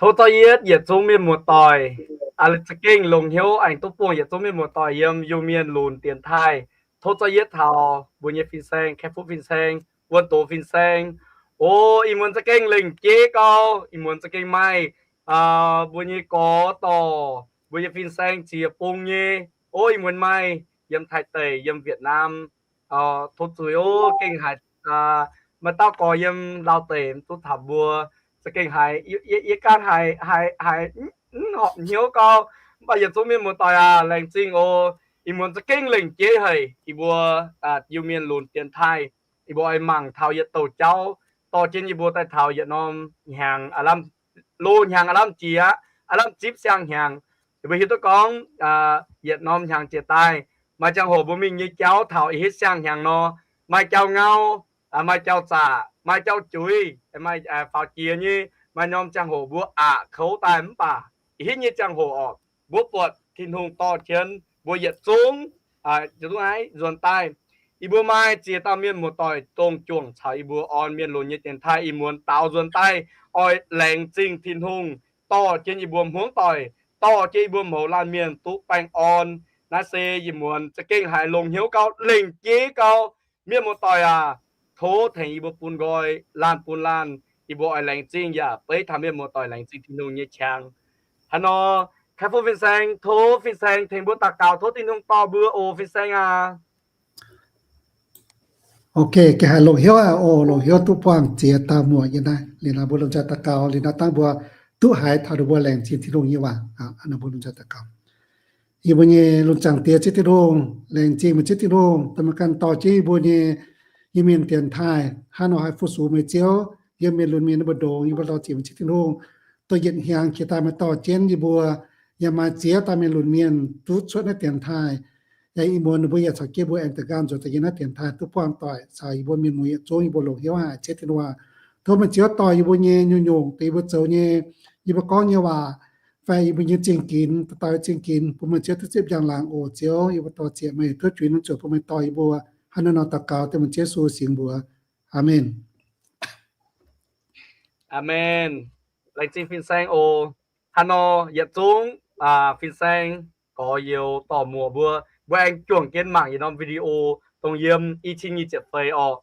Tov zorqv yietv yietc zungv mienh muoz-doic, aa, za'gengh longc hnyouv aengx duqv buangh yietc zungv mienh muoz-doic yiem Iu-Mienh lunx dienx taaih. Tov zorqv yietv taux mbuo nyei fin-saeng, Kaeqv-Fuqv fin-saeng, Wuonh Doz fin-saeng. O, ih muonz za'gengh lengc jeiv gau, ih muonz za'gengh maaih, aa, mbuo nyei gorx dorh mbuo nyei fin-saeng ziex bung nyei. O, ih muonz maaih yiem Taiv deic, yiem Việt Nam. Tov zuiz o, gengh haiz maaih dauh gorx yiem Laauv deic mv duqv taux mbuo, za'gengh haiz yie ganh haiz, haiz, haiz mv horpc hnyouv gau. Mv baac yietc zungv mienh muoz-doic aac, laengz zingh o. Ih muonz za'gengh lengc jeiv haic, yie mbuo Iu-Mienh lunx dienx taaih, yie mbuo oix mangc taux yietc douc jauv dorh jienv yie mbuo daaih taux yietc norm hnyangx, loz hnyangx aav lamh jiex aqv, aav lamh zipv siang-hnyangx. Yie mbuo hiuv duqv gorngv yietc norm hnyangx jiex daaih, maaih ziangh hoc mbuo mingh nyei jauv taux ih hitv siang-hnyangx nor, maaih jauv ngau, maaih jauv zaqc, maaih jauv juiz, maaih faaux jiex nyei, maaih norm ziangh hoc mbuo aqc kouv daaih. Mv baac ih hitv nyei ziangh hoc orqc, mbuo buatc Tin-Hungh dorh jienv mbuo yietc zungv, yietc zungv naaiv nzuonx daaih. Yie mbuo maaih ziex dauh mienh muoz-doic dongh juangc caux yie mbuo orn mienh lunx nyei dienx taaih ih muonz daaux nzuonx daaih, oix laengz zingh Tin-Hungh dorh jienv yie mbuo hmuangv doic, dorh jienv yie mbuo mouz laanh mienh duqv baengh orn. Naaiv se ih muonz za'gengh haiz longc hnyouv gau, lengc jeiv gau. Mienh muoz-doic aac, tov tengx yie mbuo bun nqoi, laanh bun laanh. Yie mbuo oix laengz zingh yaac beiv taux mienh muoz-doic laengz zingh Tin-Hungh nyei qangx. Hnangv nor, Kaeqv-Fuqv fin-saeng, tov fin-saeng tengx mbuo daux gaux, tov Tin-Hungh dorh mbuo oc fin-saeng aac. Ok, gengh haiz longc hnyouv aqv oc, longc hnyouv duqv buangh ziex dauh muoc yiem naaiv. Liuz nor mbuo lomh nzoih daux gaux, liuz nor dangh mbuo duqv haiz taux ninh mbuo laengz zingh Tin-Hungh nyei waac. Aa, mbuo lomh nzoih daux gaux. Yie mbuo nyei lungh zaangc Diex Ziouv Tin-Hungh, laengz zingh meih Ziouv Tin-Hungh dongh meih ganh dorh jienv yie mbuo nyei Iu-Mienh dienx taaih hnangv nor haih fu-sux meih Ziouv yiem mienh lunx mienh nyei mbu'ndongx. Yie mbuo lorz ziec meih Ziouv Tin-Hungh dongh yietc hnyangx jiex daaih meih dorh jienv yie mbuo yaac maaih ziex dauh mienh lunx mienh duqv cuotv naaiv dienx taaih. Yaac ih muonz ninh mbuo yaac caux jienv mbuo aengx da'nqaang nzuonx daaih yiem naaiv dienx taaih duqv buangh doic caux yie mbuo mienh muoz yietc zungv. Yie mbuo longc hnyouv haic Ziouv Tin-Hungh, tov meih Ziouv dorh yie mbuo nyei nyungc-nyungc dongh yie mbuo zoux nyei, yie mbuo gorngv nyei waac fai yie mbuo nyei zingh ginx, dauh dauh nyei zingh ginx bun meih Ziouv duqv zipv njang-laangc oc Ziouv. Yie mbuo dorh ziec meih, tov juix norm zuoqc bun meih dorh yie mbuo. Hnangv naaiv nor daux gaux dengh meih Ziouv Yesu singx mbuox. Aamen. Aamen. Laengz zingh fin-saeng oc. Hnangv nor yietc zungv fin-saeng, gorx-youz, dorc-muoc mbuo, mbuo aengx juangc jienv mangc yietc norm video dongh yiem i cin nyic ziepc feix orqc.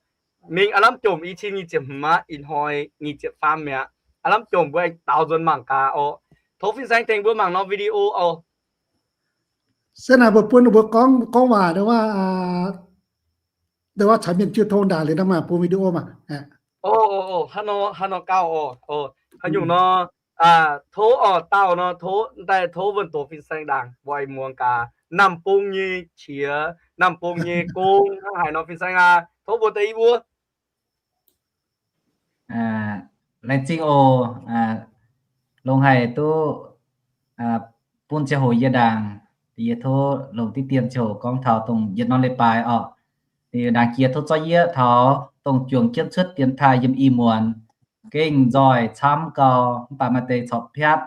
Mingh aav lamh jomc i cin nyic ziepc hmz aqv, ih hnoi nyic ziepc faam mi'aqv. Aav lamh jomc mbuo aengx daaux nzuonx mangc gaax orqc. Tov fin-saeng tengx mbuo mangc norm video oc. Se naaic mbuo bun ninh mbuo gorngv, gorngv waac ndau wuov, ndau wuov caux mienh jiu tong ndaangc liuz nor maaih bun video maah. Hnangv nor, hnangv nor gauh oc. Haaix nyungc nor, tov oc, dauh nor tov, daaih tov wuonh doz fin-saeng ndaangc, mbuo aengx muangx gaax Namh Bung nyei qiex, Namh Bung nyei gong hnangv haaix nor fin-saeng aac. Tov mbuo deix i wuov. Laengz zingh oc. Longc haic duqv bun ziangh hoc yie ndaangc. Yie tov longc diqv dien ziangh hoc gorngv taux dongh yietc norm leiz-baaix orqc. Liuz ndaangc jiex tov zorqv yieqv taux dongh juangc jienv cuotv dienx taaih yiem ih muonz. Gengh nzoih camv gau, mv baac maaih deix corc piatv,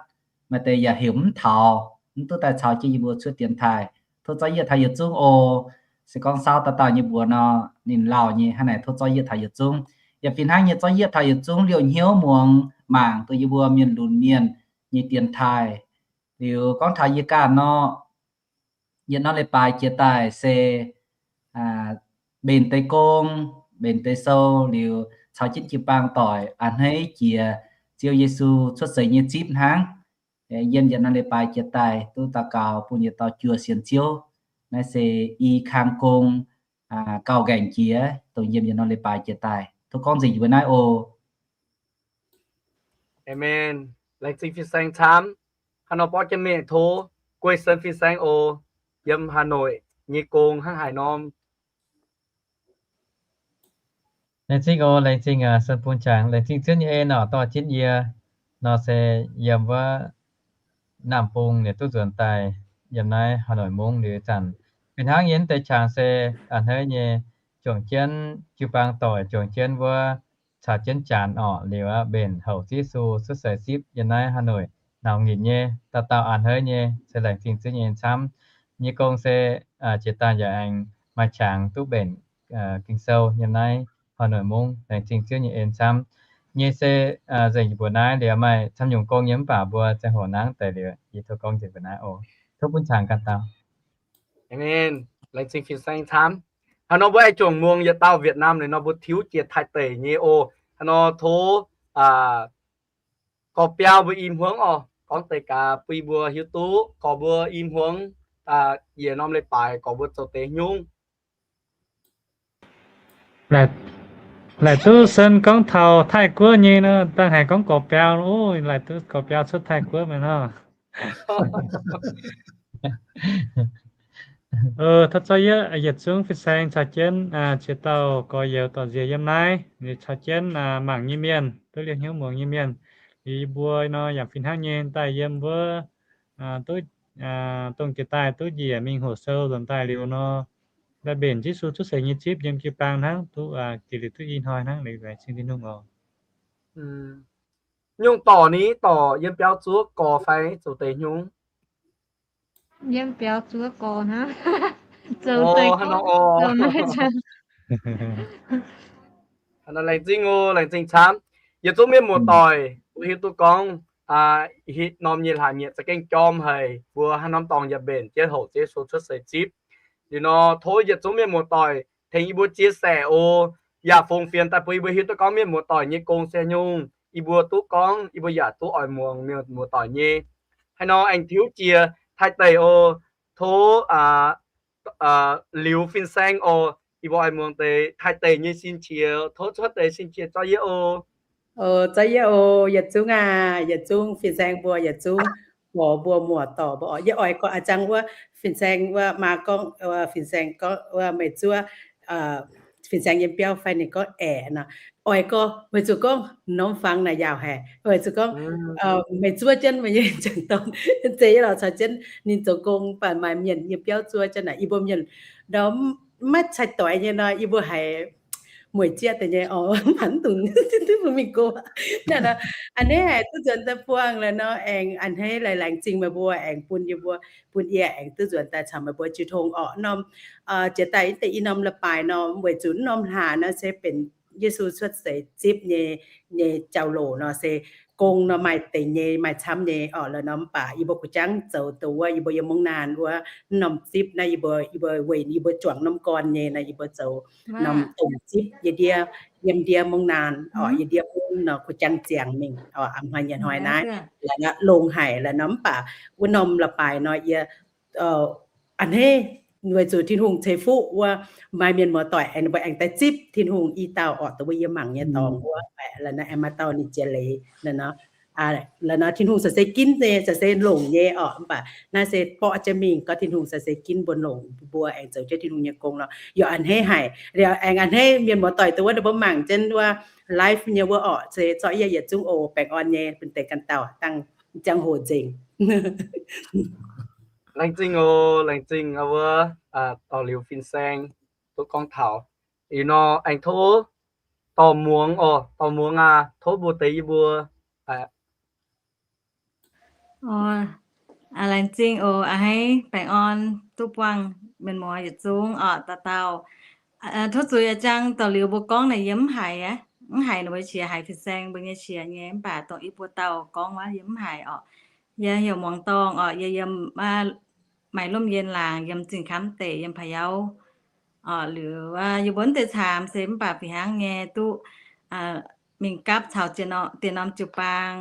maaih deix yaac heuc mv taux, mv duqv daaih caux jienv yie mbuo cuotv dienx taaih. Tov zorqv yieqv taux yietc zungv oc. Se gorngv saauv dauh dauh nyei mbuox nor, ninh lauh nyei, hnangv naaic tov zorqv yieqv taux yietc zungv. Yaac fih hnangv nyei zorqv yieqv taux yietc zungv liouh hnyouv muangx mangc dongh yie mbuo mienh lunx mienh nyei dienx taaih. Liuz gorngv taux yie ganh nor, yietc norm leiz-baaix jiex daaih se mbenc deix gong, mbenc deix sou liuz caux jienv jiu-baang doic a'hneiv jiex Ziouv Yesu cuotv seix nyei zipv hnangv. Yiem yietc norm leiz-baaix jiex daaih duqv daux gaux bun yietc dauh juoz sienx Ziouv. Naaiv se i kang gong gauh nqaengc jiex dongh yiem yietc norm leiz-baaix jiex daaih. Tov gorngv nzengc yie mbuo naaiv oc. Aamen. Laengz zingh fin-saeng camv. Hnangv nor borqv jienv mingh tov Guei Sen fin-saeng oc, yiem Hà Nội nyei gong hnangv haaix norm. Laengz zingh oc, laengz zingh Sen Bung Qangx, laengz zingh Ziouv nyei en oc, dorh jienv yie nor se yiem wuov Namh Bung ninh duqv nzuonx daaih yiem naaiv Hà Nội mungv liuz zanc. Fih hnangv yie deix qangx se a'hneiv nyei, juangc jienv jiu-baang doic, juangc jienv wuov caux jienv janx orqc, liuz aqv mbenc houc Ziouv Yesu cuotv seix zipv yiem naaiv Hà Nội nauz nginc nyei, dauh dauh a'hneiv nyei, se laengz zingh Ziouv nyei en camv. Yie nyei gong se jiex daaih yaac aengx maaih qangx duqv mbenc Ging-Sou yiem naaiv Hà Nội mungv, laengz zingh Ziouv nyei en camv. nyei se nzengc mbuoqc naaiv liuz maaih camv nyungc gong nyei mv baac mbuo ziangh hoc nangv deix liuz yie tov gorngv nzengc mbuoqc naaiv oc. Tov bun cangx ganh dauh. Amen. Laengz zingh fin-saeng camv. Hnangv nor mbuo aengx juangc muangx yietc dauh Việt Nam liuz nor mbuo tiuv jiex Taiv deic nyei oc. Hnangv nor tov gorx-biauv mbuo i hmuangv oc, gorngv deix gaax bun yie mbuo hiuv duqv gorx mbuo i hmuangv yietc norm leiz-baaix gorx mbuo zoux deix nyungc. Laaic duqv sen gorngv taux Taiv-Guoqv nyei nor, dangh haiz gorngv gorx-biauv, laaic duqv gorx-biauv cuotv Taiv-Guoqv mi'aqv. Tov zorqv yietc zungv fin-saeng caux jienv ziex dauh gorx-youz dorh nziex yiem naaiv, caux jienv mangc nyei mienh, duqv liemh hnyouv muangx nyei mienh, yie mbuo nor yaac fih hnangv nyei daaih yiem wuov duqv dongh jiex daaih duqv njiec mingh hoqc sou nzuonx daaih liuz nor, daaih mbenc Yesu cuotv seix nyei zipv yiem jiu-baang hnangv, duqv jiex liuz duqv i hnoi hnangv. Laengz zingh Tin-Hungh oc. Nyungc dorc ni, dorc yiem biauv zuov gorx fai zoux deix nyungc? Yiem biauv zuov gorx hnangv. Laengz zingh oc, laengz zingh camv. Yietc zungv mienh muoz-doic mbuo hiuv duqv gorngv hitv norm nyei hlaax nyieqc za'gengh jorm haic, mbuo haaix norm dorngx yaac mbenc jienv hoqc Yesu cuotv seix zipv. Liuz nor tov yietc zungv mienh muoz-doic tengx yie mbuo chia sẻ oc, yaac fungx fienx daaih bun yie mbuo hiuv duqv gorngv mienh muoz-doic nyei gong se haaix nyungc. Yie mbuo duqv gorngv yie mbuo yaac duqv oix muangx mienh muoz-doic nyei. Haaix nor aengx tiuv jiex Taiv deic oc. Tov liuz fin-saeng oc, yie mbuo oix muangx deix Taiv deic nyei sin qiex. Tov cuotv deix sin qiex zorqv yie oc. Zorqv yie oc. Yietc zungv aac, yietc zungv fin-saeng mbuo, yietc zungv gorx mbuo, muoz-doic mbuo oc. Yie oix gorngv a'zang wuov fin-saeng wuov maa gorngv, fin-saeng gorngv wuov meih zuov, fin-saeng yiem biauv fai ninh gorngv aeqv nor, oix gorngv weic zuqc gorngv norm fangx naaic yaauc haic, weic zuqc gorngv meih zuov jienv meih nyei ziangh dorn, zeiz yie lorqc caux jienv ninh zoux gong, mv baac maaih mienh yiem biauv zuov jienv naaic, yie mbuo mienh ndau maiv cai doix nyei nor, yie mbuo haiz mueic zieqv deix nyei oc, mv baac mv dungx duqv mingh go. A'hneiv haic duqv nzuonx daaih buangh la'nor, aengx a'hneiv laengz zingh meih mbuo aengx bun yie mbuo, bun yie aengx duqv nzuonx daaih caux meih mbuo jiu tong orqc. Norm jiex daaih deix i norm leiz-baaix nor, weic zuqc norm hlaax nor se benx Yesu cuotv seix zipv nyei, nyei jauv-louc nor se gong nor maaih deix nyei, maaih camv nyei orqc. La'nor mv baac yie mbuo kuh jangv zoux dongh wuov yie mbuo yiem mungv naanh wuov norm zipv naaiv, yie mbuo, yie mbuo weic yie mbuo juangc norm gorn nyei nor, yie mbuo zoux norm domh zipv yie ndie, yiem ndie mungv naanh orqc, yie ndie mungv nor kuh jangv ziangx mingh orqc, a'hnoi nyei hnoi naaiv la'nor longx haic la'nor mv baac wuov norm leiz-baaix nor yie a'hneiv weic zuqc Tin-Hungh ceix fuqv wuov maaih mienh muoz-doic aengx mbuo aengx daaih zipv Tin-Hungh i dauh orqc, dongh wuov yie mangc nyei dorngx wuov baeqc la'nor aengx maaih dauh ninh jiex leiz la'nor. La'nor Tin-Hungh caux se ginv nyei, caux se longc nyei orqc, mv baac naaiv se borqv jienv mingh gorngv Tin-Hungh caux se ginv mbuo longc, mbuo aengx zoux jienv Tin-Hungh nyei gong nor, yaac a'hneiv haic. Liuz aengx a'hneiv mienh muoz-doic dongh wuov ninh mbuo mangc jienv wuov live nyei wuov orqc, se zorqv yie yietc zungv oc, baengh orn nyei bun deix ganh dauh dangh ziangh hoc nzengc. Laengz zingh oc, laengz zingh wuov dorh liuz fin-saeng duqv gorngv taux. Ih nor aengx tov dorh muangx oc, dorh muangx aac, tov mbuo deix yie mbuo. Laengz zingh oc, a'hneiv baengh orn duqv buangh mienh muoz yietc zungv orqc, dauh dauh. Tov zuiz a'jang dorh liuz mbuo gorngv naaic yie mv haiz aqv, mv haiz ninh mbuo qiex, haiz fin-saeng mbuo nyei qiex nyei, mv baac dongh yie mbuo dauh gorngv wuov yie mv haiz orqc. Yie heuc Muangx Dorngh orqc, yie yiem Maaih Lomh Yien laangz, yiem Zinh Kamv Deic, yiem Pa'yauv. Orqc, liuz yie mbuo mv deix caamx se mv baac fih hnangv nyei duqv mingh gapv caux diex norm jiu-baang,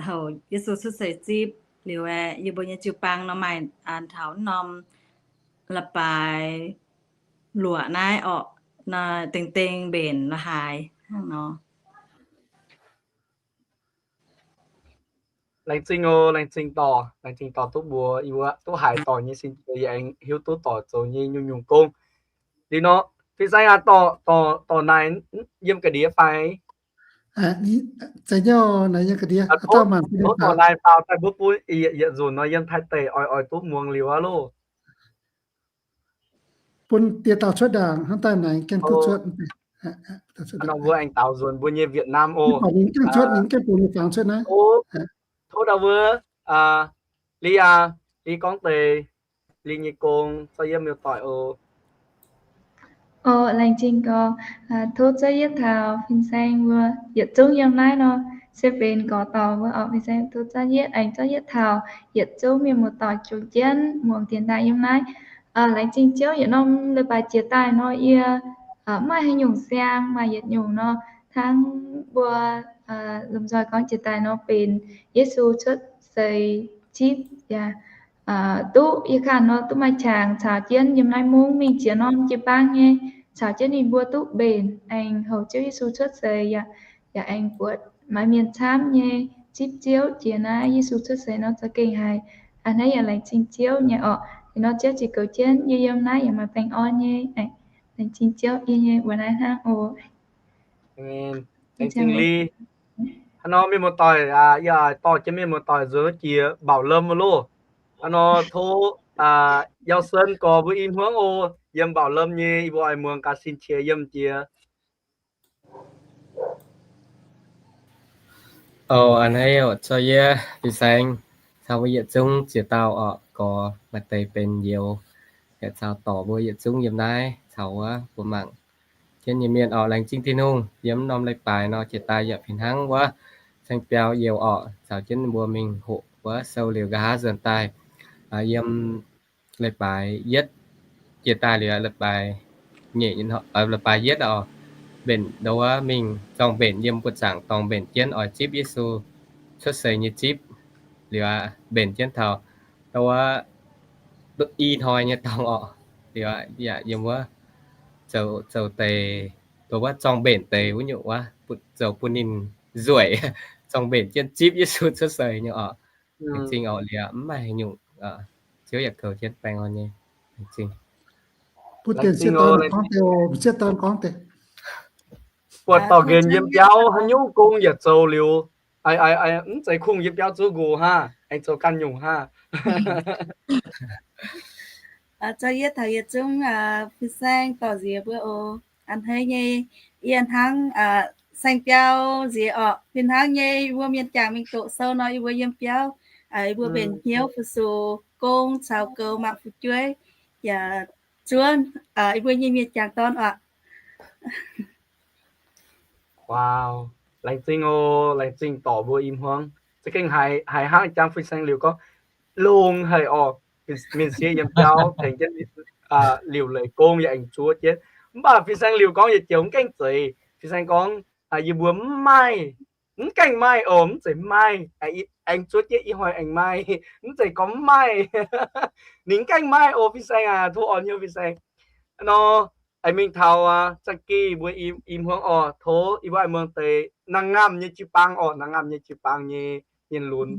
houc Yesu cuotv seix zipv liuz, yie mbuo nyei jiu-baang nor maaih taux norm la'baaix luoqc naaiv orqc, dengh dengh mbenc la'haaix hnangv nor. Laengz zingh oc, laengz zingh dorh, laengz zingh dorh duqv mbuox yie mbuo duqv haiz dorh nyei sin, yie aengx hiuv duqv dorh zoux nyei nyungc-nyungc gong. Liuz nor, fin-saeng aac, dorh naaic yiem ga'ndiev fai? Tov dorh naaic faaux daaih mbuo bun yietc nzunc nor yiem Taiv deic oix oix duqv muangx liuz aqv loh. Bun diex dauh cuotv ndaangc, hnangv daaih naaic gengh duqv cuotv. Nor mbuo aengx daaux nzuonx mbuo nyei Việt Nam oc. Ninh gengh cuotv, ninh gengh bun nyei fangx cuotv naaiv. Tov ndau wuov, Li aac, Li gorngv deix Li nyei gong zorqv yie miuc-doic oc. O, laengz zingh gorx. Tov zorqv yietv taux fin-saeng mbuo yietc zungv yiem naaiv nor, se benx gorx dorngx mbuo orqc. Fin-saeng tov zorqv yietv, aengx zorqv yietv taux yietc zungv mienh muoz-doic jomc jienv muangx dienx daaih yiem naaiv. Laengz zingh Ziouv, yietc norm leiz-baaix jiex daaih nor yie mv maaih haaix nyungc siang, maaih yietc nyungc nor hnangv mbuo lomh nzoih gorngv jiex daaih nor benx Yesu cuotv seix zipv yaac duqv yie kangv nor duqv maaih qangx caux jienv yiem naaiv mungv mingh ziex norm jiu-baang nyei, caux jienv ninh mbuo duqv mbenc aengx houc Ziouv Yesu cuotv seix yaac, yaac aengx buatc maaih mienh camv nyei zipv Ziouv jiex naaiv Yesu cuotv seix nor za'gengh haiz a'hneiv. Aa, yaac laengz zingh Ziouv nyei orqc. Ih nor Ziouv ziouc goux jienv yie yiem naaiv yaac maaih baengh orn nyei. Laengz zingh Ziouv, yie nyei mbuox naaiv hnangv oc. Laengz zingh Li. Hnangv nor mienh muoz-doic, yie dorh jienv mienh muoz-doic nzuonx jiex Mbauh Lomh loh. Hnangv nor tov Yauh Sen gorx mbuo i hmuangv oc. Yiem Mbauh Lomh nyei yie mbuo oix muangx gaax sin qiex yiem jiex. O, a'hneiv oc, zorqv yietv fin-saeng caux mbuo yietc zungv ziex dauh orqc, gorx maaih deix benx youz, yaac caux dorc mbuo yietc zungv yiem naaiv caux wuov mbuo mangc jienv nyei mienh orqc. Laengz zingh Tin-Hungh, yiem norm leiz-baaix nor jiex daaih yaac fih hnangv wuov saeng-biauv youz orqc, caux jienv mbuo mingh hoqc wuov sou liuz nqa'haav nzuonx daaih yiem leiz-baaix yietv jiex daaih liuz, leiz-baaix nyeic, leiz-baaix yietv oc, mbenc ndau wuov mingh zorng-mbenc yiem buoz-zaangc dorngx mbenc jienv oix zipv Yesu cuotv seix nyei zipv liuz, mbenc jienv taux ndau wuov i hnoi nyei dorngx orqc, liuz yaac yiem wuov zoux, zoux deix, ndau wuov zorng-mbenc deix wuov nyungc wuov, zoux bun ninh nzueic, zorng-mbenc jienv zipv Yesu cuotv seix nyei orqc. Laengz zingh orqc, liuz mv maaih haaix nyungc, Ziouv yaac goux jienv baengh orn nyei. Laengz zingh. Butv dienx sieqv dorn gorngv deix, sieqv dorn gorngv deix. Buatc dorh nqenx yiem biauv haaix nyungc gong yaac zoux liuz, mv zeiz kungx yiem biauv zuov nqox hnangv, aengx zoux ganh nyungc hnangv. Zorqv yietv taux yietc zungv fin-saeng dorh nziex mbuo oc. A'hneiv nyei, yie hnangv saeng-biauv nziex orqc. Fih hnangv nyei, yie mbuo mienh jangc mingh doqc sou nor, yie mbuo yiem biauv, yie mbuo mbenc hnyouv fu-sux gong caux goux mangc fu'jueiv, yaac zuov yie mbuo nyei mienh jangc dorn orqc. Wow, laengz zingh oc, laengz zingh dorc mbuo i hmuangv. Za'gengh haiz hnangv jangx fin-saeng liuz gorngv, longx haic orqc. Mienh sieqv yiem biauv tengx jienv liuc leiz gong yaac aengx zuov jienv. Mv baac fin-saeng liuz gorngv yietc joux mv gaengh zeiz. Fin-saeng gorngv, yie mbuo mv maaih, mv gaengh maaih oc, mv zeiz mv maaih, aengx zuov jienv ih hnoi aengx maaih, mv zeiz gorngv mv maaih. Ninh mv gaengh maaih oc, fin-saeng aac, tov orn hnyouv fin-saeng. Nor, aengx mingh taux aa, Zangh Gih mbuo i hmuangv orqc, tov yie mbuo muangx deix naang ngaamh nyei jiu-baang orqc, naang ngaamh nyei jiu-baang nyei mienh lunx.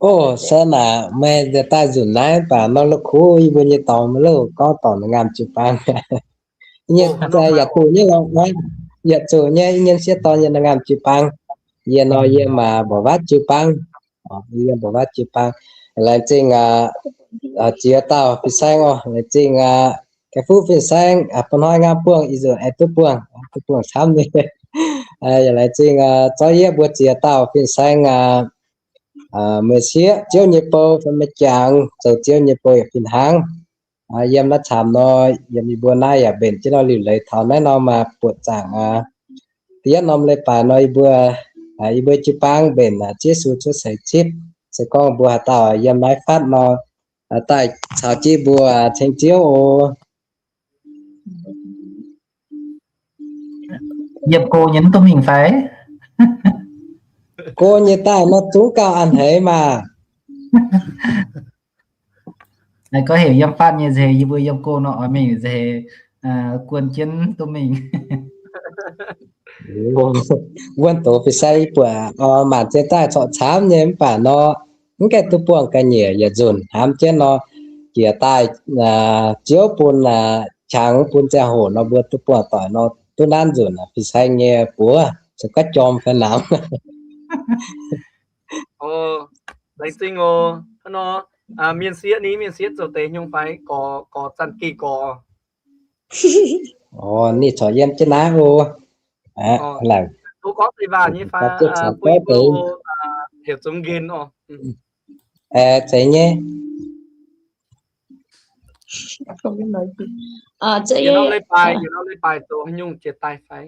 O, se naaic meih nziex daaih nzunc naaiv baac nor la'kuqv yie mbuo nyei dorngx maiv louh gorngv dorngc naang ngaamh jiu-baang. Yaac zuqc nyei lorqc, yaac zuqc nyei, yie nyei sieqv dorn yiem naang ngaamh jiu-baang. Yie nor yiem mbuoqc waatv jiu-baang. Yiem mbuoqc waatv jiu-baang. Laengz zingh ziex dauh fin-saeng oc. Laengz zingh ga'fuqv fin-saeng, bun hnoi ngaam buangh ih nzunc aengx duqv buangh, duqv buangh camv nyei. Yaac laengz zingh zorqv yietv mbuo ziex dauh fin-saeng, meih sieqv Ziouv nyei bou fai meih jangx zoux Ziouv nyei bou yaac fih hnangv. Yiem naaiv camv nor, yiem yie mbuo naaiv yaac mbenc jienv nor liuc leiz taux naaiv nor maaih buoqc zaangc da'yietv norm leiz-baaix nor yie mbuo, yie mbuo jiu-baang mbenc Ziouv Yesu cuotv seix zipv. Se gorngv mbuo haaix dauh yiem naaiv fatv nor, daaih caux jienv mbuo ceng Ziouv oc. Yiem go nyei mv duqv mingh fai? Go nyei daaih nor zungv gauh a'hneiv maah. Gorngv heuc yiem fatv nyei nzeix, yie mbuo yiem go nor oix mingh nzeix, guon jienv duqv mingh. Wuov doz fin-saeng yie buatc maanc ziex daaih corc camv nyei mv baac nor, mv gaengh duqv buangh ga'nyiec yietc nzunc hnamv jienv nor, jiex daaih Ziouv bun qangx bun ziangh hoc nor mbuo duqv buangh doic nor duqv nanv nzunc fin-saeng nyei buoz, zoux gaav jorm fai namx. Laengz zingh oc. Hnangv nor, mienh sieqv ni, mienh sieqv zoux deix hnyouv fai gorx, gorx Zanh Gih gorx. Ninh corc yiem jienv naaiv oc. Tov gorngv deix waac nyei fai, bun yie mbuo heuc zoux nqen oc. Zeiz nyei. Không biết nói gì. Ờ, yietc norm leiz-baaix, yietc norm leiz-baaix zoux haaix nyungc jiex daaih fai?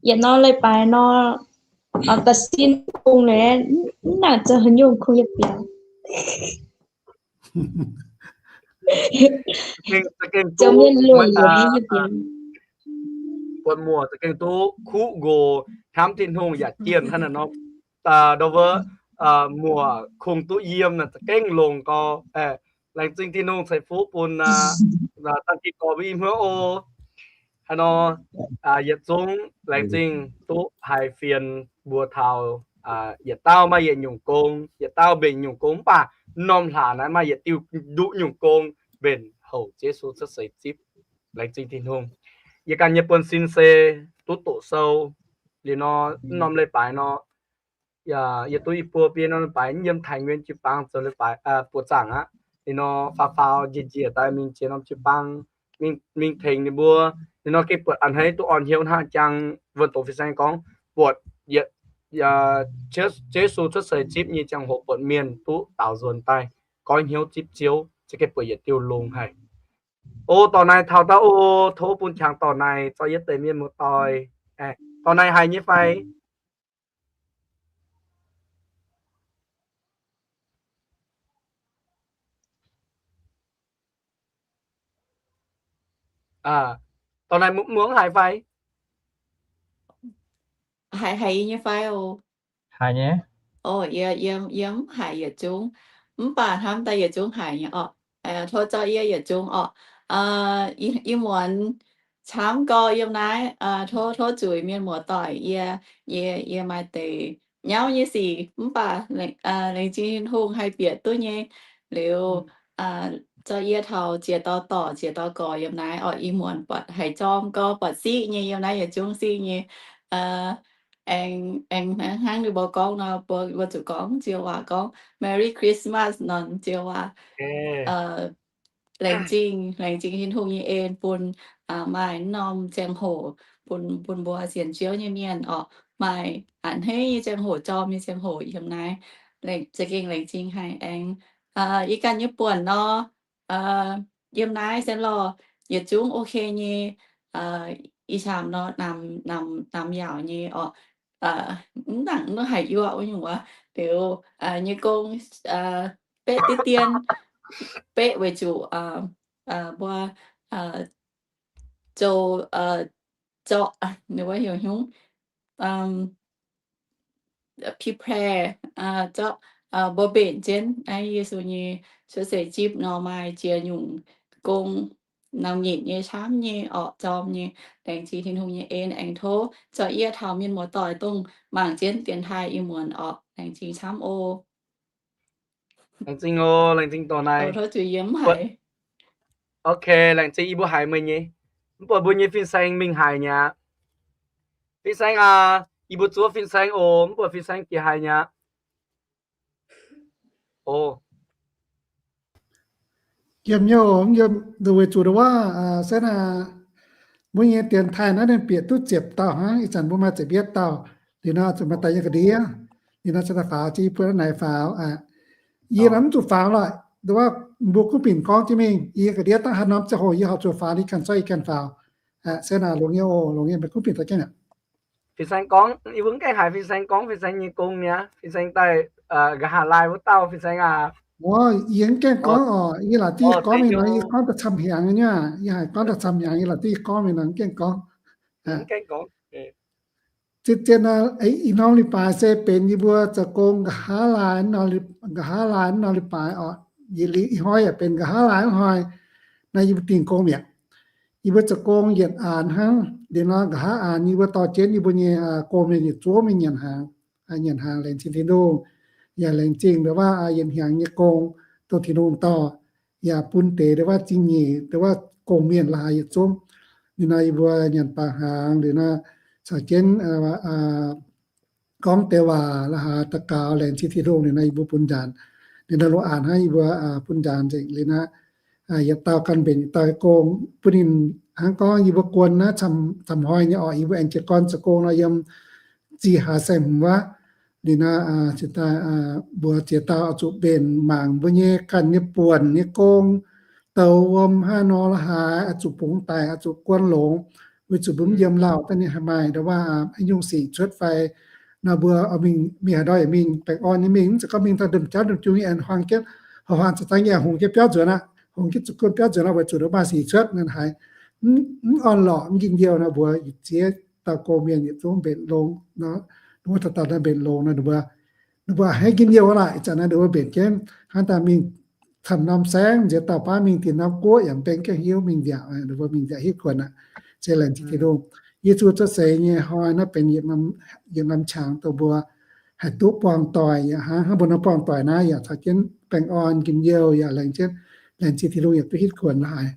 Yietc norm leiz-baaix nor, da'sin kungx naaic, mv nangc zoux haaix nyungc kungx yietc biauv. Zoux mienh luoqc yietc biauv. Buatc muoc za'gengh duqv kuv nqox hnamv Tin-Hungh yaac jienh hnangv naaiv nor. Ndau wuov, muoc kungx duqv yiem naaic za'gengh longx gau. Laengz zingh Tin-Hungh ceix fuqv bun dangh gih gorx mbuo i hmuangv oc. Haaix nor, yietc zungv laengz zingh duqv haih fienx mbuo taux yietc dauh maaih yietc nyungc gong, yietc dauh mbenc nyungc gong, mv baac norm hlaax naaiv maaih yietc diuh nduqc nyungc gong mbenc houc Yesu cuotv seix zipv. Laengz zingh Tin-Hungh. Yie ganh nyei buonv-sin se duqv doqc sou. Liuz nor, norm leiz-baaix nor, yie duqv i buo biei norm leiz-baaix yiem Taiv Nguyen jiu-baang zoux leiz-baaix buoqc zaangc aqv. Liuz nor faaux faaux njiec njiec daaih mingh ziex norm jiu-baang, mingh tengx ninh mbuo. Liuz nor gengh buatc a'hneiv duqv orn hnyouv hnangv jangx wuonh doqc fin-saeng gorngv, buatc yietc Yesu cuotv seix zipv nyei ziangh hoc buatc mienh duqv daaux nzuonx daaih goiv hnyouv zipv Ziouv, za'gengh buatc yietc diuh longx haic. O, dorh naaiv taux daaih o, tov bun qangx dorh naaiv zorqv yie deix mienh muoz-doic. Dorh naaiv haiz nyei fai? Dorh naaiv muangx haiz fai? Haiz, haiz yie nyei fai oc? Haiz nyei. O, yie, yie, yie mv haiz yietc zungv, mv baac hnamv daaih yietc zungv haiz nyei orqc. Tov zorqv yie yietc zungv orqc. Ih muonz camv gau yiem naaiv, tov, tov zuiz mienh muoz-doic, yie, yie, yie maaih deix nyauv nyei sic, mv baac laengz zingh Tin-Hungh haih bieqc duqv nyei. Liuz zorqv yie taux ziex dauh dorc ziex dauh gorx yiem naaiv orqc. Ih muonz buatc haiz jorm gau, buatc siqv nyei, yiem naaiv yietc zungv siqv nyei. Aengx, aengx hnangv ninh mbuo gorngv nor, mbuo, mbuo zuqc gorngv ziex waac gorngv Merry Christmas nor ziex waac. Laengz zingh, laengz zingh Tin-Hungh nyei en bun maaih norm ziangh hoc bun, bun mbuo sienx Ziouv nyei mienh orqc, maaih a'hneiv nyei ziangh hoc, jorm nyei ziangh hoc yiem naaiv. Za'gengh laengz zingh haic aengx. Yie ganh nyei buonc nor, yiem naaiv se lorh yietc zungv ok nyei. Ih camv nor, namx, namx, namx yaauc nyei orqc. Mv nangc nor haiz yuoqc wuov nyungc wuov. Liuz nyei gong beqv diqv dien, beqv weic zuqc mbuo zoux, zorqv, ninh wuov heuc hnyungv prepare, zorqv, mbuo mbenc jienv naaiv Yesu nyei cuotv seix zipv nor maaih ziex nyungc gong, nangc nyitc nyei, camv nyei orqc, jorm nyei. Laengz zingh Tin-Hungh nyei en aengx tov zorqv yie taux mienh muoz-doic dongh mangc jienv dienx taaih ih muonz orqc. Laengz zingh camv oc. Laengz zingh oc, laengz zingh dorh naaiv. Ok, laengz zingh yie mbuo haiz meih nyei. Mv buatc mbuo nyei fin-saeng mingh haiz nyei aqv. Fin-saeng aac, yie mbuo zuov fin-saeng oc. Mv buatc fin-saeng jiex haiz nyei aqv. O, yiem nyei oc, yiem, weic zuqc wuov, se naaic, mbuo nyei dienx taaih naaiv ninh bieqc duqv ziepc dauh hnangv. Ih zanc mbuo maaih ziepc yietv dauh. Liuz nor zuqc maaih daaih yie ga'ndiev. Liuz nor se daaih faaux jienv yie buo naaiv naaic faaux. Yie nor mv zuqc faaux lorqc, wuov mbuo gunv binc gorngv jienv mingh. Yie ga'ndiev dangh haaix norm ziangh hoc yie horpc zuqc faaux, yie ganh zorqv yie ganh faaux. Se naaic longx nyei oc, longx nyei, meih gunv binc daaih jienv aqv. Fin-saeng gorngv, yie mbuo mv gaengh haiz fin-saeng gorngv fin-saeng nyei gong mi'aqv. Fin-saeng daaih nqa'haav laai wuov dauh fin-saeng aac. Yie mv gaengh gorngv oc. Yie laaic diqv gorngv mingh nor, yie gorngv daaih camv hnyangx nyei aqv. Yie haiz gorngv daaih camv hnyangx, yie laaic diqv gorngv mingh nor mv gaengh gorngv. Zien zien nor, ih norm leiz-baaix se benx yie mbuo zoux gong nqa'haav laai, nqa'haav laai wuov norm leiz-baaix oc. Ih hnoi yaac benx nqa'haav laai wuov hnoi. Naaiv yie mbuo dingh gong mi'aqv. Yie mbuo zoux gong yietc aanx hnangv. Liuz nor nqa'haav aanx yie mbuo dorh jienv yie mbuo nyei gong mienh yietc zuov mingh nyanc hnaangx, nyanc hnaangx laengz zingh Tin-Hungh. Yaac laengz zingh ndongc wuov yietc hnyangx nyei gong dongh Tin-Hungh dorh, yaac bun deix ndongc wuov zingh nyeic ndongc wuov gong mienh la'haaix yietc zungv. Liuz nor yie mbuo nyanc baac hnaangx liuz nor caux jienv gorngv deix waac la'haaix daux gaux laengz zingh Tin-Hungh liuz nor yie mbuo bun nzaanx. Liuz nor loz-aanx hnangv yie mbuo bun nzaanx nzengc liuz nor yietc dauh gan mbenc yietc dauh gong bun ninh. Hnangv gorngv yie mbuo guon naaiv camv hnoi nyei orqc, yie mbuo aengx jiez gorn zoux gong nor yiem zih hlaax saeng-hmz wuov, Liuz naaiv, mbuo ziex dauh oix zuqc mbenc mangc mbuo nyei ganh nyei buonc nyei gong, douz wuom hnangv nor la'haaix, oix zuqc bungx daic, oix zuqc guon longx, weic zuqc mbuo mv yiem lauh daaih ninh haih maaih ndo waav nyungc sic cuotv fai. Nor mbuo mingh haaix ndau yaac mingh baengh orn nyei mingh, mv zeiz gorngv mingh daaih ndom jauv ndom jung nyei aengx huaang jienv, haaix huaang za'gengh yaac hungx jienv biauv nzuonx aqv, hungx jienv zuqc guon biauv nzuonx aqv, weic zuqc ndo maaih sic cuotv naaiv haaix. Mv orn-lorqc mv njien-youh nor mbuo yietc ziex dauh go mienh yietc zungv mbenc longx nor, wuov dauh dauh mbenc longx nor, ninh mbuo, ninh mbuo haiz njien-youh laaix ih zanc naaiv ninh mbuo mbenc jienv hnangv daaih mingh camv norm saengv nziex dauh baav mingh dinh norm guoqv yaac mbenc gengh hiuv mingh nziaauc, ninh mbuo mingh nziaauc hitv kuonx aqv. Se laengz zingh Tin-Hungh. Yesu cuotv seix nyei hnoi naaiv benx yietc norm qangx dongh mbuo haih duqv buangh doic yaac hnangv, hnangv mbuo norm buangh doic naaiv yaac caux jienv baengh orn njien-youh yaac laengz zingh, laengz zingh Tin-Hungh yaac duqv hitv kuonx la'haaix,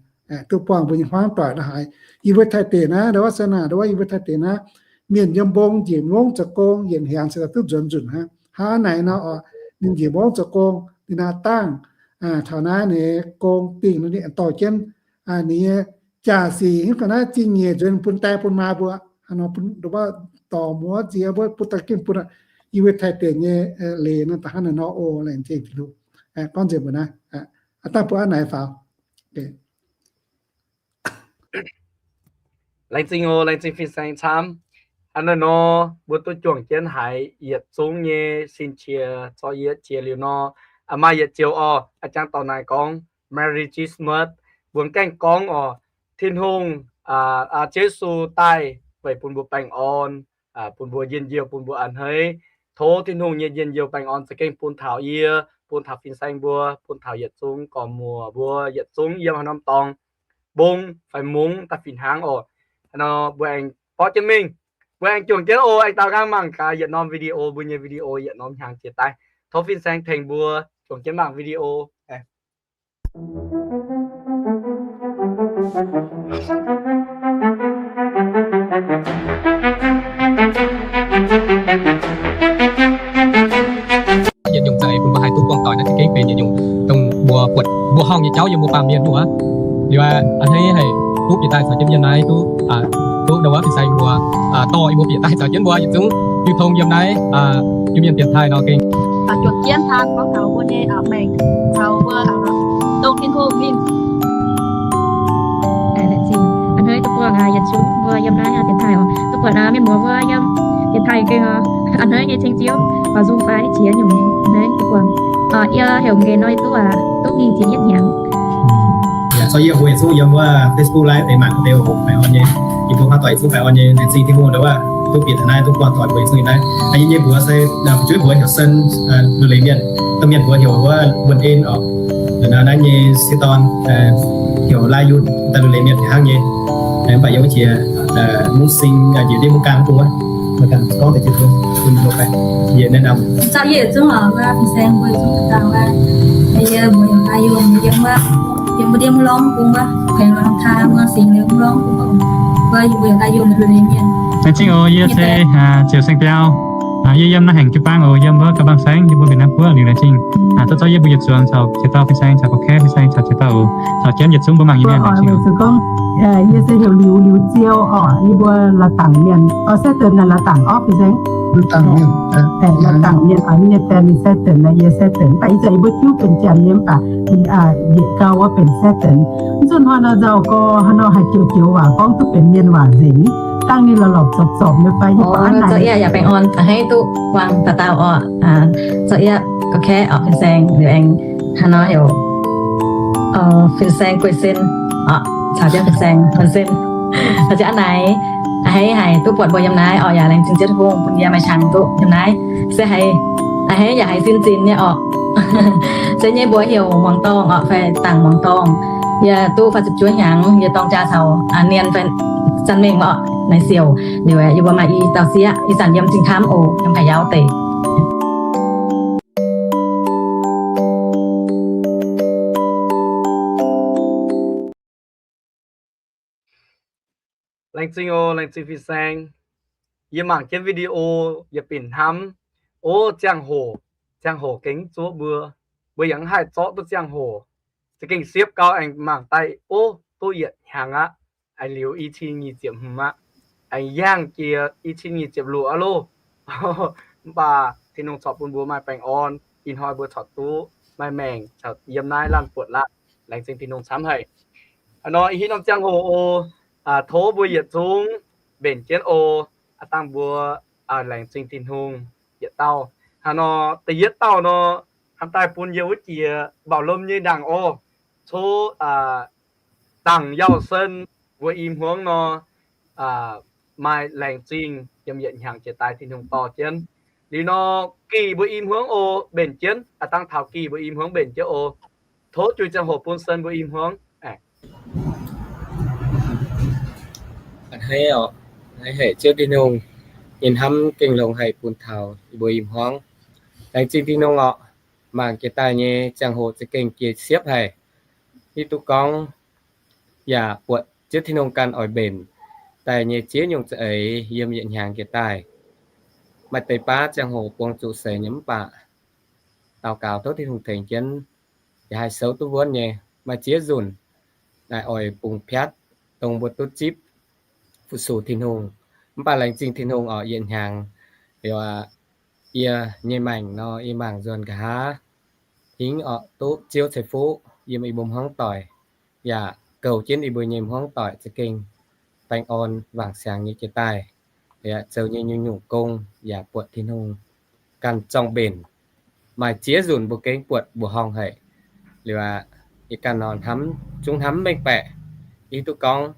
duqv buangh mbuo nyei hmuangv doic la'haaix. Yie mbuo Taiv deic naaiv, ndo wuov se naaic, ndo wuov yie mbuo Taiv deic naaiv, mienh yiem mbong njiec ngongv zoux gong, yietc hnyangx se duqv nzuonx nzunc hnangv. Hnangv naaic nor oc, ninh njiec ngongv zoux gong, ninh naaiv dangh taux naaiv ninh gong dingh ninh dorh jienv ninh nyei jaax sic, hiuv ga'naaiv zingh nyeic nzuonx bun die bun maa mbuo, ndo wuov dorh muoz nziex mbuo bun daaih gengh bun, yie mbuo Taiv deic nyei leiz nor da'hnangv naaiv nor oc, laengz zingh Tin-Hungh. Gorngv nzengc mbuo naaiv, dangh mbuo a'naaiv faaux. Laengz zingh oc, laengz zingh fin-saeng camv. Hnangv naaiv nor mbuo duqv juangc jienv haiz yietc zungv nyei sin-qiex zorqv yie qiex liuz nor, maaih yietc joux oc, a'jangv dorh naaic gorngv Merry Christmas. Mbuo gaengh gorngv oc, Tin-Hungh, Ziouv Yesu daaih weic bun mbuo baengh orn, bun mbuo njien-youh, bun mbuo a'hneiv. Tov Tin-Hungh nyei njien-youh baengh orn za'gengh bun taux yie, bun taux fin-saeng mbuo, bun taux yietc zungv gormx muoc mbuo yietc zungv yiem haaix norm dorngx, mbong fai mungv daaih fih hnangv oc. Hnangv nor mbuo aengx borqv jienv mingh, mbuo aengx juangc jienv oc, aengx daux nqaang mangc gaax yietc norm video, mbuo nyei video yietc norm hnyangx jiex daaih. Tov fin-saeng tengx mbuo juangc jienv mangc video. Yietc nyungc za'eix bun mbuo haih duqv buangh doic naaiv za'gengh benx yietc nyungc dongh mbuo buatc mbuo horngh nyei jauv yiem mbuo baamh mienh wuov. Liuz a'hneiv haih duqv bieqc daaih caux jienv yiem naaiv duqv, duqv ndo wuov fin-saeng mbuo dorh yie mbuo bieqc daaih caux jienv mbuo yietc zungv jiu tong yiem naaiv Iu-Mienh dienx taaih nor gengh juangc jienv taan gorngv taux mbuo nyei maengc caux mbuo dongh Tin-Hungh mingh. A'hneiv duqv buangh yietc zungv mbuo yiem naaiv dienx taaih oc, duqv buatc mienh muoz mbuo yiem dienx taaih gengh a'hneiv nyei ceng Ziouv, baaux nzung fai qiex nyungc nyei a'hneiv duqv buangh. Yie heuc Nqen nor, yie duqv, duqv nyic ziepc yietv hnyangx. Yaac corc yie mbuo yietc zungv yiem wuov Facebook Live deix mangc deix oc, baengh orn nyei. Yie mbuo haaix doic yietc zungv baengh orn nyei, laengz zingh Tin-Hungh ndo wuov duqv bieqc taux naaiv, duqv buangh doic mbuo yietc zungv yiem naaiv. Yie nyei mbuox se, fu'jueiv mbuox heuc Sen, Lu Leiz Mienh, domh mienh mbuox heuc wuov Wuonh En oc. Naaiv nyei sieqv dorn heuc Lai Yun, daaih Lu Leiz Mienh hnangv nyei. Mv baac yiem wuov jiex Mungv Sing njiec ndiev Mungv Gaang bung wuov, gorngv deix jiex bun, bun mbuo fai, yie naaiv nor. Zauh yie zungv oc, wuov fin-saeng mbuo zungv daux gaux wuov. Yie mbuox heuc Lai Yun, yiem wuov, yiem mbuo ndiev Mungv Lorngv bung wuov, hengx lorngx taa Mungv Sing liuz Mungv Lorngv bung oc. Wuov yie mbuox heuc Lai Yun, Lu Leiz Mienh. Laengz zingh oc, yie se Ziouc Saeng Biau. Yie yiem naaiv Haengc Jiu Baang oc, yiem wuov Ga'mbang Saengv, yie mbuo Bieqc Naamh Guoqv. Liuz laengz zingh cuotv zorqv yie mbuo yietc zuangx caux ziex dauh fin-saeng caux gorqv-kaeqv fin-saeng caux ziex dauh oc, caux jienv yietc zungv mbuo mangc nyei mienh. Weic zuqc gorngv yie se heuc Liuz, Liuz Ziou oc. Yie mbuo La'dangc mienh, Satan naaic La'dangc orv fin-saeng. La'dangc mienh, La'dangc mienh, yie nyei diex ninh Satan naaic, yie Satan, mv baac ih zanc yie mbuo juv benx Janx nyei mv baac yietc gau wuov benx Satan. Mv zuqc hnoi nor nzauh gorx, hnoi nor haih joux joux waac gorngv duqv benx mienh waac nzengc. Dangh ninh lorqc lorqc zorpc zorpc nyei fai yie baac aav naaic. Yaac baengh orn a'hneiv duqv buangh dauh dauh orqc. Zorqv yie gorqv-kaeqv orqc, fin-saeng liuz aengx hnangv nor heuc fin-saeng Guei Sen orqc, caux jienv fin-saeng Muonz Sen, caux jienv a'hneiv, a'hneiv haiz duqv buatc mbuo yiem naaiv orqc. Yaac laengz zingh Ziouv Tin-Hungh bun yie maaih qangx duqv yiem naaiv. Se haiz, a'hneiv yaac haiz sin-zinh nyei orqc. Se nyei mbuox heuc Muangx Dorngh orqc, fai Dangc Muangx Dorngh. Yie duqv faah ziepc juov hnyangx, yie dorng jaa caux Nien fai Zanc Mengh orqc, Naaiv Siouc. Liuz yie mbuo maaih i dauh sieqv, ih zanc yiem Zingh Kamv oc, yiem Pa'yaauv deic. Laengz zingh oc, laengz zingh fin-saeng. Yie mangc jienv video yietc binc hnamv. Ov, ziangh hoc, ziangh hoc gengh zuov mbuo. Mbuo yaac mv haih zorqv duqv ziangh hoc. Za'gengh siepv gau aengx mangc daaih, ov, duqv yietc hnyangx aqv. Aengx liuz i cin nyic ziepc hmz aqv. Aengx yangh jiex i cin nyic ziepc luoqc aqv loh. Mv baac Tin-Hungh corc bun mbuo maaih baengh orn, ih hnoi mbuo corc duqv maaih maengc, corc yiem naaiv laanh buonc laanh. Laengz zingh Tin-Hungh camv haic. Aa, nor ih hitv norm ziangh hoc oc, tov mbuo yietc zungv mbenc jienv oc. Aa, dangh mbuo laengz zingh Tin-Hungh yietc dauh. Hnangv nor da'yietv dauh nor, hnamv daaih bun yie wuov jiex mbauc lomh nyei ndaangc oc. Tov dangc Yauh Sen mbuo i hmuangv nor, maaih laengz zingh yiem yietc hnyangx jiex daaih Tin-Hungh dorh jienv. Liuz nor, Gih mbuo i hmuangv oc, mbenc jienv. Aa, dangh taux Gih mbuo i hmuangv mbenc jienv oc. Tov juix ziangh hoc bun Sen mbuo i hmuangv. A'hneiv oc, a'hneiv haic Ziouv Tin-Hungh, ninh hnamv gengh longx haic bun taux yie mbuo i hmuangv. Laengz zingh Tin-Hungh oc, mangc jiex daaih nyei ziangh hoc za'gengh jiex siepv haic. Hiuv duqv gorngv yaac buatc Ziouv Tin-Hungh ganh oix mbenc daaih nyei ziex nyungc za'eix yiem yietc hnyangx jiex daaih. Maaih deix baav ziangh hoc buangh zuqc seix nyei mv baac daux gaux tov Tin-Hungh tengx jienv, yaac haih souv duqv wuonv nyei. Maaih ziex nzunc naaic oix bungx piatv dongh mbuo duqv zipv fu-sux Tin-Hungh. Mv baac laengz zingh Tin-Hungh oc, yietc hnyangx liuz aqv, yie nyei maengc nor yie mangc nzuonx nqa'haav hingv oc, duqv Ziouv ceix fuqv yiem yie mbuo hmuangv doic, yaac goux jienv yie mbuo nyei hmuangv doic za'gengh baengh orn wangc siangx nyei jiex daaih. Liuz aqv, zoux nyei nyungc-nyungc gong yaac buatc Tin-Hungh ganh zorng-mbenc. Maaih ziex nzunc mbuo gengh buatc mbuoqc horngh haic. Liuz aqv, yie ganh nor hnamv zungv hnamv mv mengh baeqc. Hiuv duqv gorngv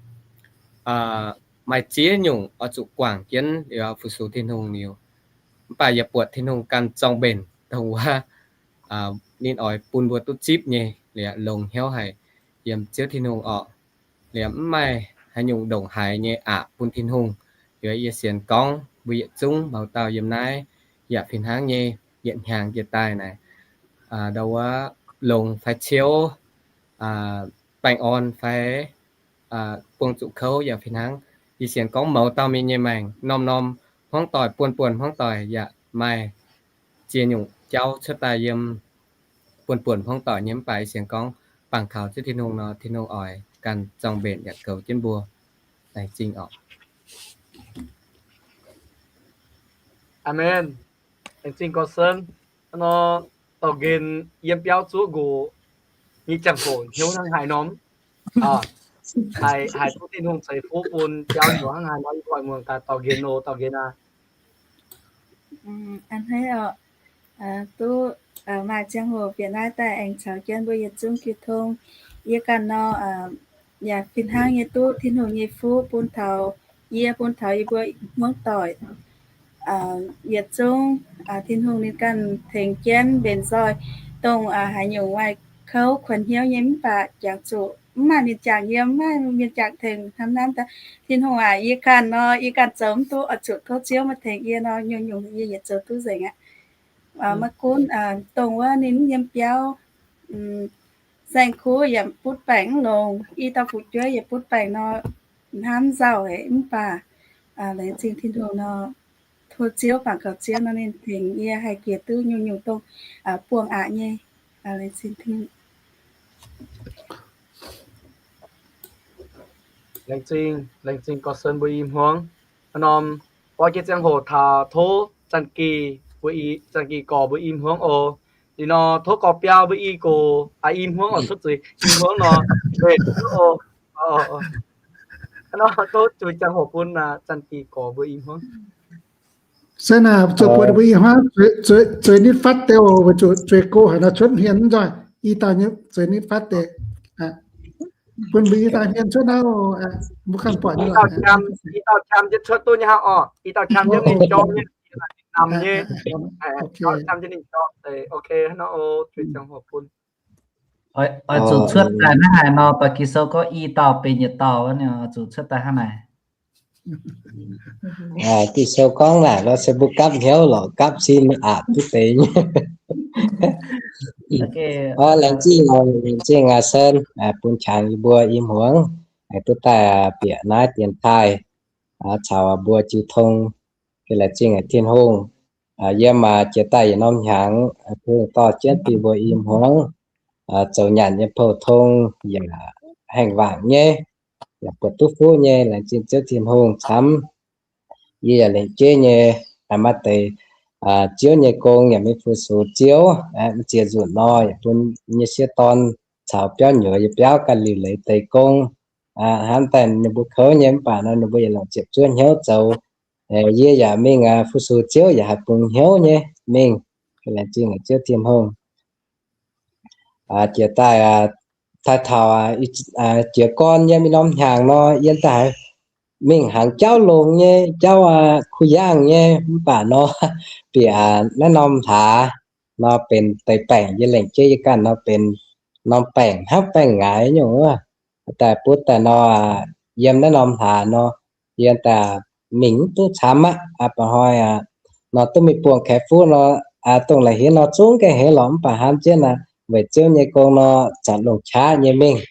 maaih ziex nyungc oix zuqc guangc jienv liuz aqv, fu-sux Tin-Hungh liuz, mv baac yaac buatc Tin-Hungh ganh zorng-mbenc dongh wuov ninh oix bun mbuo duqv zipv nyei, liuz aqv, longx hnyouv haic yiem Ziouv Tin-Hungh orqc. Liuz aqv, mv maaih haaix nyungc ndongc haaix nyei aqc bun Tin-Hungh. Liuz aqv, yie sienx gorngv mbuo yietc zungv mouz dauh yiem naaiv yaac fih hnangv nyei, yietc hnyangx jiex daaih naaic, ndau wuov longx fai ciouv, baengh orn fai buangh zuqc kouv yaac fih hnangv. Yie sienx gorngv mouz dauh mienh nyei maengc, norm-norm hmuangv doic, buonv-buonv hmuangv doic yaac maaih ziex nyungc jauv cuotv daaih yiem buonv-buonv hmuangv doic nyei. Mv baac yie sienx gorngv bangc kaux Ziouv Tin-Hungh nor, Tin-Hungh oix ganh zorng-mbenc yaac goux jienv mbuo. Laengz zingh orqc. Aamen. Laengz zingh gorx-sen. Nor, dorh nqen yiem biauv zuov nqox nyei ziangh hoc hnyouv hnangv haaix norm? Haiz, haiz duqv Tin-Hungh ceix fuqv bun biauv hnyouv hnangv haaix nor, yie oix muangx daaih dorh nqen oc, dorh nqen aac. A'hneiv oc, duqv maaih ziangh hoc bieqc naaiv daaih aengx caux jienv mbuo yietc zungv jiu tong. Yie ganh nor, yaac fih hnangv nyei duqv Tin-Hungh nyei fuqv bun taux yie, bun taux yie mbuo hmuangv doic yietc zungv. Tin-Hungh ninh ganh tengx jienv mbenc nzoih dongh haaix nyungc maaih kouv kuonx hnyouv nyei mv baac jangx zuqc mv maaih mienh jangx yiem, mv maaih mienh jangx tengx hnamv nanv daaih. Tin-Hungh aac, yie ganh nor, yie ganh zoux mv duqv, oix zuqc tov Ziouv maaih tengx yie nor, nyungc-nyungc yie yietc zoux duqv nzengc aqv. Maiv gunv dongh wuov ninh mv yiem biauv, saeng-kuv yaac butv baengc mv longx, i dauh fu'jueiv yaac butv baengc nor, hnamv nzauh haic mv baac laengz zingh Tin-Hungh nor, tov Ziouv, bangc kaux Ziouv nor ninh tengx yie haih jiex duqv nyungc-nyungc dongh buangh aqc nyei. Laengz zingh, laengz zingh gorx-sen mbuo i hmuangv. Norm oix jiex ziangh hoc taux tov Zanh Gih mbuo i, Zanh Gih gorx mbuo i hmuangv oc. Liuz nor tov gorx-biaa mbuo i gox, aa, i hmuangv oc, cuotv zuiz i hmuangv nor, oc. Nor tov zuiz ziangh hoc bun Zanh Gih gorx mbuo i hmuangv. Se naaic zuqc buatc mbuo i hmuangv zueiz nitv fatv deix oc, weic zuqc zueiz go haic nor cuotv hmien mv nzoih. I dauh nyei zueiz nitv fatv deix. Bun mbuo i dauh hmien cuotv naaiv oc. Mbuo ganh buatc nyei lorqc. I dauh qam jienv cuotv duqv nyei hnangv oc. I dauh qam jienv ninh jorm nyei, namx nyei. Qam jienv ninh jorm. Ok, hnangv nor oc, zueiz ziangh hoc bun. Oix zuqc cuotv daaih hnangv haaix nor, doix Ging-Sou gorngv i dauh benx yietc dauh wuov, oix zuqc cuotv daaih hnangv naaic. Ging-Sou gorngv naaic nor se mbuo gapv hnyouv lorqc, gapv sin aqc duqv deix nyei. Laengz zingh, laengz zingh aa Sen bun qangx yie mbuo i hmuangv duqv daaih bieqc naaiv dienx taaih caux mbuo jiu tong. Laengz zingh Tin-Hungh, yiem jiex daaih yietc norm hnyangx, Tin-Hungh dorh jienv bun mbuo i hmuangv zoux nyanc nyei pou-tong yaac haengh wangc nyei, yaac buatc duqv fuqv nyei. Laengz zingh Ziouv Tin-Hungh camv. Yie yaac lengc jeiv nyei, maaih deix Ziouv nyei gong yaac mingh fu-sux Ziouv. M'ziex nzunc nor yaac bun nyei sieqv dorn caux biauv nyuoz yiem biauv ganh liuc leiz deix gong. Hnamv daaih ninh mbuo kouv nyei mv baac nor ninh mbuo yaac longc ziepc zuoqv hnyouv zoux. Yie yaac mingh fu-sux Ziouv yaac haih bungx hnyouv nyei mingh. Laengz zingh Ziouv Tin-Hungh. Jiex daaih, taaih taux jiez gorn yiem i norm hnyangx nor, yiem daaih mingh hnaangx jauv longx nyei, jauv kuh yaangh nyei, mv baac nor, bieqc naaiv norm hlaax nor benx deix baengc, yie lengc jeiv yie ganh nor benx norm baengc hnangv baengc ngaix nyungc wuov. Daaih butv daaih nor, yiem naaiv norm hlaax nor, yie daaih mingh mv duqv camv aqv. Mba'hnoi nor duqv mingh buangh kaeqv fuqv nor, dongh la'hiev nor zungv gengh heix lorqc, mv baac hnamv jienv naaic weic Ziouv nyei gong nor zanc longc qaqv nyei mingh.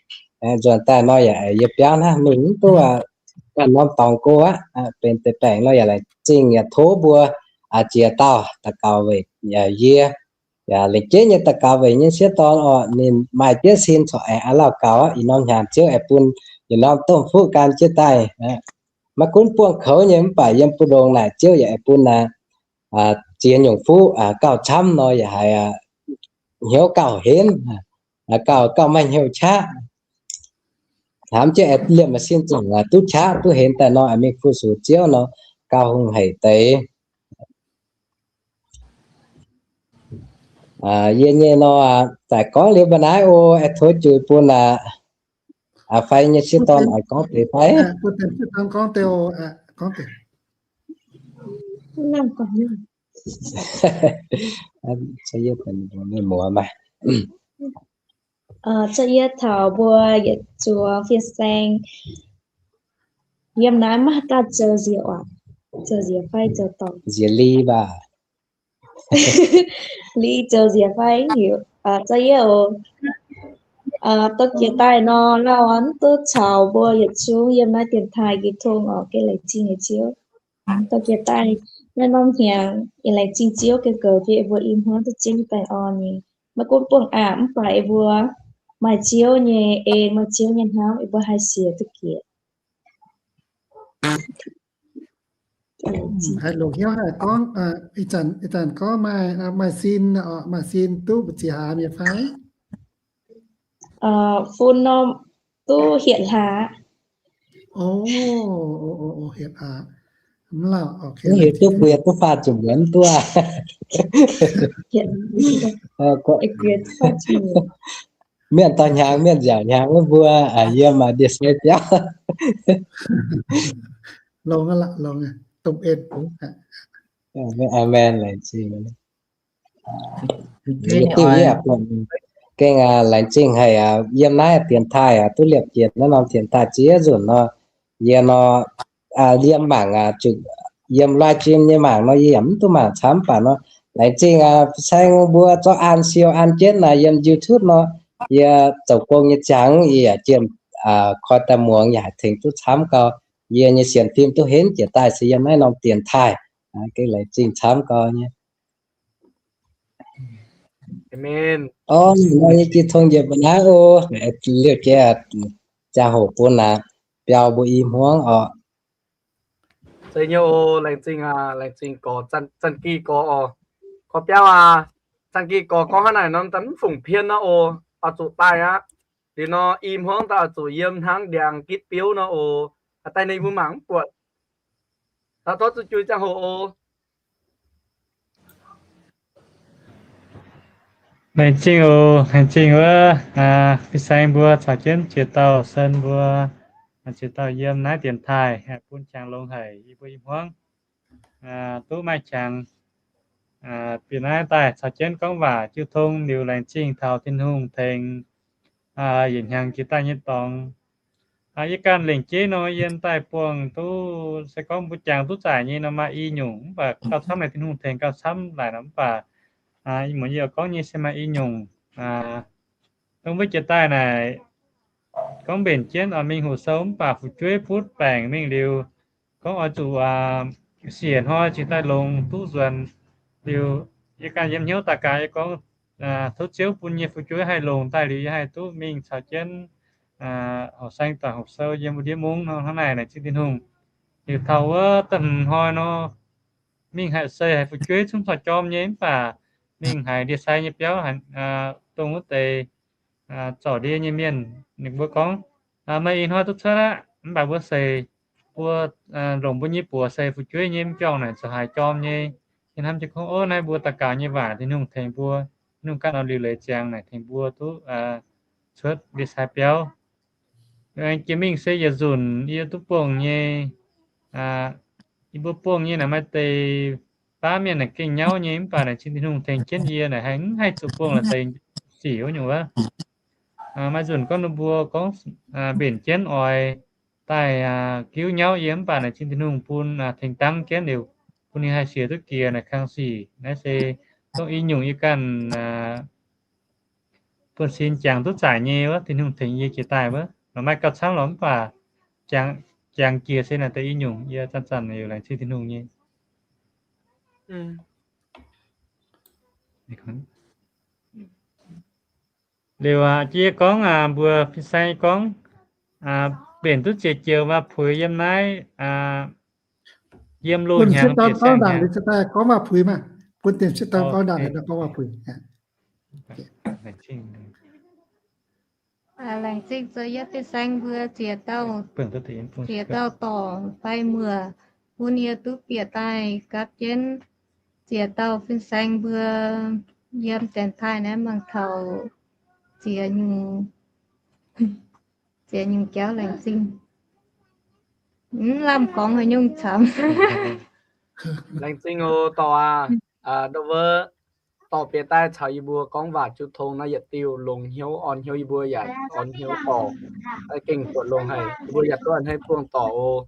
Nzuonx daaih nor yaac yie biauv hnangv, mingh mv duqv ganh norm dorngx go aqv. Benx deix baengc nor yaac laengz zingh yaac tov mbuo jiex dauh daux gaux weic yie. Yaac lengc jeiv nyei daux gaux weic nyei sieqv dorn orqc, ninh maaih jienv sin corc aengx a'lauh gaux aqv. Ih norm hnyangx Ziouv aengx bun yietc norm domh fuqv gan jienv daaih. Maiv gunv buangh koux nyei mv baac yiem buoz-ndongx naaic Ziouv yaac aengx bun ziex nyungc fuqv gauh camv nor yaac haiz hnyouv gauh henv, gauh, gauh maaih hnyouv qaqv. Hnamv jienv aengx liemh maaih sin zongc duqv qaqv duqv henv daaih nor, mingh fu-sux Ziouv nor gauh hungh haic deix. Yie nyei nor, zaaix gorngv liuz mba'naaiv oc, aengx tov juix bun a'fai nyei sieqv dorn oix gorngv deix fai? Zorqv yie taux mbuo yietc zuoz fin-saeng yiem naaiv maiv daaih zoux nziex waac, zoux nziex fai zoux dorngc? Nziex li baac. Li zoux nziex fai heuc, zorqv yie oc. Dorh jiex daaih nor, lauh aqv, mv duqv caux mbuo yietc zungv yiem naaiv dienx taaih jiex tong oc. Gengh laengz zingh nyei Ziouv. Dorh jiex daaih naaiv norm hnyangx yaac laengz zingh Ziouv gengh goux jienv yie mbuo i hmuangv duqv zien nyei baengh orn nyei. Maiv gunv buangh aqc mv baac yie mbuo maaih Ziouv nyei en, maaih Ziouv nyei hnamv, yie mbuo haih sienx duqv jiex. Haiz longc hnyouv haih gorngv, ih zanc, ih zanc gorngv maaih, maaih sin, maaih sin duqv mbu'ziex hlaax mi'aqv fai? Fun norm duqv hietc hlaax. Hietc hlaax. Mv lauh, heuc duqv bueix duqv faah ziepc muonz duqv. Mienh dorh hnyangx, mienh nziaauc hnyangx wuov mbuo, yiem maaih ndie-sai biauv. Longx aqv, longx, domh en. Aamen, laengz zingh. Yie diuh yie buatc gengh laengz zingh haic, yiem naaiv dienx taaih duqv liepc jiez naaiv norm dienx taaih ziex nzunc nor, yie nor, yiem mangc, zuqc yiem live stream nyei mangc nor, yie yaac mv duqv mangc camv baac nor, laengz zingh saeng mbuo zorqv an siou an jienv naaic yiem YouTube nor, yie zoux gong nyei ziangx yie yaac jiem koi daaih muangx yaac haih tengx duqv camv gau. Yie nyei sienx fim duqv henv jiex daaih se yiem naaiv norm dienx taaih. Gengh laengz zingh camv gau nyei. Aamen. Orv, nor yie jiex tong njiec mba'naaiv oc. Liouh jiex ziangh hoc bun aac, biaux mbuo i hmuangv orqc. Zeiz nyei oc, laengz zingh aac, laengz zingh gorx, Zanh Gih gorx orqc. Gorx biauv aac, Zanh Gih gorx gorngv hnangv naaic nor, daaih mv fungc pien nor oc, oix zuqc daaih aqv. Liuz nor i hmuangv daaih oix zuqc yiem hnangv ndiangx gitv biouv nor oc. Daaih ninh mbuo mangc mv buatc. Taux zorqv zuqc juix ziangh hoc oc. Laengz zingh oc, laengz zingh wuov fin-saeng mbuo caux jienv ziex dauh sen mbuo, ziex dauh yiem naaiv dienx taaih, bun qangx longx haic yie mbuo i hmuangv duqv maaih qangx bieqc naaiv daaih caux jienv gorngv waac jiu tong liuz laengz zingh taux Tin-Hungh tengx yietc hnyangx jiex daaih nyei dorngx. Yie ganh lengc jeiv nor yiem daaih buangh duqv se gorngv mbuo jangx duqv zaaic nyei nor maaih i nyungc, mv baac gauh camv naaic Tin-Hungh tengx gauh camv laaic nor, mv baac ih muonz yie oix gorngv nyei se maaih i nyungc. Dongh mbuo jiex daaih naaic gorngv mbenc jienv oix mingh hoqc sou mv baac fu'jueiv butv baengc mingh liuz, gorngv oix zuqc siec hnoi cingx daaih longx duqv nzuonx. Liuz yie ganh yiem hnyouv daaih gaax yie gorngv, tov Ziouv bun nyei fu'jueiv haih longc daaih liuz yie haih duqv mingh caux jienv horqc saeng doic hoqc sou yiem wuov ndiev mungv nor hnangv naaic laengz zingh Tin-Hungh. Liuz taux wuov da'hmz hnoi nor, mingh haiz seix haiz fu'jueiv cunv corc jorm nyei, mv baac mingh haiz ndie-sai nyei biauv, dongh wuov deix zorc ndie nyei mienh, ninh mbuo gorngv, meih ih hnoi duqv cuotv aqv, mv baac mbuo seix, mbuo longc mbuo nyei buoz seix fu'jueiv nyei m'jorngh naaic ziouc haiz jorm nyei. Yie hnamv jienv gorngv, ov, naaiv mbuo daux gaux nyei waac Tin-Hungh tengx mbuo, Tin-Hungh ganh oix liuc leiz ziangx naaic tengx mbuo duqv cuotv ndie-sai biauv. Aengx jiex mingh se yietc nzunc yie duqv buangh nyei, yie mbuo buangh nyei naaic maaih deix baav mienh naaic gengh nyauv nyei, mv baac naaic cing Tin-Hungh tengx jienv yie naaic haih, mv haih zuqc buangh laaix deix sic wuov nyungc wuov. Maaih nzunc gorngv ninh mbuo gorngv mbenc jienv oix daaih giuv nyauv yie, mv baac naaic cing Tin-Hungh bun tengx dangv jienv liuz, bun ninh haih sienx duqv jiex naaic kang sic. Naaiv se dongh i nyungc yie ganh buonv-sin jangx duqv zaaic nyei wuov, Tin-Hungh tengx yie jiex daaih wuov. Lorqc, maaih gauh camv lorqc, mv baac jangx jiex se naaic deix i nyungc yie zanc-zanc liuz laengz zingh Tin-Hungh nyei. Liuz aqv, yie gorngv mbuox fin-saeng gorngv, mbenc duqv ziex joux waac-puix yiem naaiv, yiem loz-hnyangx bieqc siang-hnyangx. Gorngv waac-puix maah, bun dienh sieqv dorn gorngv ndaangc, gorngv waac-puix. Laengz zingh zoux yie fin-saeng mbuo ziex dauh, ziex dauh dorc fai muoc, bun yie duqv bieqc daaih gapv jienv ziex dauh fin-saeng mbuo yiem dienx taaih naaiv mangc taux ziex nyungc, ziex nyungc jauv laengz zingh. Mv lamh gorngv haaix nyungc camv. Laengz zingh oc dorc aac. Ndau wuov dorc bieqc daaih caux yie mbuo gorngv waac jiu tong naaiv yietc diuh longx hnyouv orn hnyouv, yie mbuo yaac orn hnyouv dorc, gengh buatc longx haic, yie mbuo yaac duqv a'hneiv buangh dorc oc.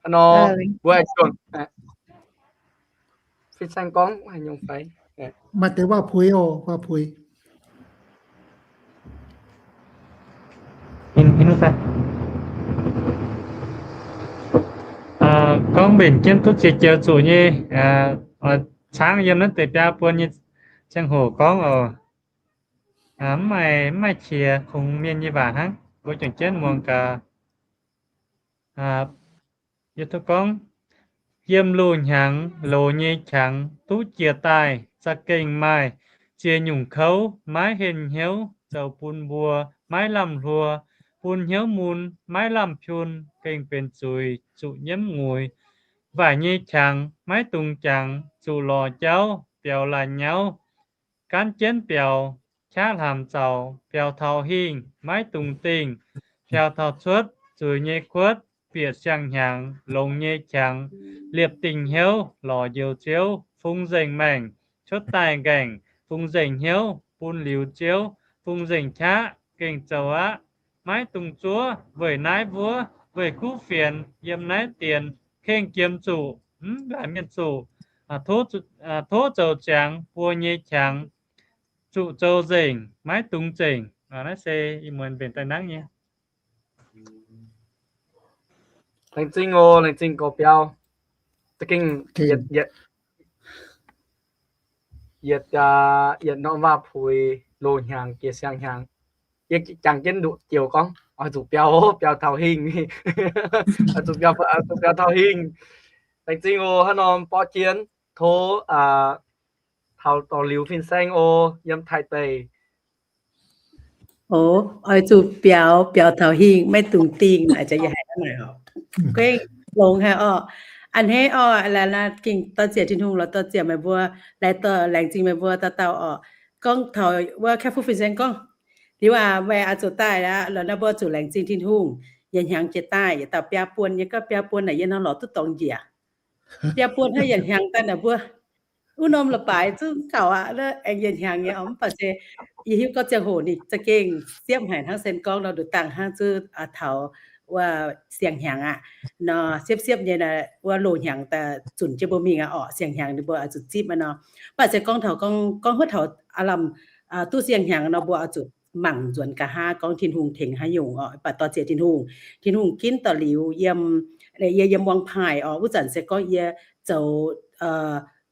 Hnangv nor mbuo aengx juangc fin-saeng gorngv haaix nyungc fai? Maaih deix waac-puix oc, waac-puix. Gorngv mbenc jienv duqv ziex joux zuqc nyei, oix caangv yiem naaiv deix biaa buon nyei ziangh hoc gorngv oc. Mv maaih, mv maaih qiex kungx mienh nyei waac hnangv, mbuo juangc jienv muangx gaax. Yie duqv gorngv, yiem loz hnyangx loz nyei qangx duqv jiex daaih za'gengh maaih ziex nyungc kouv maiv henh hnyouv zoux bun mbuo maiv lamh hluo, bun hnyouv mun maiv lamh piun, gengh benx zuiz zuqc nyiemv nguiz. Waaic nyei qangx maiv dungx jangx, zuqc lorz jauv biaux la'nyauv, gaanv jienv biaux, qaqv hlamc zaux, biaux taux hingh maiv dungx dingh, biaux taux cuotv zuiz nyei kuotv, bieqc siang-hnyangx longx nyei qangx, liepc dingh hnyouv lorz njoux Ziouv, fungx nzengc maengc cuotv daaih nqaengc, fungx nzengc hnyouv bun liuz Ziouv, fungx nzengc qaqv gengh zoux aqv. Maiv dungx zuov weic naaiv wuov, weic kuv fienx yiem naaiv dienx kengh jiem zuqc, mv laaic mienh zuqc. Tov zoux ziangx buo nyei qangx zuqc zoux nzengc, maiv dungx zengc. Naaiv se ih muonz mbenc daaih nangv nyei. Laengz zingh oc, laengz zingh gorx-biauv. Za'gengh yietc, yietc, yietc norm waac-puix, loz hnyangx jiex siang-hnyangx. Yie jangx jienv nduqc joux gorngv, oix zuqc biaux, biaux taux hingh. Oix zuqc biaux, oix zuqc biaux taux hingh. Laengz zingh oc, hnangv norm borqv jienv tov taux dorc Liuz fin-saeng oc, yiem Taiv deic. Oc, oix zuqc biaux, biaux taux hingh, maiv dungx dingh, a'jang yie haiz hnangv naaic oc. Guengh longx haic oc. A'hneiv oc, laaix gengh dorh ziec Tin-Hungh lorz dorh ziec meih mbuo, laaix dorh laengz zingh meih mbuo dauh dauh oc. Gorngv taux wuov Kaeqv Fuqv fin-saeng gorngv, liuz aac, meih oix zuqc daaih aqv, lorz naaiv mbuo zuqc laengz zingh Tin-Hungh, yietc hnyangx jiex daaih yietc dauh biaa buon nyei, gorngv biaa buon naaic yie hnangv lorz duqv dorngx njiec. Biaa buon hnangv yietc hnyangx daaih naaic mbuo wuov norm la'baaix zungv gaux aqv, aengx yietc hnyangx nyei oc. Mv baac se yie hiuv gorngv ziangh hoc ninh za'gengh siepv haic hnangv sen gorngv nor, nduqc dangh hnangv zuqc taux wuov siang-hnyangx aqv. Nor siepv-siepv nyei wuov loz hnyangx daaih zunc jienv mbuo mingh aqv orqc. Siang-hnyangx ninh mbuo oix zuqc zipv aqv nor. Mv baac se gorngv taux gorngv, gorngv huotv taux aav lamh duqv siang-hnyangx nor, mbuo oix zuqc mangc nzuonx nqa'haav gorngv Tin-Hungh tengx haaix nyungc orqc. Mv baac dorh ziec Tin-Hungh, Tin-Hungh ginv dorh liuz yiem, yie yiem Muangpaaih orqc, wuov zanc se gorngv yie zoux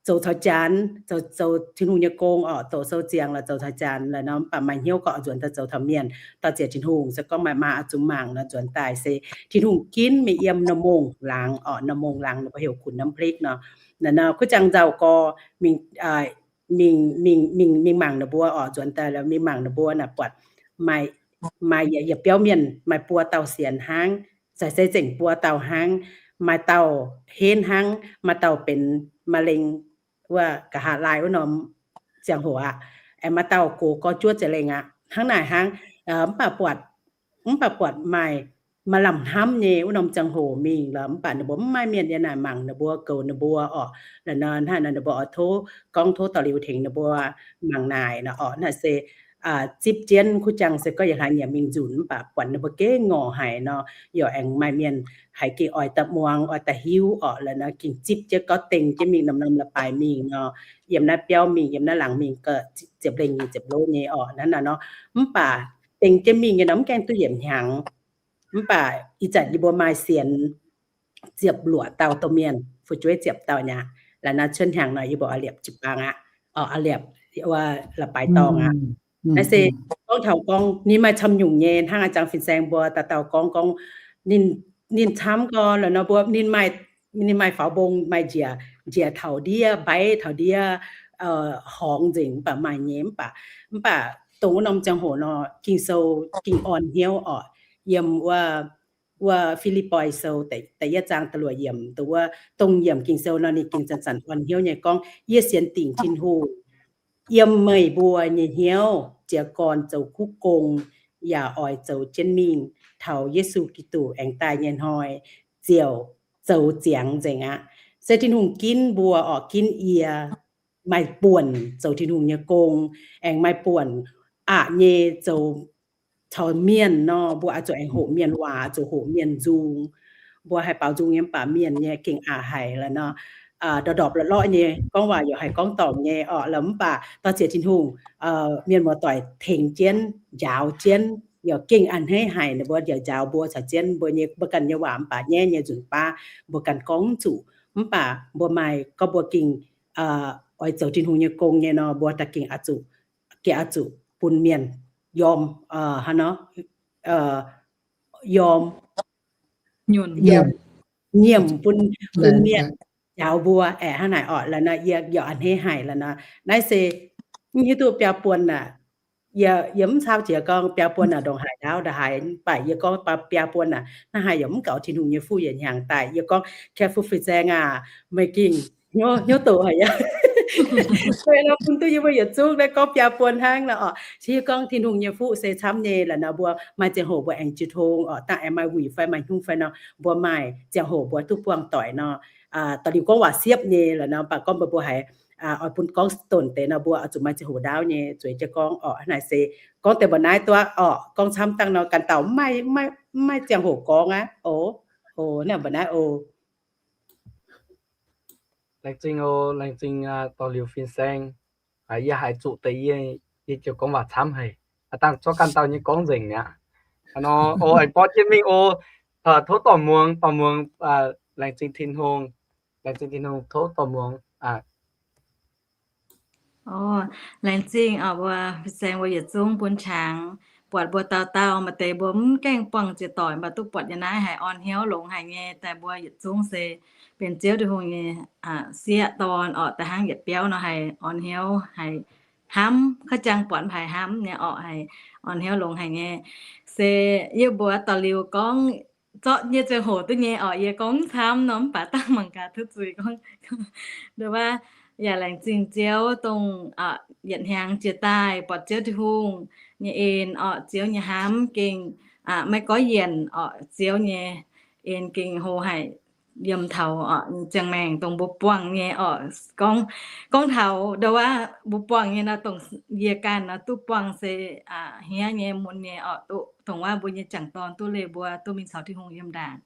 zoux caux janx, zoux, zoux Tin-Hungh nyei gong orqc, doqc sou ziangx lorqc, zoux caux janx lorqc nor, mv baac maaih hnyouv gorqv oix nzuonx daaih zoux taux mienh. Dauh ziex Tin-Hungh se gorngv maaih maa oix zuqc mangc nor, nzuonx daaih se Tin-Hungh ginv mingh yiem norm mongh laangz orqc, norm mongh laangz ninh mbuo heuc ขุนน้ำพริก nor. Naaiv nor kuv jangx nzauh gorx mingh, mingh, mingh, mingh mangc ninh mbuo orqc, nzuonx daaih mingh mangc ninh mbuo naaic buatc maaih, maaih yietc biauv mienh maaih buo dauh sienx hnangv, zai se zengc buo dauh hnangv, maaih dauh henv hnangv, maaih dauh benx มะเร็ง wuov nqa'haav laai wuov norm ziangh hoc aqv, aengx maaih dauh gox gorx juov ziepc lengh aqv, hnangv naaic hnangv. Mv baac buatc, mv baac buatc maaih, maaih lamh hnamv nyei wuov norm ziangh hoc mingh lorqc, mv baac ninh mbuo mv maaih mienh yiem naaic mangc ninh mbuo, goux ninh mbuo orqc. Lorqc nor hnangv nor ninh mbuo oix tov gorngv tov daux liuz tengx ninh mbuo mangc naaic nor orqc. Hnangv naaic se zipv jienv kuv jangx se gorngv yietc hlaax nyanc mingh nzunc, mv baac buatc ninh mbuo gengh ngorc haic nor, yaac aengx maaih mienh haiz gengh oix daaih muangx, oix daaih hiuv orqc. Lorqc nor gengh zipv jienv gorngv dengh jienv mingh norm norm la'baaix mingh nor, yiem naaiv biauv mingh, yiem naaiv laangz mingh, ziepc lengh nyei ziepc lov nyei orqc. Hnangv naaic nor, mv baac dengh jienv mingh nyei nor mv gaengh duqv yietc hnyangx. Mv baac ih zanc yie mbuo maaih sienx ziepc luoqc dauh domh mienh, fu'jueiv ziepc dauh nyei aqv. La'naaiv cuotv hnyangx nor yie mbuo oix liepc jiu-baang aqv, oix liepc wuov la'baaix dorngh aqv. Naaiv se gorngv taux gorngv ninh maaih camv nyungc nyei, hnangv a'jangx fin-saeng mbuo dauh dauh gorngv, gorngv ninh, ninh camv gorx lorqc nor mbuo, ninh maaih, ninh maaih faaux mbong, maaih njiec, njiec taux ndiev, mbaiv taux ndiev, horngz nzengc, mv baac maaih nyei. Mv baac, mv baac dongh wuov norm ziangh hoc nor, Ging-Sou gengh orn hnyouv orqc. Yiem wuov, wuov Fi^lipv^poi Sou da'yietv zaang da'luoqc yiemc, dongh wuov dongh yiemc Ging-Sou nor ninh gengh zanc-zanc orn hnyouv nyei gorngv, Yie sienx dingc Tin-Hungh yiem meih mbuo nyei hnyouv jiez gorn zoux kuv gong, yaac oix zoux jienv mingh taux Yesu Giduc aengx daaih nyei hnoi ziouc zoux ziangx nzengc aqv. Se Tin-Hungh ginv mbuo orqc, ginv yie maaih buonc zoux Tin-Hungh nyei gong, aengx maaih buonc aqc nyei zoux caux mienh nor, mbuo oix zuqc aengx hoqc mienh waac, zuqc hoqc mienh nzung. Mbuo haih baaux nzung nyei mv baac mienh nyei gengh aqc haic lorqc nor. Ndorpc ndorpc lorqc lorqc nyei gorngv waac yaac haih gorngv dorngc nyei orqc. Lorqc mv baac dorh ziex Tin-Hungh, mienh muoz-doic tengx jienv, njaaux jienv, yaac gengh a'hneiv haic. Ninh mbuo yaac njaaux mbuo caux jienv mbuo nyei, mbuo ganh nyei waac mv baac nyaiv nyei nzunc baav mbuo ganh gorngv mv zuqc. Mv baac mbuo maaih gorngv mbuo gengh oix zoux Tin-Hungh nyei gong nyei nor, mbuo daaih gengh oix zuqc, gengh oix zuqc bun mienh yiem, hnangv nor, yiem, nyiemc bun, bun mienh njaaux mbuo aeqv, hnangv naaic orqc. La'naaiv yie yaac a'hneiv haic la'naaiv. Naaiv se mv hiuv duqv biaa buon aac, yie, yie mv cau jiex gorngv biaa buon aac ndongc haaix ndaauv ndongc haaix, mv baac yie gorngv biaa buon aac hnangv haaix yaac mv gaux Tin-Hungh nyei fuqv yietc hnyangx daaih. Yie gorngv, Kaaix Fu Fin-Saeng aac, meih gengh hnyouv, hnyouv doqc haic yaac, meih nor bun duqv yie mbuo yietc zungv naaiv gorngv biaa buon hnangv nor orqc. Se yie gorngv Tin-Hungh nyei fuqv se camv nyei la'naaiv, mbuo maaih ziangh hoc mbuo aengx jiu tong orqc, dangh aengx maaih wuic fai maaih hnyungv fai nor, mbuo maaih ziangh hoc mbuo duqv buangh doic nor, da'liuz gorngv waac siepv nyei la'naaiv, mv baac gorngv mbuo, mbuo haiz oix bun gorngv donc deix nor, mbuo oix zuqc maaih ziangh hoc ndaauv nyei zueiz jienv gorngv orqc. Hnangv naaic se gorngv deix mba'naaiv duqv orqc, gorngv camv dangh nor ganh dauh mv maaih, mv maaih ziangh hoc gorngv aqv. O, o, naaiv mba'naaiv o. Laengz zingh o, laengz zingh dorh liuz fin-saeng. Yie haiz zuqc deix yie, yie ziouc gorngv waac camv haic. Dangh zorqv ganh dauh nyei gorngv nzengc mi'aqv. Nor o, aengx borqv jienv mingh o. Tov dorh muangx, dorh muangx. Laengz zingh Tin-Hungh, laengz zingh Tin-Hungh, tov dorh muangx. O, laengz zingh mbuo fin-saeng mbuo yietc zungv bun qangx, buatc mbuo dauh dauh maaih deix mbuo mv gaengh buangh ziec doic, mv baac duqv buatc yiem naaiv haiz orn hnyouv longx haic nyei. Daaih mbuo yietc zungv se benx Ziouv Tin-Hungh nyei sieqv dorn orqc, da'hnangv yietc biauv nor haiz orn hnyouv, haiz hnamv, ka'jangv buatc haiz hnamv nyei orqc, haiz orn hnyouv longx haic nyei. Se yie mbuox dorh liuz gorngv, zorqv nyei ziangh hoc duqv nyei orqc, yie gorngv mv camv nor, mv baac dangh mangc gaax tov zuiz gorngv. Nduov, yaac laengz zingh Ziouv dongh yietc hnyangx jiex daaih buatc Ziouv Tin-Hungh nyei en orqc, Ziouv nyei hnamv gengh maiv goiv yienc orqc, Ziouv nyei en gengh hlo haic. Yiem taux ziangh maengc dongh mbuo buangh nyei orqc, gorngv, gorngv taux nduov, mbuo buangh nyei nor, dongh yie ganh nor duqv buangh se hniev nyei, mun nyei orqc, duqv dongh wuov mbuo nyei jangc dorn duqv leih mbuo duqv mingh caux Tin-Hungh yiem ndaangc.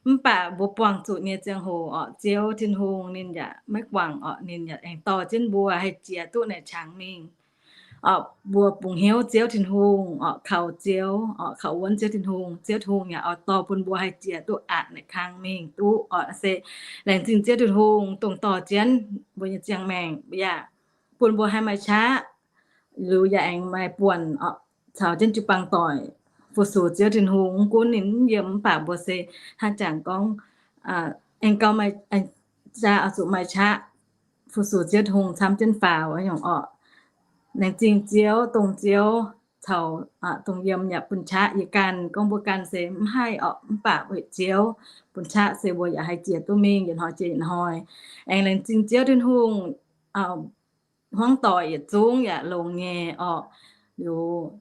Mv baac mbuo buangh zuqc nyei ziangh hoc orqc, Ziouv Tin-Hungh ninh yaac maiv guangc orqc, ninh yaac aengx dorh jienv mbuo haih jiex duqv naaic qangx mingh. Orqc, mbuo bungx hnyouv Ziouv Tin-Hungh, orqc, kaux Ziouv, orqc, kaux wuonv Ziouv Tin-Hungh, Ziouv Tin-Hungh yaac oix dorh bun mbuo haih jiex duqv aqc naaic kang mingh duqv. Orqc, se laengz zingh Ziouv Tin-Hungh dongh dorh jienv mbuo nyei ziangh maengc yaac bun mbuo haih maaih qaqv, liuz yaac aengx maaih buonc, orqc, caux jienv jiu-baang doic fu-sux Ziouv Tin-Hungh. Mv gunv ninh mv yiem mv baac mbuo se hnangv jangx gorngv, aengx gauh, jaa oix zuqc maaih qaqv fu-sux Ziouv Tin-Hungh camv jienv faaux nyungc orqc. Laengz zingh Ziouv, dongh Ziouv caux, dongh yiem yaac bun qaqv yie ganh. Gorngv mbuo ganh se mv haih orqc, mv baac weic Ziouv bun qaqv se mbuo yaac haih jiex duqv mingh yietc hnoi jiex yietc hnoi. Aengx laengz zingh Ziouv Tin-Hungh, hmuangv doic yietc zungv yaac longx nyei orqc. Liuz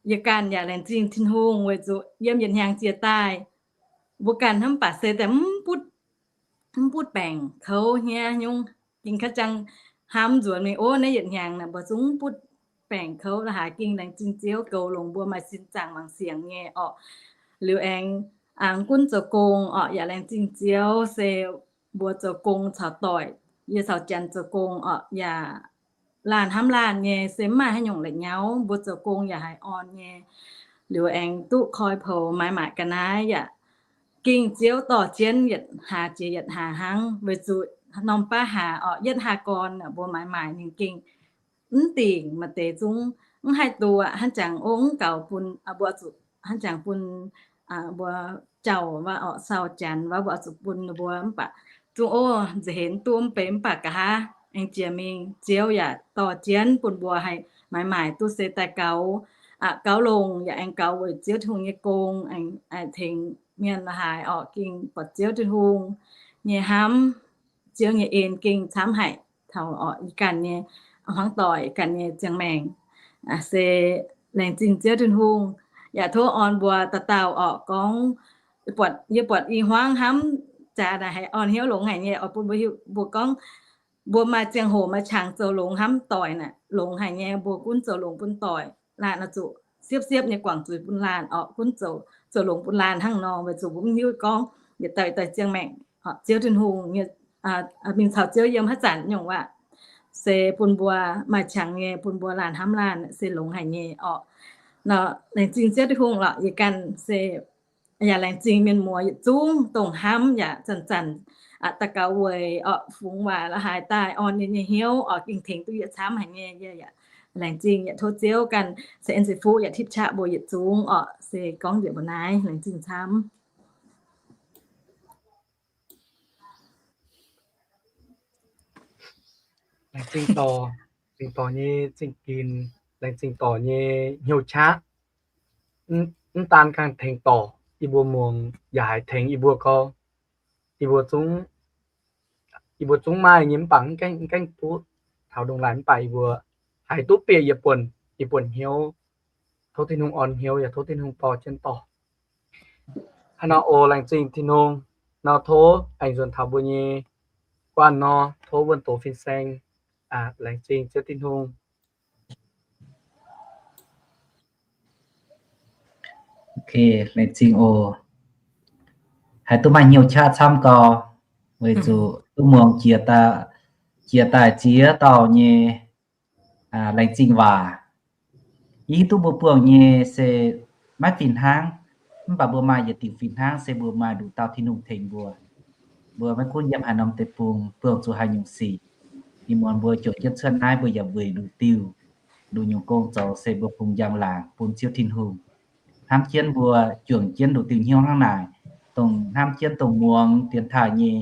yie ganh yaac laengz zingh Tin-Hungh weic zuqc yiem yietc hnyangx jiex daaih, mbuo ganh hnamv mv baac se daaih mv butv baengc kouv hniev nyungc, ging ka'jang hnamv nzuonx mingh, ov, naaiv yietc hnyangx naaic mbuo zungv mv butv baengc kouv la'haaix. Ging laengz zingh Ziouv goux longx mbuo maaih sin zaangc mangc sienx nyei orqc. Liuz aengx, aengx gunv zoux gong orqc, yaac laengz zingh Ziouv se mbuo zoux gong caux doic, yie caux Janx zoux gong orqc, yaac laanh hnamv laanh nyei, se mv maaih haaix nyungc la'nyauv, mbuo zoux gong yaac haiz orn nyei. Liuz aengx duqv koi poux maaiz maaic ga'naaiv yaac gengh Ziouv dorh jienv yietc hlaax jiex yietc hlaax hnangv, weic zuqc norm baav hlaax orqc, yietv hlaax gorn mbuo maaiz maaic ninh gengh mv dingc. Maaih deix zungv mv haih duqv aqv. Hnangv jangx ov, mv gaux bun, mbuo zuqc hnangv jangx bun mbuo jauv waac orqc, sau Janx waac, mbuo zuqc bun ninh mbuo mv baac zungv ov, nza'hec duqv mv benx mv baac nqa'haav aengx jiex mingh, Ziouv yaac dorh jienv bun mbuo haih maaiz maaic duqv se daaih gaux, gaux longx yaac aengx gaux weic Ziouv Tin-Hungh nyei gong, aengx tengx mienh la'haaix orqc, gengh buatc Ziouv Tin-Hungh nyei hnamv, Ziouv nyei en gengh camv haic taux orqc yie ganh nyei hmuangv doic, yie ganh nyei ziangh maengc. Se laengz zingh Ziouv Tin-Hungh. Yaac tov orn mbuo dauh dauh orqc gorngv, buatc, yie buatc i hmuangv hnamv jaax naaic haiz orn hnyouv longx haic nyei oix bun mbuo hiuv, mbuo gorngv mbuo maaih ziangh hoc maaih qangx zoux longx hnamv doic naaic longx haic nyei. Mbuo gunv zoux longx bun doic, laanh oix zuqc siepv-siepv nyei guangc zuiz bun laanh orqc. Gunv zoux, zoux longx bun laanh hnangv nor, weic zuqc mbuo mv hiuv gorngv yietc dauh yietc dauh ziangh maengc, Ziouv Tin-Hungh nyei, mingh caux Ziouv yiem haaix zanc nyungc waac, se bun mbuo maaih qangx nyei, bun mbuo laanh hnamv laanh se longx haic nyei orqc. Nor laengz zingh Ziouv Tin-Hungh lorqc. Yie ganh se yaac laengz zingh mienh muoz yietc zungv dongh hnamv yaac zanc-zanc daux gaux weic orqc, fungx waac la'haaix daaih orn yie nyei hnyouv orqc, gengh tengx duqv yie camv haic nyei. Yie yaac laengz zingh, yaac tov Ziouv ganh ceix en ceix fuqv yaac tipv qaqv mbuo yietc zungv orqc. Se gorngv njiec mbuo naaiv, laengz zingh camv. Laengz zingh dorh, zingh dorh nyei zingh-ginx, laengz zingh dorh nyei hnyouv qaqv. Mv daan kangv tengx dorh yie mbuo muangx, yaac haiz tengx yie mbuo gorngv, yie mbuo zungv, yie mbuo zungv maaih nyei mv baac mv gaengh, mv gaengh duqv taux ndongc naaic mv baac yie mbuo haiz duqv bieqc yie buonc, yie buonc hnyouv. Tov Tin-Hungh orn hnyouv yaac tov Tin-Hungh dorh jienv dorh. Hnangv nor oc, laengz zingh Tin-Hungh. Nor tov aengx nzuonx taux mbuo nyei guanh nor, tov wuonh doz fin-saeng. Laengz zingh Ziouv Tin-Hungh. Ok, laengz zingh oc. Haiz duqv maaih hnyouv qaqv camv gau, weic zuqc duqv muangx jiex daaih, jiex daaih ziex dauh nyei laengz zingh waac. Yie hiuv duqv mbuo buangh nyei se maiv fih hnangv, mv baac mbuo maaih yietc diuc fih hnangv se mbuo maaih nduqc dauh Tin-Hungh tengx mbuo. Mbuo maiv gunv yiem haaix norm deic-bung, buangh zuqc haaix nyungc sic, ih muonz mbuo juangc jienv cuotv naaiv mbuo yaac weic nduqc diuh, nduqc nyungc gong zoux se mbuo bungx njang-laangc bun Ziouv Tin-Hungh. Hnamv jienv mbuo juangc jienv nduqc diuh hnyouv hnangv naaic, dongh hnamv jienv dongh muangx dienx taaih nyei,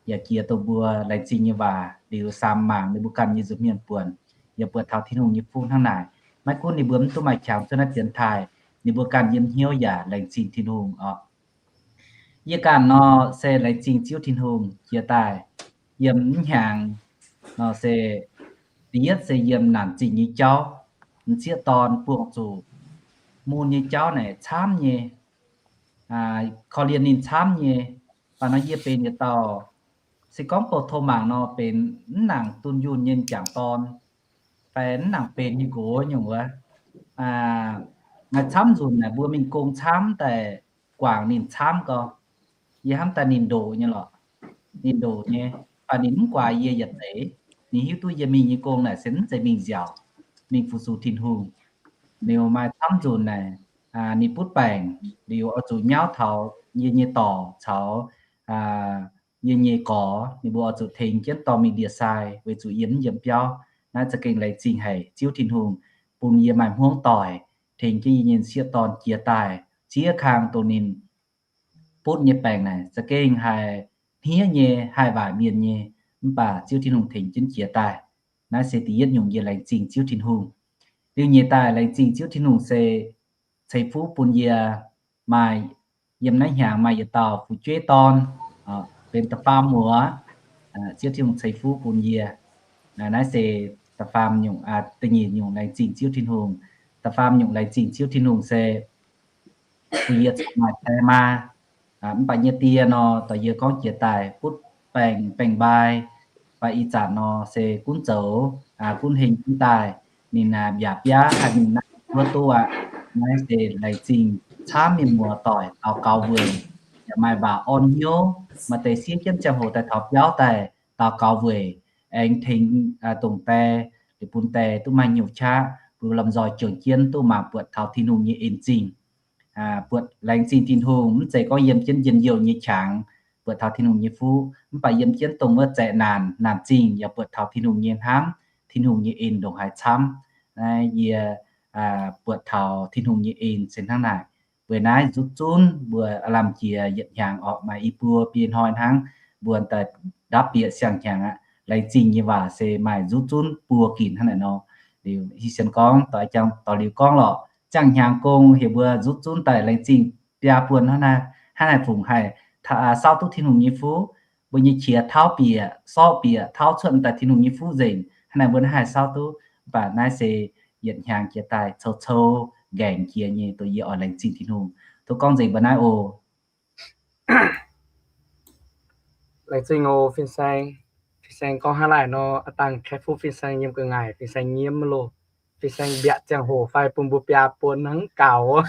yaac jiex dongh mbuo laengz zingh nyei waac liuz samx mangc ninh mbuo ganh nyei nza'hmien buonc, yaac buatc taux Tin-Hungh nyei fuqv hnangv naaic. Maiv gunv ninh mbuo mv duqv maaih qangx cuotv naaiv dienx taaih, ninh mbuo ganh yiem hnyouv yaac laengz zingh Tin-Hungh orqc. Yie ganh nor se laengz zingh Ziouv Tin-Hungh jiex daaih yiem mv hnyangx nor se, da'yietv se yiem naanc zingh nyei jauv, m'sieqv dorn buangh zuqc mun nyei jauv naaic camv nyei, korv-lienh ninh camv nyei. Baac nor yie benx yietc dauh, se gorngv bouh tov mangc nor benx mv nangc dunh yunh nyei m'jangc dorn, fai mv nangc benx nyei nqox nyungc wuov. Maaih camv nzunc naaic mbuo mingh gong camv daaih guangc ninh camv gau. Yie hnamv daaih ninh ndoqc nyei lorqc. Ninh ndoqc nyei, baac ninh mv guaax yie yietc deix. Ninh hiuv duqv yie mingh nyei gong naaic se mv zeiz mingh nziaauc. mingh fu-sux Tin-Hungh. Liuz maaih camv nzunc naaic, ninh butv baengc liuz oix zuqc nyauv taux yie nyei dorc caux yie nyei gorx, ninh mbuo oix zuqc tengx jienv dorh mingh ndie-sai weic zuqc yie mv yiem biauv. Naaiv za'gengh laengz zingh haic Ziouv Tin-Hungh bun yie maaih hmuangv doic tengx jienv yie nyei sieqv dorn jiex daaih ziex kang dongh ninh butv nyei baengc naaic za'gengh haih hniev nyei, haih waaic mienh nyei, mv baac Ziouv Tin-Hungh tengx jienv jiex daaih. Naaiv se da'yietv nyungc yie laengz zingh Ziouv Tin-Hungh. Liuz nyeic daaih laengz zingh Ziouv Tin-Hungh se ceix fuqv bun yie maaih, yiem naaiv hnyangx maaih yietc dauh fu'jueiv dorn, benx da'faam muoz. Ziouv Tin-Hungh ceix fuqv bun yie. Naaiv se da'faam nyungc, da'nyeic nyungc laengz zingh Ziouv Tin-Hungh. Da'faam nyungc laengz zingh Ziouv Tin-Hungh se bun yie maaih die maa, mv baac nyei die nor, dorh yie gorngv jiex daaih butv baengc, baengc-mbai, mv baac ih zanc nor se gunv zoux, gunv heng jienv daaih. Ninh mbiaac biaav haih mingh naaiv wuov duqv aqv. Naaiv se laengz zingh camv mienh muoz-doic daux gaux weic yaac maaih waac orn hnyouv, maaih deix siev jienv ziangh hoc daaih taux biauv daaih daux gaux weic aengx tengx dongh die, liuz bun die duqv maaih nyouc qaqv, bun lomh nzoih juangc jienv duqv mangc buatc taux Tin-Hungh nyei en zingh. Buatc laengz zingh Tin-Hungh mv zeiz gorngv yiem jienv njien-youh nyei qangx buatc taux Tin-Hungh nyei fuqv, mv baac yiem jienv dongh wuov zaeqc naanc, naanc zingh yaac buatc taux Tin-Hungh nyei hnamv, Tin-Hungh nyei en ndongc haaix camv. Naaiv yie buatc taux Tin-Hungh nyei en se hnangv naaic. Weic naaiv nzuqc zunv mbuo aav lamh jiex yietc hnyangx orqc, maaih i buo biei hnoi hnangv mbuo daaih ndapv bieqc siang-hnyangx aqv. Laengz zingh nyei waac se maaih nzuqc zunv buo ginc hnangv naaic nor. Liuz sienx gorngv dorh liuz gorngv lorqc, ziangh hnyangx gong heuc mbuo nzuqc zunv daaih laengz zingh biaa buonc hnangv naaic, hnangv naaic fungc haih saauv duqv Tin-Hungh nyei fuqv. Mbuo nyei qiex tauv bieqc, sorqv bieqc, tauv cuotv daaih Tin-Hungh nyei fuqv nzengc, hnangv naaic mbuo haih saauv duqv. Mv baac naaiv se yietc hnyangx jiex daaih cou-cou nqaengc jiex nyei, dongh yie oix laengz zingh Tin-Hungh. Tov gorngv nzengc mbuo naaiv oc. Laengz zingh oc fin-saeng. Fin-saeng gorngv hnangv naaic nor, aa dangh kaeqv fuqv fin-saeng yiem ga'ngaaic, fin-saeng nyiemv loh. Fin-saeng mbiaatc ziangh hoc fai bun mbuo biaa buonc hnangv gaux.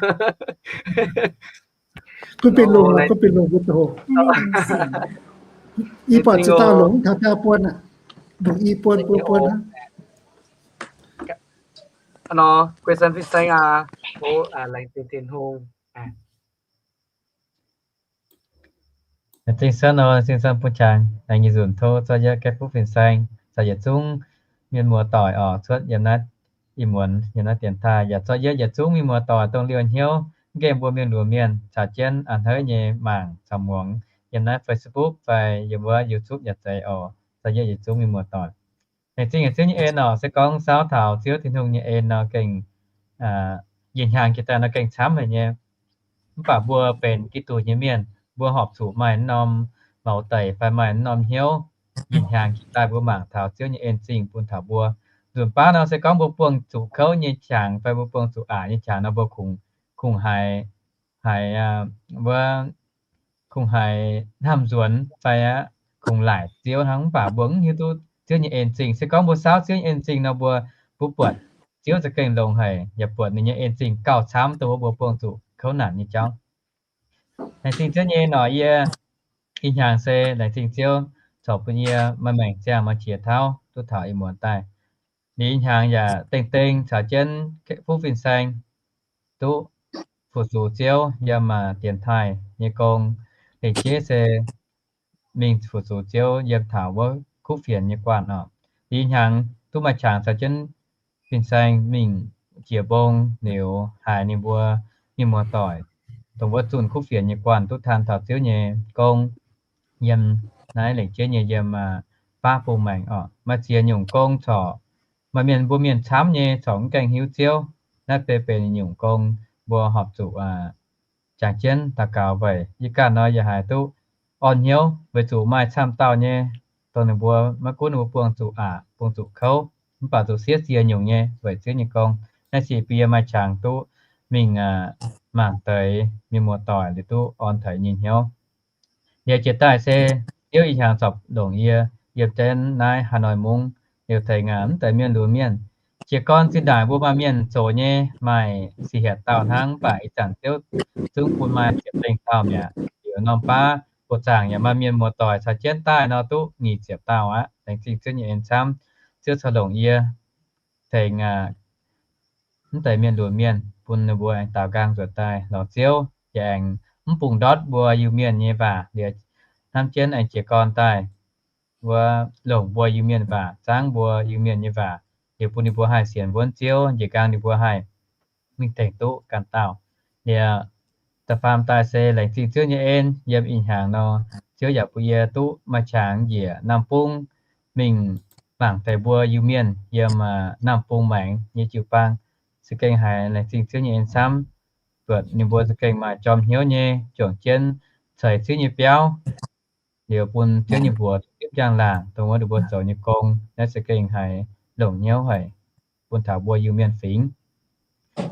Gunv benx longc, gunv benx longc mbuo zoux. I buatc ziex dauh longc taux biaa buonc aqv. Longc i buonc, buo buonc hnangv. Nor, guei san fin-saeng aac, laengz zingh Tin-Hungh. Laengz zingh sanv nor, laengz zingh sanv bun qangx. Laengz zingh nzunc tov zorqv yietv gaeqv fuqv fin-saeng caux yietc zungv mienh muoz-doic oc, cuotv yiem naaiv ih muonz yiem naaiv dienx taaih, yaac zorqv yietv yietc zungv mienh muoz-doic dongh liouh hnyouv nqemh mbuo mienh lunx mienh caux jienv a'hneiv nyei mangc caux muangx yiem naaiv Facebook fai yiem wuov YouTube yaac zeiz oc. Zorqv yietv yietc zungv mienh muoz-doic. Laengz zingh yietc zungv nyei en oc, se gorngv saauv taux Ziouv Tin-Hungh nyei en nor gengh, yietc hnyangx jiex daaih nor gengh camv haic nyei. Mv baac mbuo benx Giduc nyei mienh, mbuo horpc zuqc maaih norm mouz deic fai maaih norm hnyouv, yietc hnyangx jiex daaih mbuo mangc taux Ziouv nyei en zingh bun taux mbuo. Nzunc baav nor se gorngv mbuo buangh zuqc kouv nyei qangx fai mbuo buangh zuqc aqc nyei qangx nor mbuo kungx, kungx haiz, haiz, wuov, kungx haiz hnamv nzuonx fai aqv, kungx laaic Ziouv hnangv. Mv baac mbuo mv hiuv duqv Ziouv nyei en zingh. Se gorngv mbuo saauv Ziouv nyei en zingh nor mbuo, mbuo buatc Ziouv za'gengh longx haic, yaac buatc ninh nyei en zingh gauh camv dongh wuov mbuo buangh zuqc kouv naanc nyei jauv. Laengz zingh Ziouv nyei norqc yie ih hnyangx se laengz zingh Ziouv corc bun yie maaih maengc ziangh maaih qiex tauv duqv taux ih muonz daaih. Liuz ih hnyangx yaac dengh dengh caux jienv fuqv fin-saeng duqv fu-sux Ziouv yiem maac dienx taaih nyei gong. Lengc jeiv se mingh fu-sux Ziouv yiem taux wuov kuv fienx nyei guanh oc. Liuz ih hnyangx duqv maaih qangx caux jienv fin-saeng mingh jiex mbong liuz haiz ninh mbuo mienh muoz-doic dongh wuov zunh kuv fienx nyei guanh duqv taan taux Ziouv nyei gong yiem naaiv lengc jeiv nyei yiem faav bung maengx oc. Maaih ziex nyungc gong corc maaih mienh mbuo mienh camv nyei corc mv gaengh hiuv Ziouv. Naaiv benx benx nyungc gong mbuo horpc zuqc jangx jienv daux gaux weic yie ganh nor yaac haiz duqv orn hnyouv weic zuqc maaih camv dauh nyei dongh ninh mbuo maiv gunv ninh mbuo buangh zuqc aqc buangh zuqc kouv, mv baac zuqc siev ziex nyungc nyei weic Ziouv nyei gong. Naaiv se bun yie maaih qangx duqv mingh mangc deix mienh muoz-doic liuz duqv orn taux yie nyei hnyouv. Liuz jiex daaih se Ziouv ih hnyangx corc longc yie yiem jienv naaiv Hà Nội mungv liuz tengx mv deix mienh lunx mienh. Jiez gorn zinh ndaangc mbuo maaih mienh zoux nyei maaih sic hietc dauh hnangv, mv baac ih zanc Ziouv zungv bun maaih ziepc lengh dauh mi'aqv. Liuz norm baav buoqc zaangc yaac maaih mienh muoz-doic caux jienv daaih nor duqv nyic ziepc dauh aqv. Laengz zingh Ziouv nyei en camv. Ziouv corc longc yie tengx mv deix mienh lunx mienh, bun ninh mbuo aengx daaux nqaang nzuonx daaih lorz Ziouv, yaac aengx mv bungx ndortv mbuo Iu-Mienh nyei waac liuz, hnamv jienv aengx jiez gorn daaih, mbuo longc mbuo Iu-Mienh waac, zaangv mbuo Iu-Mienh nyei waac, liuz bun ninh mbuo haih sienx wuonv Ziouv, njiec nqaang ninh mbuo haih mingh tengx duqv ganh dauh. Liuz da'faam daaih se laengz zingh Ziouv nyei en, yiem ih hnyangx nor, Ziouv yaac bun yie duqv maaih qangx njiec Naamh Bung mingh mangc deix mbuo Iu-Mienh yiem Naamh Bung maengx nyei jiu-baang, za'gengh haiz laengz zingh Ziouv nyei en camv. Buatc ninh mbuo za'gengh maaih jorm hnyouv nyei juangc jienv ceix Ziouv nyei biauv, liuz bun Ziouv nyei mbuox zipv njang-laangc dongh wuov ninh mbuo zoux nyei gong. Naaiv za'gengh haiz longc hnyouv haic bun taux mbuo Iu-Mienh fingx.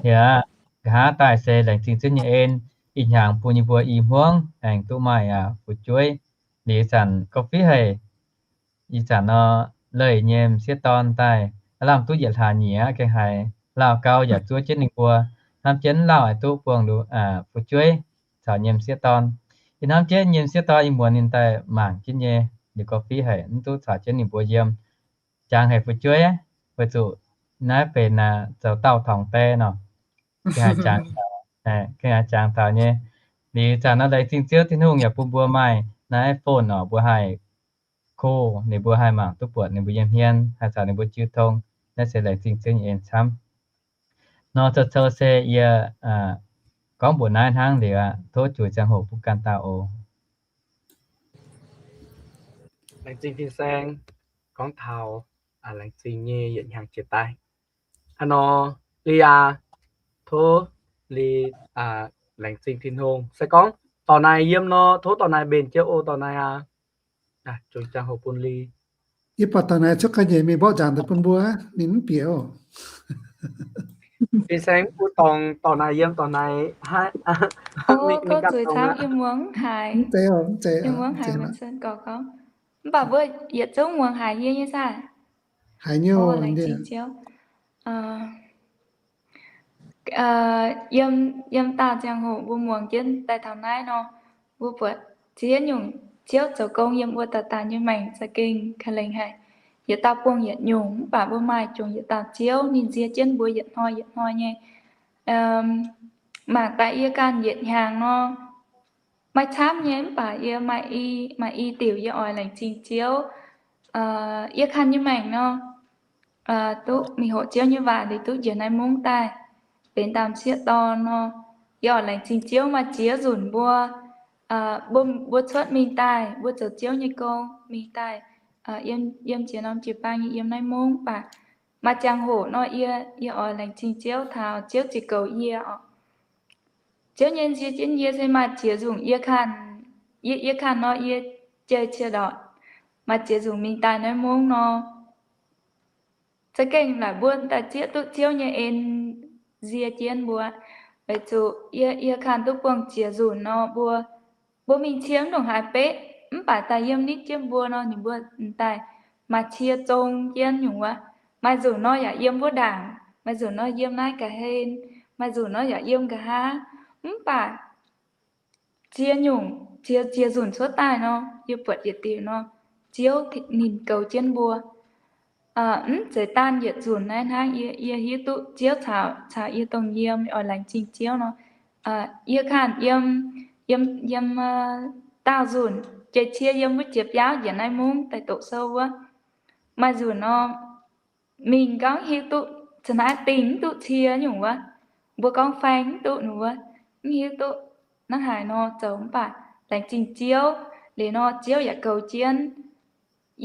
Yaac nqa'haav daaih se laengz zingh Ziouv nyei en, ih hnyangx bun yie mbuo i hmuangv aengx duqv maaih fu'jueiv. Liuz ih zanc gorngv fiuv haic, ih zanc nor leih nyei m'sieqv dorn daaih aav lamh duqv yietc hlaax nyieqc, gengh haiz lauh gau yaac zuov jienv ninh mbuo, hnamv jienv lauh aengx duqv buangh fu'jueiv caux nyei m'sieqv dorn. Yie hnamv jienv nyei m'sieqv dorn, yie muonz ninh daaih mangc jienv nyei, liuz gorngv fiuv haic mv duqv caux jienv ninh mbuo yiem. Jangx haic fu'jueiv, weic zuqc naaiv benx zoux dauh torngx die nor, gengh haiz jangx taux nyei. Liuz zanc nor laengz zingh Ziouv Tin-Hungh yaac bun mbuo maaih naaiv phone nor, mbuo haih ko, ninh mbuo haih mangc duqv buatc ninh mbuo nyei hmien, haih caux ninh mbuo jiu tong. Naaiv se laengz zingh Ziouv nyei en camv. Nor cou-cou se yie gorngv mbuox naaiv hnangv liuz aqv. Tov zueiz ziangh hoc bun ganh dauh oc. Laengz zingh fin-saeng gorngv taux laengz zingh nyei yietc hnyangx jiex daaih. Aa nor, Li aa, tov Li laengz zingh Tin-Hungh. Se gorngv dorh naaiv yiem nor, tov dorh naaiv mbenc jienv oc, dorh naaiv aqv. Zueiz ziangh hoc bun Li. Yie buatc dorh naaiv cuotv ga'nyiec mingh mborqv nzaangc daaih bun mbuo, ninh mv bieqc oc. Fin-saeng mv bun dorh naaiv yiem, dorh naaiv haiv. Tov zueiz camv, yie muangx haiz, yie muangx haiz Vincent gorngv, gorngv. Mv baac mbuo yietc zungv muangx haiz yie nyei saah? Haiz nyei oc, laengz zingh Ziouv. Yiem, yiem daauh ziangh hoc mbuo muangx jienv daaih taux naaiv nor, mbuo buatc ziex nyungc Ziouv zoux gong yiem mbuo dauh dauh nyei maengc za'gengh ka'lengh haic. Yietc dauh buangh yietc nyungc, mv baac mbuo maaih jomc yietc dauh Ziouv, ninh nzie jienv mbuo yietc hnoi yietc hnoi nyei. Mangc daaih yie ganh yietc hnyangx nor, maaih camv nyei, mv baac yie maaih i, maaih i diuc yie oix laengz zingh Ziouv. Yie ganh nyei maengc nor, duqv mingh hoqc Ziouv nyei waac liuz duqv njiec naaiv mungv daaih, benx dauh m'sieqv dorn nor, yie oix laengz zingh Ziouv maaih ziex nzunc mbuo, mbuo, mbuo cuotv mingh daaih, mbuo zoux Ziouv nyei gong mingh daaih, yiem, yiem ziex norm jiu-baang nyei yiem naaiv mungv. Mv baac maaih ziangh hoc nor, yie, yie oix laengz zingh Ziouv taux Ziouv ziouc goux yie oc. Ziouv nyei nzie jienv yie se maaih ziex nzunc yie ganh, yie, yie ganh nor yie jai cie ndorqc, maaih ziex nzunc mingh daaih naaiv mungv nor, za'gengh laaix mbuo daaih zieqv duqv Ziouv nyei en nzie jienv mbuo. Weic zuqc yie, yie ganh duqv buangh ziex nzunc nor, mbuo, mbuo mingh cie mv ndongc haaix beqv, mv baac daaih yiem nitv jienv mbuo nor, ninh mbuo daaih maaih cie zong jienv nyungc wuov. Maaih nzunc nor yaac yiem wuov ndaangc, maaih nzunc nor yiem naaiv ga'hlen, maaih nzunc nor yaac yiem nqa'haav. Mv baac ziex nyungc, ziex, ziex nzunc cuotv daaih nor, yie buatc yietc diuc nor, Ziouv ninh goux jienv mbuo. Mv zeiz daanh yietc nzunc naaiv hnangv, yie, yie hiuv duqv Ziouv caux, caux yie dongh yiem, oix laengz zingh Ziouv nor. Yie ganh yiem, yiem, yiem daauh nzunc jai cie yiem wuov jiex biauv njiec naaiv mungv daaih doqc sou wuov. Maaih nzunc nor, mingh gorngv hiuv duqv ca'naaiv dingh mv duqv cie nyungc wuov, mbuo gorngv faeng mv duqv nyungc wuov, mv hiuv duqv hnangv haaix nor zoux. Mv baac laengz zingh Ziouv, liuz nor Ziouv yaac goux jienv.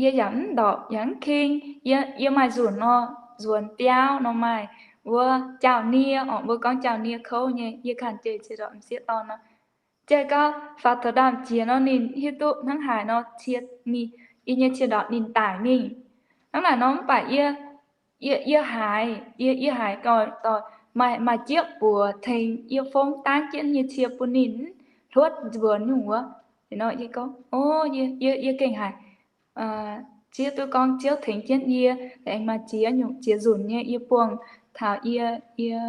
Yie yaac mv ndorpc yaac mv king. Yie, yie maaih nzunc nor, nzuonx biauv nor maaih wuov jauv-nie oc, mbuo gorngv jauv-nie kouv nyei, yie ganh jai cie ndorqc m'sieqv dorn nor. Jai gau faaux taux ndaamv-jiex nor, ninh hiuv duqv hnangv haaix nor cie, ninh, yie nyei cie ndorqc ninh daic mingh. Hnangv naaic nor mv baac yie, yie, yie haiz, yie, yie haiz doic, doic maaih, maaih jieqv buoz tengx yie fong dangv jienv nyei cie bun ninh hluotv nzuonx nyungc wuov. Nor yie gorngv, o, yie, yie, yie gengh haiz Ziex duqv gorngv Ziouv tengx jienv yie, aengx maaih ziex nyungc ziex nzunc nyei yie buangh taux yie, yie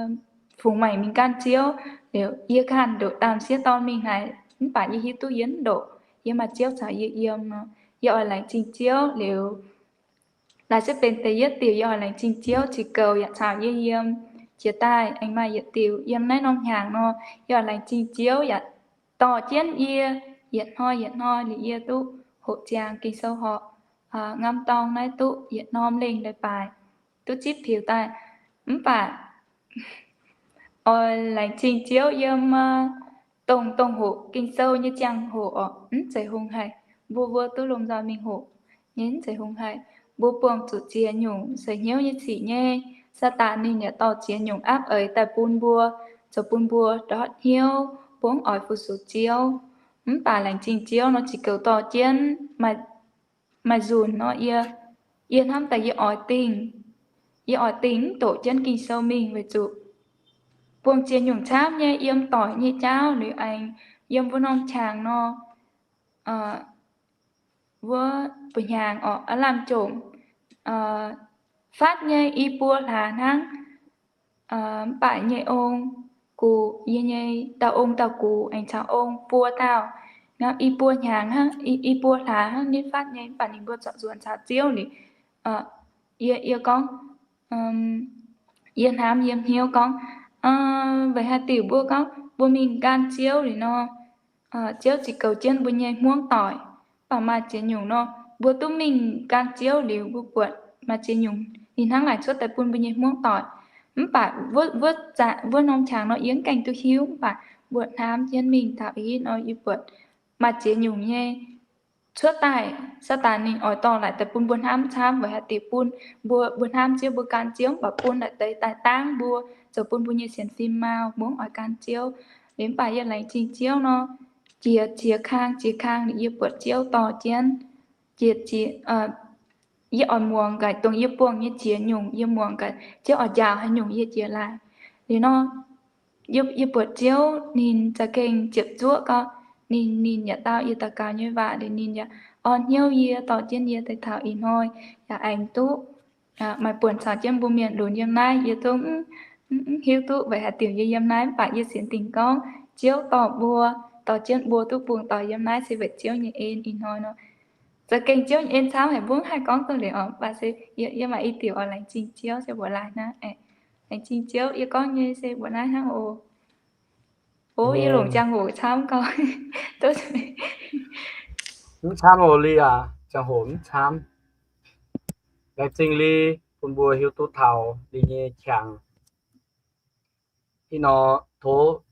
fungx maengc mingh ganh Ziouv. Liuz yie ganh ndoqc daanh m'sieqv dorn mingh haic, mv baac yie hiuv duqv yie mv ndoqc, yie maaih Ziouv caux yie yiem nor, yie oix laengz zingh Ziouv. Liuz naaiv se benx da'yietv diuc yie oix laengz zingh Ziouv ziux goux yaac caux yie yiem. jiex daaih aengx maaih yietc diuc yiem naaiv norm hnyangx nor, yaac laengz zingh Ziouv yaac dorh jienv yie yietc hnoi yietc hnoi liuz yie duqv hoqc ziangx Ging-Sou horqc, ngamv dorng naaiv duqv yietc norm lengh leiz-baaix duqv zipv piux daaih. Mv baac oix laengz zingh Ziouv yiem dongh, dongh hoqc Ging-Sou nyei ziangh hoc orqc, mv zeiz hungh haic. Mbuo, mbuo duqv lomh nzoih mingh hoqc nyei mv zeiz hungh haic. Mbuo buangh zuqc ziex nyungc seix hnyouv nyei ziqc nyei. Saadaan ninh yaac dorh ziex nyungc aapv eix daaih bun mbuo, zoux bun mbuo ndortv hnyouv, mbuo mv oix fu-sux Ziouv. Mv baac laengz zingh Ziouv nor, zinh goux dorh jienv maaih, maaih nzunc nor, yie, yie hnamv daaih yie oix dingh, yie oix dingh mv doqc jienv Ging-Sou mingh weic zuqc buangh ziex nyungc camv nyei yiem doic nyei jauv liuz aengx yiem wuov norm qangx nor, wuov buo hnyangx orqc, aav lamh jomc fatv nyei i buo hlaax hnangv. Mv baac nyei ong gux, yie nyei dauh ong dauh gux aengx caux ong buo dauh, i buo hnyangx hnangv, i buo hlaax hnangv ninh fatv nyei. Mv baac ninh mbuo zorqv nzuonx caux Ziouv liuz, yie, yie gorngv, yie hnamv yiem hnyouv gorngv, weic haaix diuc mbuo gorngv mbuo mingh gan Ziouv liuz nor, Ziouv zinh goux jienv mbuo nyei hmuangv doic. Mv baac maaih ziex nyungc nor, mbuo duqv mingh gan Ziouv liuz mbuo buatc maaih ziex nyungc ninh hnangv laaic cuotv daaih bun mbuo nyei hmuangv doic. Mv baac wuov norm qangx nor yie mv gaengh duqv hiuv, mv baac mbuo hnamv jienv mingh taux ih hitv nor yie buatc maaih ziex nyungc nyei cuotv daaih, Saadaan ninh oix dorh laaic daaih bun mbuo hnamv camv weic haaix diuc bun mbuo, mbuo hnamv Ziouv, mbuo gan Ziouv, mv baac bun laaic deix daaih dangv mbuo, zoux bun mbuo nyei sienx fim mau, mbuo mv oix gan Ziouv. Liuz mv baac yie laengz zingh Ziouv nor, jiex, jiex kang, jiex kang liuz yie buatc Ziouv dorh jienv, jiex, jiex, yie oix muangx gaax dongh yie buangh nyei ziex nyungc, yie muangx gaax Ziouv oix njaaux haaix nyungc yie jiex laaic. Liuz nor, yie, yie buatc Ziouv ninh za'gengh ziepc zuoqv gau, ninh, ninh yaac dau yie daux gaux nyei waac, liuz ninh yaac orn hnyouv yie, dorh jienv yie daaih taux ih hnoi, yaac aengx duqv maaih buonc caux jienv mbuo mienh lunx yiem naaiv. Yie zungv mv hiuv duqv weic haaix diuc yie yiem naaiv, mv baac yie sienx dingc gorngv Ziouv dorh mbuo, dorh jienv mbuo duqv bungx doic yiem naaiv se weic Ziouv nyei en ih hnoi nor. Za'gengh Ziouv nyei en camv haic, mbuo mv haih gorngv duqv liuz oc. Mv baac se yie, yie maaih i diuc oix laengz zingh Ziouv se mbuox laaix hnangv. Laengz zingh Ziouv, yie gorngv nyei se mbuox naaiv hnangv oc. O, yie longc ziangh hoc camv gau. Mv camv oc, Li aac, ziangh hoc mv camv. Laengz zingh Li bun mbuo hiuv duqv taux Li nyei qangx. Ih nor tov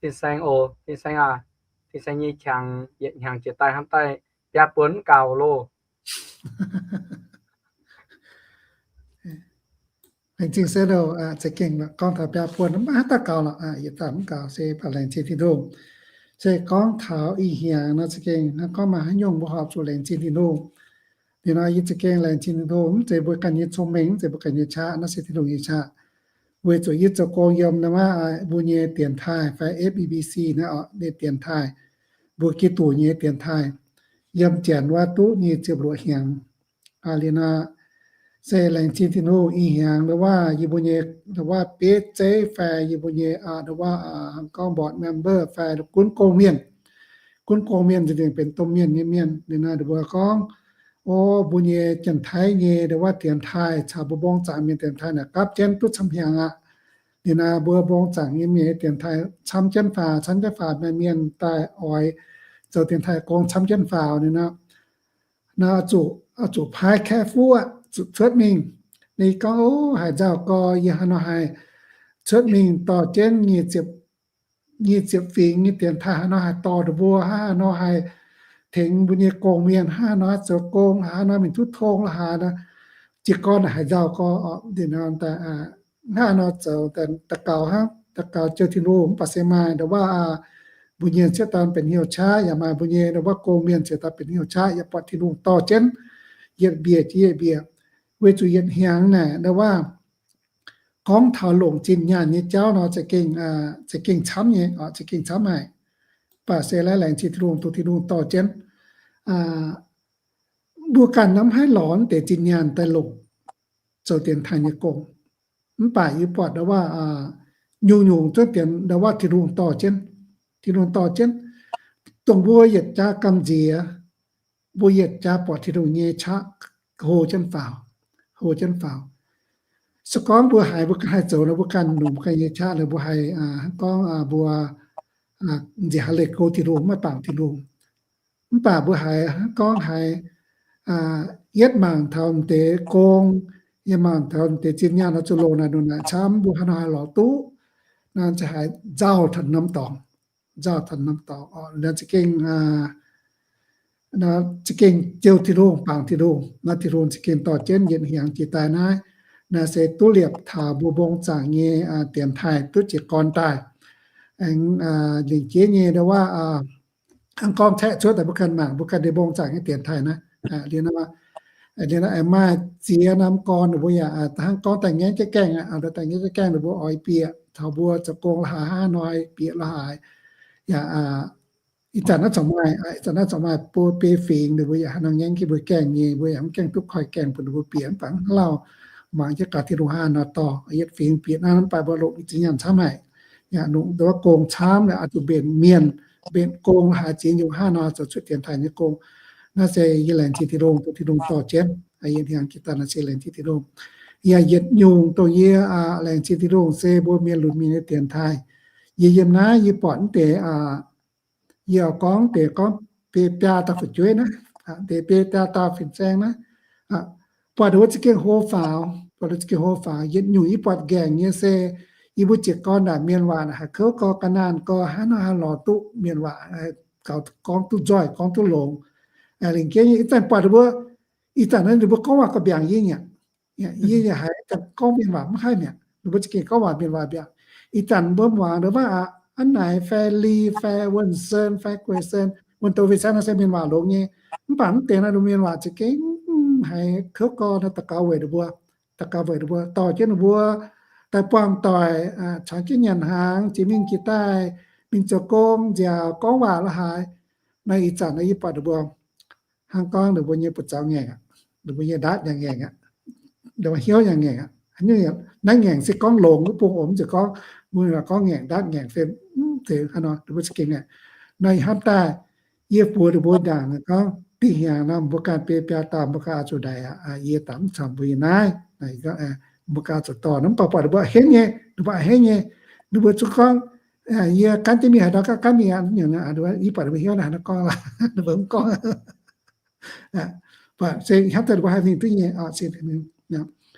Fin-Saeng oc, Fin-Saeng aac, Fin-Saeng nyei qangx yietc hnyangx jiex daaih hnamv daaih biaa buonc mv gaux loh. Laengz zingh se loh, za'gengh gorngv taux biaa buonc mv baac haaix dauh gaux lorqc, yietc dauh mv gaux se baac laengz zingh Tin-Hungh. Se gorngv taux ih hnyangx nor za'gengh hnangv gorngv maaih haaix nyungc mbuo horpc zuqc laengz zingh Tin-Hungh. Liuz nor yie za'gengh laengz zingh Tin-Hungh, mv zeiz mbuo ganh nyei cong-mengh, mv zeiz mbuo ganh nyei qaqv, naaiv se Tin-Hungh nyei qaqv. Weic zuqc yie zoux gong yiem naaiv maah, mbuo nyei dienx taaih fai F B B C naaiv orqc, nyei dienx taaih, mbuo Giduc nyei dienx taaih, yiem Janx wuov duqv nyic ziepc luoqc hnyangx. Liuz nor se laengz zingh Tin-Hungh, ih hnyangx ndau wuov yie mbuo nyei ndau wuov beiv zeiv fai yie mbuo nyei ndau wuov gorngv board member fai gunv gong-mienh, gunv gong-mienh za'gengh benx domh mienh nyei mienh. Liuz nor ninh mbuo gorngv, o, mbuo nyei Janx-Taiv nyei ndau wuov dienx taaih caux mbuo mbong zaangc mienh dienx taaih naaic gapv jienv duqv camv hnyangx aqv. Liuz nor mbuo mbong zaangc nyei mienh dienx taaih camv jienv faaux, camv jienv faaux, maaih mienh daaih oix zoux dienx taaih gong camv jienv faaux. Liuz nor, nor zuqc, zuqc paaiv kaeqv fuqv zuqc cuotv mingh. Ninh gorngv, o, haaix nzauh gorx yie haaix nor haih cuotv mingh dorh jienv nyic ziepc, nyic ziepc fingx nyei dienx taaih, haaix nor haih dorh ninh mbuo, haaix nor haih tengx mbuo nyei gong-mienh, haaix nor zoux gong, haaix nor mingh duqv tong lorqc haaix nor. Jiez gorn haaix nzauh gorx, hnangv nor zoux daux gaux hnangv, daux gaux jouh Tin-Hungh. Mv baac se maaih ndau wuov mbuo nyei sieqv daan benx hnyouv qaqv, yaac maaih mbuo nyei ndau wuov gong-mienh sieqv daan benx hnyouv qaqv, yaac buatc Tin-Hungh dorh jienv yietc mbiec jiex yietc mbiec. Weic zuqc yietc hnyangx naaic ndau wuov gorngv taux longc zinh nyaanh nyei jauv nor za'gengh, za'gengh camv nyei, za'gengh camv haic. Mv baac se laengz zingh Tin-Hungh, dongh Tin-Hungh dorh jienv mbuo ganh mv haih lorz deix zinh nyaanh daaih longc zoux dienx taaih nyei gong. Mv baac yie buatc ndau wuov nyungc-nyungc zungv dienx ndau wuov Tin-Hungh dorh jienv, Tin-Hungh dorh jienv. Dongh mbuo yietc jaax gamh nziex, mbuo yietc jaax buatc Tin-Hungh nyei qaqv hlo jienv faaux, hlo jienv faaux. Se gorngv mbuo haiz mbuo ganh haih zoux nor, mbuo ganh longc mbuo ganh nyei qaqv nor, mbuo haiz hnangv gorngv mbuo nziex haaix leih go Tin-Hungh, maiv bangc Tin-Hungh. Mv baac mbuo haiz hnangv gorngv haiz yietv mangc taux deix gong, yie mangc taux deix zinh nyaanh nor zuqc longc naaic nor naaic camv, mbuo haaix nor haih lorz duqv, naaiv se haiz nzauh taux norm dorngx, nzauh taux norm dorngx oc. Naaiv za'gengh, za'gengh jouh Tin-Hungh, bangc Tin-Hungh, naaiv Tin-Hungh za'gengh dorh jienv yietc hnyangx jiex daaih naaiv. Naaiv se duqv liepc taux mbuo mbong zaangc nyei dienx taaih duqv jiez gorn daaih. Aengx lingc jeiv nyei ndo wuov, hnangv gorngv caeqv cuotv daaih mbuo ganh mangc mbuo ganh deix mbong zaangc nyei dienx taaih naaiv. Liuz nor, liuz nor aengx maaih ziex norm gorn ninh mbuo yaac hnangv gorngv daaih ngaengv jienv gaengh aqv, daaih ngaengv jienv gaengh ninh mbuo oix bieqc taux mbuo zoux gong la'haaix hnangv hnoi bieqc la'haaix. Yaac ih zanc naaiv corc maaih, ih zanc naaiv corc maaih bun biei fingx ninh mbuo yaac hnangv nor ngaengv jienv mbuo gaengh nyei, mbuo yaac mv gaengh duqv koi gaengh bun ninh mbuo bieqc, mv baac hnangv lauh mangc jienv gaax Tin-Hungh hnangv nor dorh yietc fingx bieqc naaiv, mv baac mbuo longc zinh nyaanh camv haic. Yaac longc nduov gong camv, oix zuqc mbenc mienh, mbenc gong la'haaix ziex nyungc hnangv nor zoux cuotv dienx taaih nyei gong. Naaiv se yie laengz zingh Tin-Hungh, dongh Tin-Hungh dorh jienv, yie hnyangx jiex daaih naaiv se laengz zingh Tin-Hungh. Yaac yietc nyungc dongh yie laengz zingh Tin-Hungh se mbuo mienh lunx mienh nyei dienx taaih. Yie yiem naaiv yie buatc mv deix, yie oix gorngv deix gorngv biei biaa dauh fu'jueiv naaiv, deix biei biaa dauh fin-saeng naaiv, buatc ninh mbuo za'gengh hlo faaux, buatc ninh za'gengh hlo faaux. Yietc nyungc yie buatc nqaengc nyei se yie mbuo jiez gorn naaic mienh waac naaic haih kouv gorx ga'naanh gorx, hnangv nor haih lorz duqv mienh waac, gaux gorngv duqv nzoih, gorngv duqv longx. Lingc jeiv nyei ih zanc buatc ninh mbuo, ih zanc naaiv ninh mbuo gorngv waac gauh mbiaangc yie aqv. Yie yaac haiz ih zanc gorngv mienh waac mv haih mi'aqv, ninh mbuo za'gengh gorngv waac mienh waac mbiaangc. Ih zanc mbuo muangx ndo wuov aqv, a'hneiv naaic fai Li fai Wuonh Sen fai Gueix Sen, wuonh doz fin-saeng naaiv se mienh waac longx nyei. Mv baac mv deix naaiv ninh mbuo mienh waac za'gengh haiz kouv gorx naaiv daux gaux weic ninh mbuo, daux gaux weic ninh mbuo dorh jienv ninh mbuo daaih buangh doic, caux jienv nyanc hnaangx, jiex mingh jiex daaih, mingh zoux gong nziaauc, gorngv waac la'haaix. Naaiv ih zanc naaiv yie buatc ninh mbuo hnangv gorngv ninh mbuo nyei buoz-zaux ngaengc aqv, ninh mbuo nyei ndaatv yaac ngaengc aqv, ninh mbuo hnyouv yaac ngaengc aqv. Naaiv ngaengc se gorngv longx wuov bung oc, mv zeiz gorngv mbuo gorngv ngaengc ndaatv ngaengc fei, mv zeiz hnangv nor, ninh mbuo za'gengh ngaengc. Naaiv ih hnamv daaih yie buoz ninh mbuo ndaangc gorngv, dih hnyangx nor mbuo ganh biei biaa dauh mbuo ganh oix zuqc ndaix aqv. Yie daaih mv caux mbuo yiem naaiv, mbuo ganh oix zuqc dorh nor, mv baac buatc ninh mbuo a'hneiv nyei, ninh mbuo a'hneiv nyei, ninh mbuo zungv gorngv, yie gan jienv mingh haaix nor ganh gan mingh aqv. Yie buatc ninh mbuo hnyouv naaiv hnangv nor gorngv, ninh mbuo mv gorngv. Buatc se hnamv daaih ninh mbuo haih mingh duqv nyei.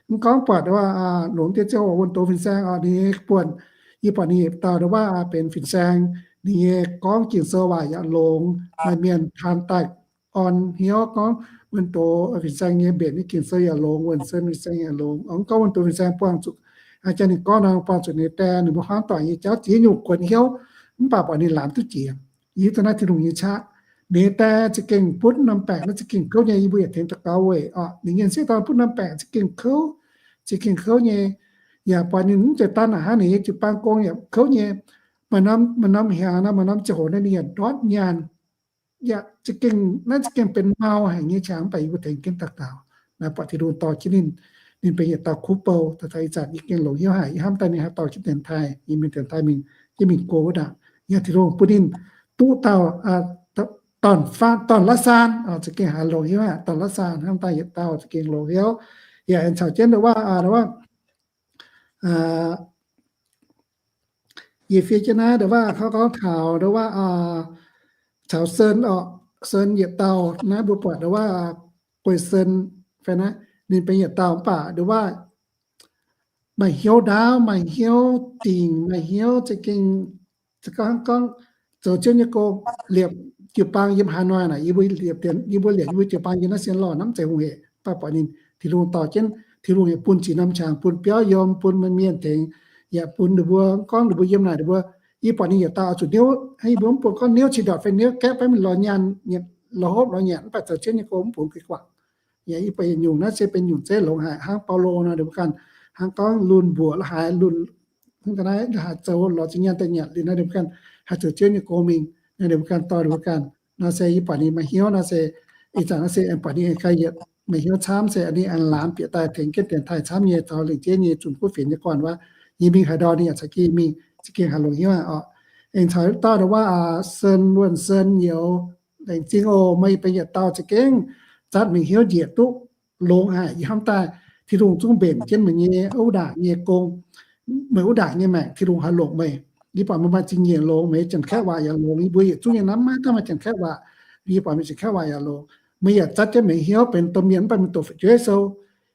Mv gorngv buatc wuov, longx deix ziangh hoc wuonh doz fin-saeng oc, ninh nyei buonc, yie buatc ninh yietc dauh ndo wuov benx fin-saeng, ninh nyei gorngv Ging-Sou waac yaac longx, maaih mienh taan daaih orn hnyouv gorngv wuonh doz fin-saeng nyei mbenc nyei Ging-Sou yaac longx, Wuonh Sen fin-saeng yaac longx. Mv gorngv wuonh doz fin-saeng buangh zuqc, aa, jang ninh gorngv nor buangh zuqc ninh die ninh mbuo hmuangv doic nyei jauv ziex nyungc kuonx hnyouv, mv baac buatc ninh laamz duqv jiex. Yie dongh naaiv Tin-Hungh nyei qaqv. Ninh die za'gengh butv norm baengc naaiv za'gengh kouv nyei, yie mbuo yaac tengx daux gaux weic oc. Ninh nyei sieqv dorn butv norm baengc za'gengh kouv, za'gengh kouv nyei. Yaac buatc ninh mv zeiz daan aqv hnangv, ninh nyei jiu-baang gong yaac kouv nyei. Maaih norm, maaih norm hnyangx nor, maaih norm ziangh hoc nor ninh yaac ndortv nyaanh. Yaac za'gengh, naaiv za'gengh benx mau haic nyei qangx, mv baac yie mbuo tengx jienv daux gaux. Naaiv buatc Tin-Hungh dorh jienv ninh, ninh benx yietc dauh kuv bou. Taux ih zanc yie gengh longx hnyouv haic, yie hnamv daaih ninh haih dorh jienv dienx taaih, yie mingh dienx taaih mingh, jienv mingh go wuov ndaangc. Yaac Tin-Hungh bun ninh duqv dauh dorn, dorn la'saan, za'gengh haiz longx hnyouv haic, dorn la'saan hnamv daaih yietc dauh za'gengh longx hnyouv. Yaac aengx caux jienv ndo wuov, ndo wuov, yie fiev jienv naaiv ndo wuov, kaux gorngv taux ndo wuov, caux Sen oc, Sen yietc dauh naaiv mbuo buatc ndo wuov, Gueix Sen fai naaiv, ninh benx yietc dauh mv baac ndo wuov, maaih hnyouv ndaauv, maaih hnyouv dingc, maaih hnyouv za'gengh, gorngv, gorngv zoux jienv nyei gong, liepc jiu-baang yiem Hà Nội naaic, yie mbuo liepc, yie mbuo liepc yie mbuo jiu-baang yiem naaiv Sien Lorh naaiv mv zeiz hungh hec, mv baac buatc ninh, Tin-Hungh dorh jienv, Tin-Hungh yaac bun ziex norm qangx, bun biauv yiem, bun mienh tengx, yaac bun ninh mbuo gorngv ninh mbuo yiem naaic ninh mbuo, yie buatc ninh yietc dauh oix zuqc niouv, yie mbuo mv bun gorngv niouv cin-ndortc fai niouv gaeqv fai mingh lorz nyaanh, lorz hopv lorz nyanc, mv baac zoux jienv nyei gong mv bungx guix guangc. Yaac yie buatc yietc nyungc naaiv se benx nyungc zeiv longx haic, hnangv Baulo nor, ninh mbuo ganh hnangv gorngv lunh mbuoqc la'haaix, lunh hnangv ga'naaiv la'haaix zoux lorz zinh nyaanh daaih nyanc liuz nor, ninh mbuo ganh haih zoux jienv nyei gong mingh, ninh mbuo ganh dorh ninh mbuo ganh. Nor se yie buatc ninh maaih hnyouv nor se, ih zanc naaiv se aengx buatc ninh aengx ganh yietc maaih hnyouv camv se ninh aengx laamz bieqc daaih tengx jienv dienx taaih camv nyei, taux lengc jeiv nyei zunh kuv fienx nyei gorn wuov, yie mingh haaix ndau ninh yaac caux jienv mingh, za'gengh haiz longx hnyouv aqv oc. Aengx caux dauh ndo wuov, Sen, Wuonh Sen youz, laengz zingh oc, meih benx yietc dauh za'gengh zatv mingh hnyouv njiec duqv longx haic. Yie hnamv daaih Tin-Hungh zungv mbenc jienv meih nyei wuov ndaangc nyei gong, meih wuov ndaangc nyei maengc, Tin-Hungh haih longc meih. Yie buatc meih maaih zingh nyeic longx, meih Janx-Kaeqv waac yaac longx. Yie mbuo yietc zungv nyei naaiv maiv daaih maaih Janx-Kaeqv waac. Yie buatc meih Janx-Kaeqv waac yaac longx. Meih yaac zatv jienv meih hnyouv benx domh mienh mv baac meih doqc fu'jueiv sou.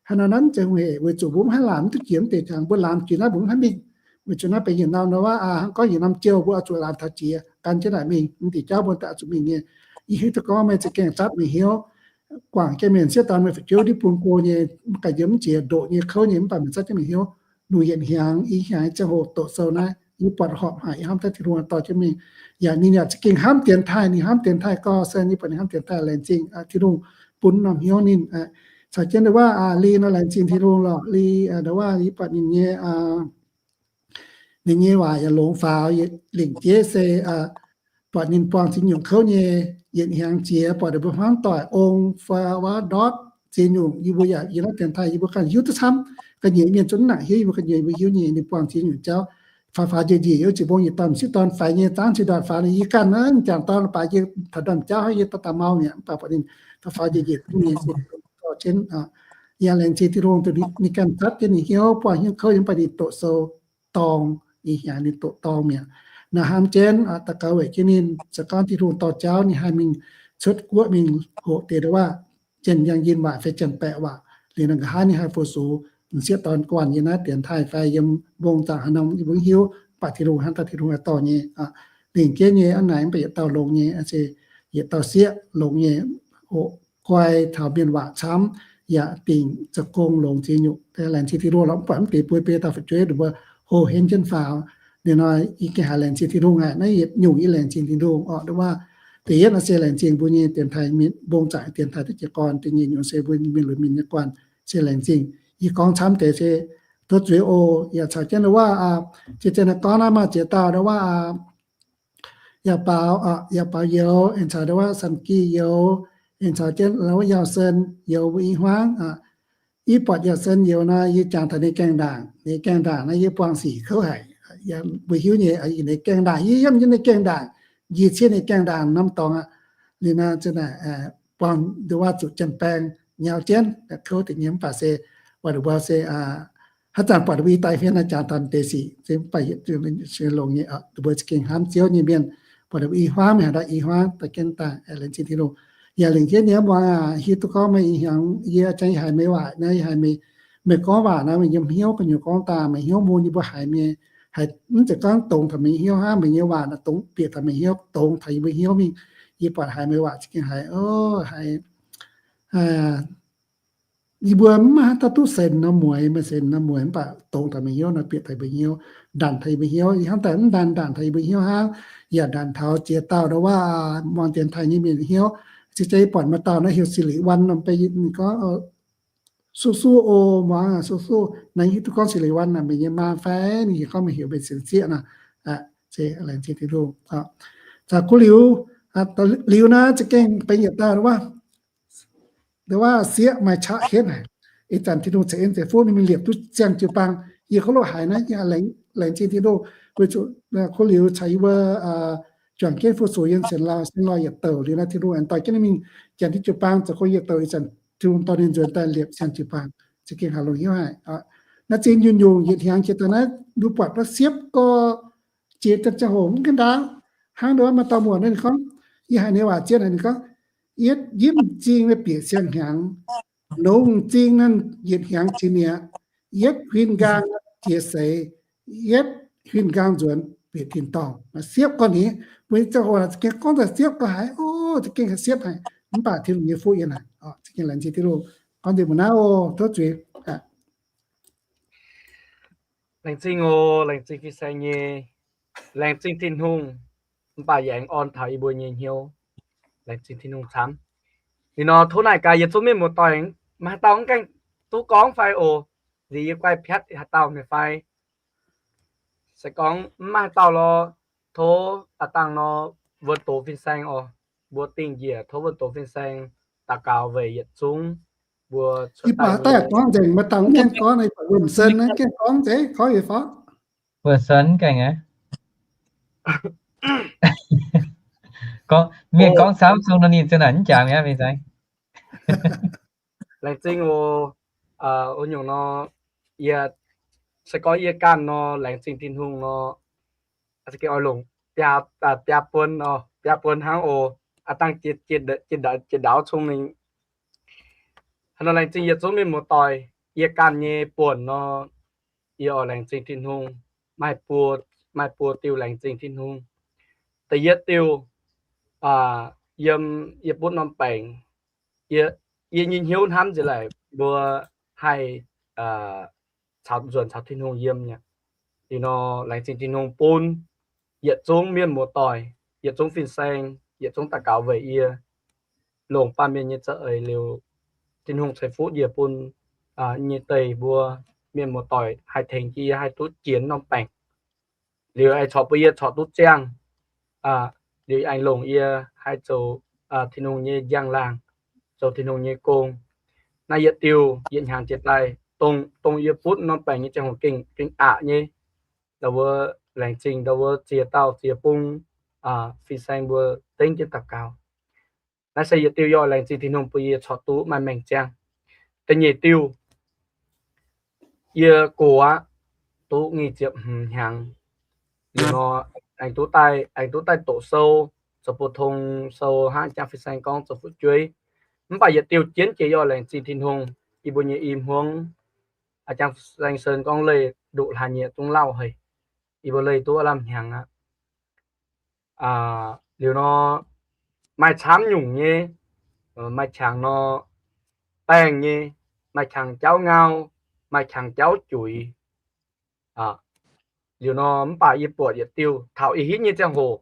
Haaix nor naaiv zeiz hungh hec, weic zuqc mbuo mv haih laanh mv duqv jiex mv deix jangx, mbuo laanh jiex naaiv mbuo mv haih mingh. Weic zuqc naaiv benx yietc norm nor wuov, hnangv gorngv yietc norm jiouh mbuo oix zuqc laanh taux jiex gan jienv naaic mingh, mv diuc jauv mbuo daaih oix zuqc mingh nyei. Yie hiuv duqv gorngv meih za'gengh zatv meih hnyouv guangc jienv mienh sieqv dorn meih fu'jueiv div bung go nyei, mv ganh yiem mv jiex ndoqc nyei kouv nyei, mv baac meih zatv jienv meih hnyouv lungh yietc hnyangx, i hnyangx ziangh hoc doqc sou naaiv, yie buatc horpc haic, yie hnamv taux Tin-Hungh dorh jienv mingh. Yaac ninh yaac za'gengh hnamv dienx taaih, ninh hnamv dienx taaih gorx se yie buatc ninh hnamv dienx taaih laengz zingh Tin-Hungh bun norm hnyouv ninh. Caux jienv ndau wuov Li nor laengz zingh Tin-Hungh lorqc. Li ndau wuov yie buatc ninh nyei ninh nyei waac yaac longx faaux, lingc jeiv se buatc ninh buangh ziex nyungc kouv nyei, yietc hnyangx jiex buatc ninh mbuo hmuangv doic ong fai wuov ndortv ziex nyungc. Yie mbuo yaac yiem naaiv dienx taaih yie mbuo ganh hiuv duqv camv. Ga'nyiec mienh zungv mv nangc hiuv, yie mbuo ga'nyiec mbuo hiuv nyei. Ninh buangh ziex nyungc jauv, faaux faaux njiec njiec, ziouc bung yietc dorn m'sieqv dorn faix nyei, zaangv ziex ndorn faaux. Yie ganh naaiv jangc dorn baac yie taux ndorm jauv hnangv, yie daaih daaih mau mi'aqv, mv baac buatc ninh faaux faaux njiec njiec nyei se dorh jienv. Yaac laengz zingh Tin-Hungh ninh ganh zatv jienv ninh hnyouv, buangh hnyouv kouv nyei, mv baac ninh doqc sou dorng, ih hnyangx ninh doqc dorng mi'aqv. Naaiv hnamv jienv daux gaux weic jienv ninh, se gorngv Tin-Hungh dorh jauv ninh haih mingh cuotv guoqv mingh hoqc deix ndau wuov janx-yangh yinh waac fai janx-baeqc waac liuz, naaiv nqa'haav ninh haih fu-sux m'sieqv dorn guanh yiem naaiv dienx taaih fai yiem mbong zaangc haaix norm yie mbuo mv hiuv, mv baac Tin-Hungh hnamv daaih Tin-Hungh haih dorh nyei. Lingc jeiv nyei a'naaic mv baac yietc dauh longx nyei, se yietc dauh sieqv longx nyei, hoqc guai taux mienh waac camv, yaac dingc zoux gong longx ziex nyungc. Laengz zingh Tin-Hungh lorqc, mv baac mv deix buo biei dauh fu'jueiv ninh mbuo hlo henv jienv faaux. Ninh nor yie gengh haiz laengz zingh Tin-Hungh aqv. Naaiv yietc nyungc yie laengz zingh Tin-Hungh orqc, nduov waac da'yietv nor se laengz zingh mbuo nyei dienx taaih mienh, mbong zaangc dienx taaih duqv jiez gorn da'nyeic nyungc se mbuo mienh lunx mienh nyei guanh se laengz zingh. Yie gorngv camv deix se tov zuiz oc. Yaac caux jienv nduov waac, jiex zinh naaiv gorngv naaiv maaih ziex dauh nduov waac, yaac baaux, yaac baaux youz, aengx caux nduov waac San Gi youz, aengx caux jienv nduov waac Yauh Sen youz mbuo i hmuangv. Yie buatc Yauh Sen youz nor, yie jangx taux ninh gaengh ndaangc, ninh gaengh ndaangc naaiv yie buangh sic kouv haic. Mbuo hiuv nyei, ninh gaengh ndaangc, yie yiem nyei ninh gaengh ndaangc, njiec cien ninh gaengh ndaangc norm dorngx aqv. Liuz nor, buangh nduov waac zuqc janx-baeng nyau jienv, kouv deix nyei, mv baac se buatc ninh mbuo se haaix zanc buatc ninh mbuo i daaih hmien naaiv jangx taux deix sic, se mv baac yietc longx nyei, ninh mbuo za'gengh hnamv Ziouv nyei mienh, buatc ninh mbuo i hmuangv mingh haaix ndau i hmuangv daaih jienv daaih, laengz zingh Tin-Hungh. Yaac lingc jienv nyei muangx aac, hiuv duqv gorngv meih ih hnyangx yie jangx yie haiz meih waac naaiv, yie haiz meih, meih gorngv waac naaiv, meih yiem hnyouv gu'nyuoz gorngv daaih, meih hnyouv mun yie mbuo haiz mienh, haiz mv zeiz gorngv dongz taux meih hnyouv hnangv, meih nyei waac naaiv dongz bieqc taux meih hnyouv, dongz taux yie mbuo hnyouv mingh. Yie buatc haiz meih waac za'gengh haiz, haiz yie mbuo mv maaih haaix dauh duqv senx norm mueiz, maaih senx norm mueiz mv baac dongz taux meih hnyouv nor bieqc taux yie mbuo hnyouv, ndanc taux yie mbuo hnyouv. Ih hnamv daaih mv ndanc, ndanc taux yie mbuo hnyouv hnangv, yaac ndanc taux ziex dauh nduov waac muangx dienx taaih nyei mienh hnyouv. Se jaax yie buatc maaih dauh naaiv heuc Sic Lic Wan nor, beiv ninh gorngv Suv suv o, muangx suv suv. Naaiv hiuv duqv gorngv Sic Lic Wan naaic meih nyei maa fai? Ninh hiuv gorngv meih heuc meih sienx sieqv naaic. Se laengz zingh Tin-Hungh. Caux kuv liuz, liuz naaiv za'gengh benx yietc dauh wuov, wuov sieqv maaih qaqv henv haic. Ih zanc Tin-Hungh ceix en ceix fuqv ninh mingh liepc duqv ziangh jiu-baang. Yie kov loqv haiz naaiv, yie laengz zingh Tin-Hungh weic zuqc kuv liuz caux yie mbuo juangc jienv fu-sux yiem sienx lauh, sienx lauh yietc douc liuz naaiv Tin-Hungh aengx dorh jienv ninh mingh janx diuh jiu-baang zoux gong yietc douc. Ih zanc Tin-Hungh dorh ninh nzuonx daaih liepc ziangh jiu-baang, za'gengh haaix longx hnyouv haic. Naaiv zingh nyungc-nyungc yietc hnyangx jiex daaih naaiv, mbuo buatc wuov sieqv gorx jiex daaih ziangh hoc mv gaengh ndaauv. Hnangv nduov maaih dauh muoc naaiv ninh gorngv, yie haiz ninh waac zien haic, ninh gorngv, yietv yipv m'zing naaiv bieqc siang-hnyangx, longx m'zing naaiv yietc hnyangx jiex mi'aqv, yietv huin nqaang jiex seix, yietv huin nqaang nzuonx bieqc tin-dorngh. Siepv gorx ni, mbuo ziangh hoc za'gengh gorngv daaih siepv gorx haic, o, za'gengh siepv haic, mv baac Tin-Hungh nyei fuqv yiem naaic, za'gengh laengz zingh Tin-Hungh. Gorngv nzengc mbuo naaiv o, tov zuiz. Laengz zingh o, laengz zingh fin-saeng nyei, laengz zingh Tin-Hungh, mv baac yaac aengx orn taux yie mbuo nyei hnyouv. Laengz zingh Tin-Hungh camv. Ninh nor tov naaic gaax yietc zungv mienh muoz-doic, maaih haaix dauh mv gaengh duqv gorngv fai oc? Nziex yie guaih piatv haaix dauh mienh fai? Se gorngv mv maaih haaix dauh lorh, tov aav dangh nor wuonx doz fin-saeng oc. Mbuo dingh njiec tov wuonx doz fin-saeng daux gaux weic yietc zungv mbuo cuotv daaih. Gorngv nzengc, maaih dauh mv gaengh gorngv, wuonx sen gaengh gorngv nzengc, gorngv yietc fauv. Wuonx sen gaengh aqv. Gorngv, mienh gorngv camv zungv nor ninh za'naaic mv jaax mi'aqv, fin-saeng. Laengz zingh oc. Wuov nyungc nor, yie se gorngv yie ganh nor, laengz zingh Tin-Hungh nor, gengh oix longc biaa, biaa buon nor, biaa buon hnangv oc. Aa dangh jiex ndaauv cong-mengh. Hnangv nor laengz zingh yietc zungv mienh muoz-doic, yie ganh nyei buonc nor, yie oix laengz zingh Tin-Hungh, maaih buo, maaih buo diuh laengz zingh Tin-Hungh. Da'yietv diuh, yiem yie butv norm baengc, yie nyei hnyouv hnamv nziex laic mbuo haih caux nzuonx caux Tin-Hungh yiem aqv. Liuz nor laengz zingh Tin-Hungh bun yietc zungv mienh muoz-doic, yietc zungv fin-saeng, yietc zungv daux gaux weic yie, longc baamh mienh nyei za'eix liuz, Tin-Hungh ceix fuqv njiec bun nyei deix mbuo mienh muoz-doic haih tengx jienv yie haih duqv jiex norm baengc. Liuz aengx corc bun yie corc duqv ziangh, liuz aengx longc yie haih zoux Tin-Hungh nyei njang-laangc, zoux Tin-Hungh nyei gong. Naaiv yietc diuh yietc hnyangx jiex daaih, dongh yie butv norm baengc nyei ziangh hoc gengh, gengh aqc nyei. Ndau wuov laengz zingh ndau wuov ziex dauh ziex bung fin-saeng mbuo dengv jienv daux gaux. Naaiv se yietc diuh yie oix laengz zingh Tin-Hungh bun yie corc duqv maaih maengc ziangh. Da'nyeic diuh, yie gox aqv, duqv nyic ziepc hmz hnyangx. Liuz nor aengx duqv daaih, aengx duqv daaih doqc sou, zoux bou tong sou hnangv jangx fin-saeng gorngv zoux fu'jueiv. Mv baac yietc diuh jienv jiex yie oix laengz zingh Tin-Hungh, yie mbuo nyei i hmuangv, jangx fin-saeng gorngv leih nduqc hlaax nyieqc zungv lauh haic. Yie mbuo leih duqv aav lamh hnyangx aqv. Liuz nor maaih camv nyungc nyei, maaih qangx nor baengh nyei, maaih qangx jauv ngau, maaih qangx jauv juiz. Liuz nor mv baac yie buatc yietc diuh taux ih hitv nyei ziangh hoc,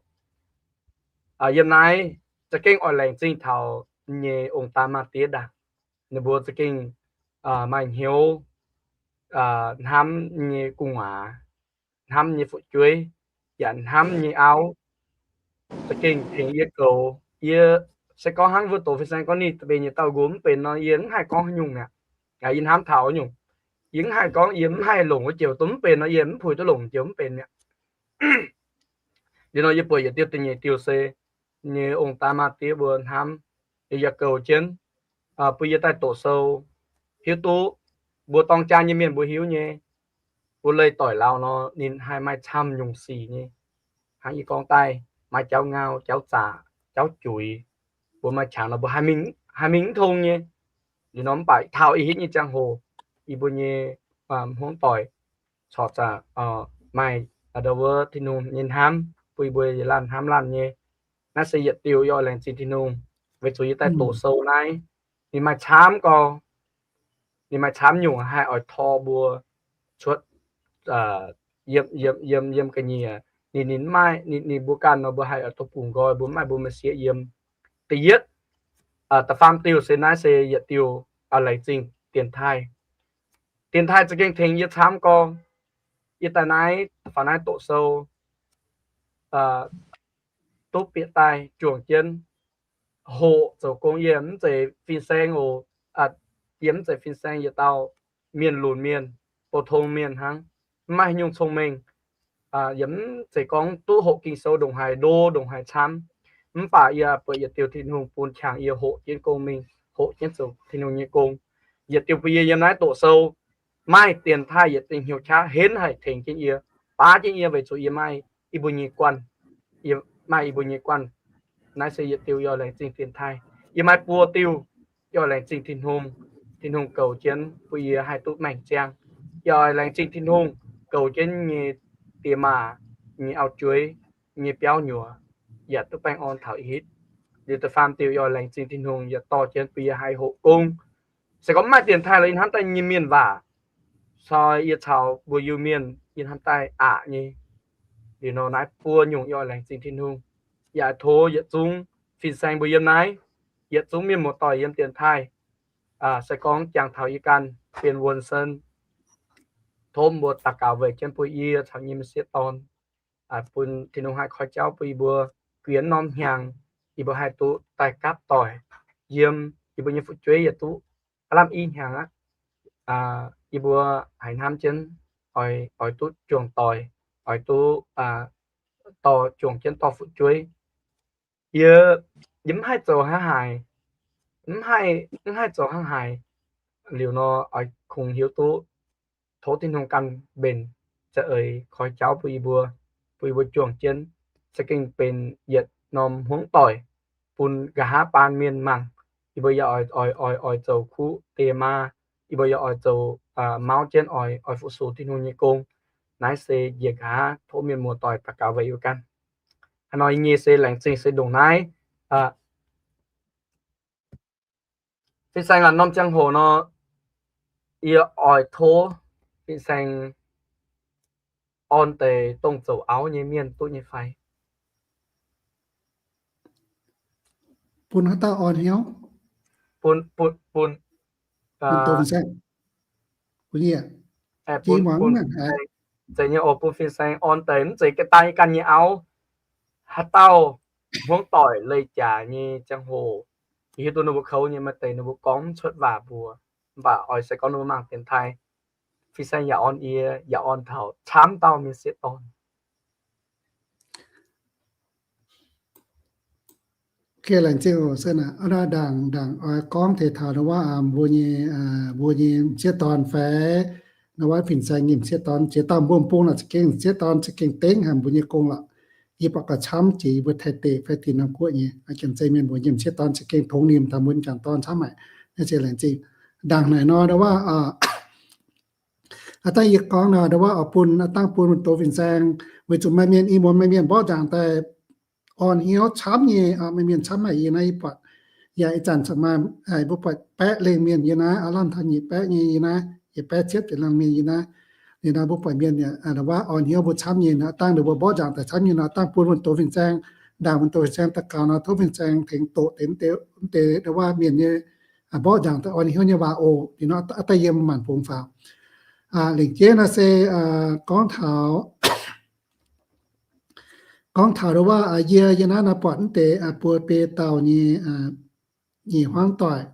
yiem naaiv za'gengh oix laengz zingh taux nyei ong-daa maa-diev ndaangc. Ninh mbuo za'gengh maaih hnyouv hnamv nyei gu'nguaaz, hnamv nyei fu'jueiv, yaac hnamv nyei auv, za'gengh tengx yie goux. Yie se gorngv hnangv mbuo doqc fin-saeng gorngv ninh benx yietc dauh nqox mv benx nor, yie mv haih gorngv haaix nyungc mi'aqv. Yie hnamv taux nyungc, yie mv haih gorngv yie mv haih longc wuov joux duqv mv benx nor, yie mv puix duqv longc joux mv benx mi'aqv. Liuz nor yie buatc yietc diuh da'nyeic diuh se nyei ong-daa maa-diev mbuo hnamv, yaac goux jienv, bun yie daaih doqc sou, hiuv duqv mbuo dorng jaa nyei mienh mbuo hiuv nyei, mbuo leih doic lauh nor ninh haih maaih camv nyungc sic nyei. Hnangv yie gorngv daaih, maaih jauv ngau, jauv zaqc, jauv juiz, mbuo maaih qangx nor mbuo haih mingh mv tong nyei. Liuz nor mv baac taux ih hitv nyei ziangh hoc, yie mbuo nyei hmuangv doic corc zaqc maaih ndau wuov Tin-Hungh nyei hnamv bun yie mbuo yietc laanh hnamv laanh nyei. Naaiv se yietc diuh yie oix laengz zingh Tin-Hungh, weic zuqc yie daaih doqc sou naaiv, ninh maaih camv gorx, ninh maaih camv nyungc haih oix tor mbuo cuotv yiem, yiem, yiem ga'nyiec. Ninh, ninh mv maaih, ninh, ninh mbuo ganh nor mbuo haih oix duqv bungx nqoi, mbuo mv maaih mbuo m'sieqv yiem. Da'yietv, da'faam diuh se naaiv se yietc diuh laengz zingh dienx taaih. Dienx taaih za'gengh tengx yie camv gorx. Yie daaih naaiv faaux naaiv doqc sou, duqv bieqc daaih juangc jienv hoqc zoux gong. Yie mv zeiz fin-saeng oc. Yie mv zeiz fin-saeng, yietc dauh mienh lunx mienh, pou-tong mienh hnangv, mv maaih haaix nyungc cong-mengh. Yie mv zeiz gorngv duqv hoqc Ging-Sou ndongc haaix ndo ndongc haaix camv. Mv baac yie buatc yietc diuh Tin-Hungh bun qangx yie hoqc jienv gong mingh, hoqc jienv zoux Tin-Hungh nyei gong. Yietc diuh bun yie yiem naaiv doqc sou maaih dienx taaih yietc zingh hnyouv qaqv henv haic tengx jienv yie, baav jienv yie weic zuqc yie maaih yie mbuo nyei guanh. Yie maaih yie mbuo nyei guanh. Naaiv se yietc diuh yie oix laengz zingh dienx taaih. Yie maaih buo diuh yie oix laengz zingh Tin-Hungh. Tin-Hungh goux jienv bun yie haih duqv maengc ziangh. Yie oix laengz zingh Tin-Hungh goux jienv nyei diex maac, nyei auv-jueiv, nyei biauv nyuoz, yaac duqv baengh orn taux ih hitv. Liuz da'faam diuh yie oix laengz zingh Tin-Hungh yaac dorh jienv bun yie haih hoqc gong. Se gorngv mv maaih dienx taaih lorqc, yie hnamv daaih nyei mienh waac, caux yie caux mbuo Iu-Mienh yie hnamv daaih aqc nyei. Liuz nor naaiv buo nyungc yie oix laengz zingh Tin-Hungh. Yaac tov yietc zungv fin-saeng mbuo yiem naaiv, yietc zungv mienh muoz-doic yiem dienx taaih, se gorngv jangx taux yie ganh, Bienh Wuonh Sen, tov mbuo daux gaux weic jienv bun yie caux yie nyei m'sieqv dorn, bun Tin-Hungh haih koi jauv bun yie mbuo guiex norm hnyangx, yie mbuo haih duqv daaih gapv doic yiem, yie mbuo nyei fu'jueiv yaac duqv aav lamh i hnyangx aqv. Yie mbuo haiz hnamv jienv oix duqv juangc doic, oix duqv dorh juangc jienv dorh fu'jueiv. Yie, yie mv haih zoux hnangv haaix, mv haih, mv haih zoux hnangv haaix, liuz nor, oix kungx hiuv duqv tov Tin-Hungh ganh mbenc za'eix koi jauv bun yie mbuo, bun yie mbuo juangc jienv, za'gengh benx yietc norm hmuangv doic bun nqa'haav baan mienh mangc. Yie mbuo yaac oix, oix, oix, oix zoux kuv diex maa. Yie mbuo yaac oix zoux, mauv jienv oix, oix fu-sux Tin-Hungh nyei gong. Naaiv se njiec nqa'haav tov mienh muoz-doic daux gaux weic yie mbuo ganh. Hnangv nor yie nyei se laengz zingh se ndongc naaiv. Fin-saeng aac, norm ziangh hoc nor, yie oix tov fin-saeng orn deix dongh zoux auv nyei mienh duqv nyei fai? Bun haaix dauh orn hnyouv? Bun, bun, bun, bun, bun, bun fin-saeng, zeiz nyei oc, bun fin-saeng orn deix mv zeiz ga'daaih ganh nyei auv. Haaix dauh hmuangv doic leih jaax nyei ziangh hoc, yie hiuv duqv ninh mbuo kouv nyei, maaih deix ninh mbuo gorngv mv cuotv waac mbuox, mv baac oix se gorngv ninh mbuo mangc dienx taaih, fin-saeng yaac orn yie, yaac orn taux camv dauh mienh sieqv dorn. Laengz zingh oc. Ndaangc, ndaangc oix gorngv deix taux ndau wuov mbuo nyei, mbuo nyei m'sieqv dorn fai ndau wuov fin-saeng nyei m'sieqv dorn, ziex dauh mbuo bung naaic za'gengh m'sieqv dorn za'gengh dengv haic mbuo nyei gong lorqc. Yie buatc gauh camv jiex yie mbuo Taiv deic fai Dinh Nam Guoqv nyei, a'jangc zei mienh mbuo nyei m'sieqv dorn za'gengh tongx nimc taux mbuo nyei m'jangc dorn camv haic. Naaiv se laengz zingh. Ndaangc naaic nor ndau wuov, aa dangh yie gorngv nor ndau wuov oix bun, aa dangh bun doz fin-saeng, weic zuqc maaih mienh i muonz maaih mienh mborqv nzaangc daaih orn hnyouv camv nyei, maaih mienh camv haic yie naaiv, yie buatc. Yaac ih zanc corc maaih, mbuo buatc baeqv lengh mienh yie naaiv, aa lamh taux nyic baeqv nyei yie naaiv, yietc baeqv cietv ziepc lengh mienh yie naaiv. Liuz nor mbuo buatc mienh ndau wuov orn hnyouv mbuo camv nyei nor, aa dangh ninh mbuo mborqv nzaangc daaih camv nyei nor, aa dangh bun wuonh doz fin-saeng, ndaangc wuonh doz fin-saeng daux gaux nor, tov fin-saeng tengx doqc deix mv deix ndau wuov mienh nyei mborqv nzaangc daaih orn hnyouv nyei waac oc. Liuz nor aa dangh yiem maanc fongx faaux. Lengc jeiv nor se gorngv taux, gorngv taux ndau wuov yie, yie naaiv nor buatc mv deix buo biei dauh nyei, nyei hmuangv doic,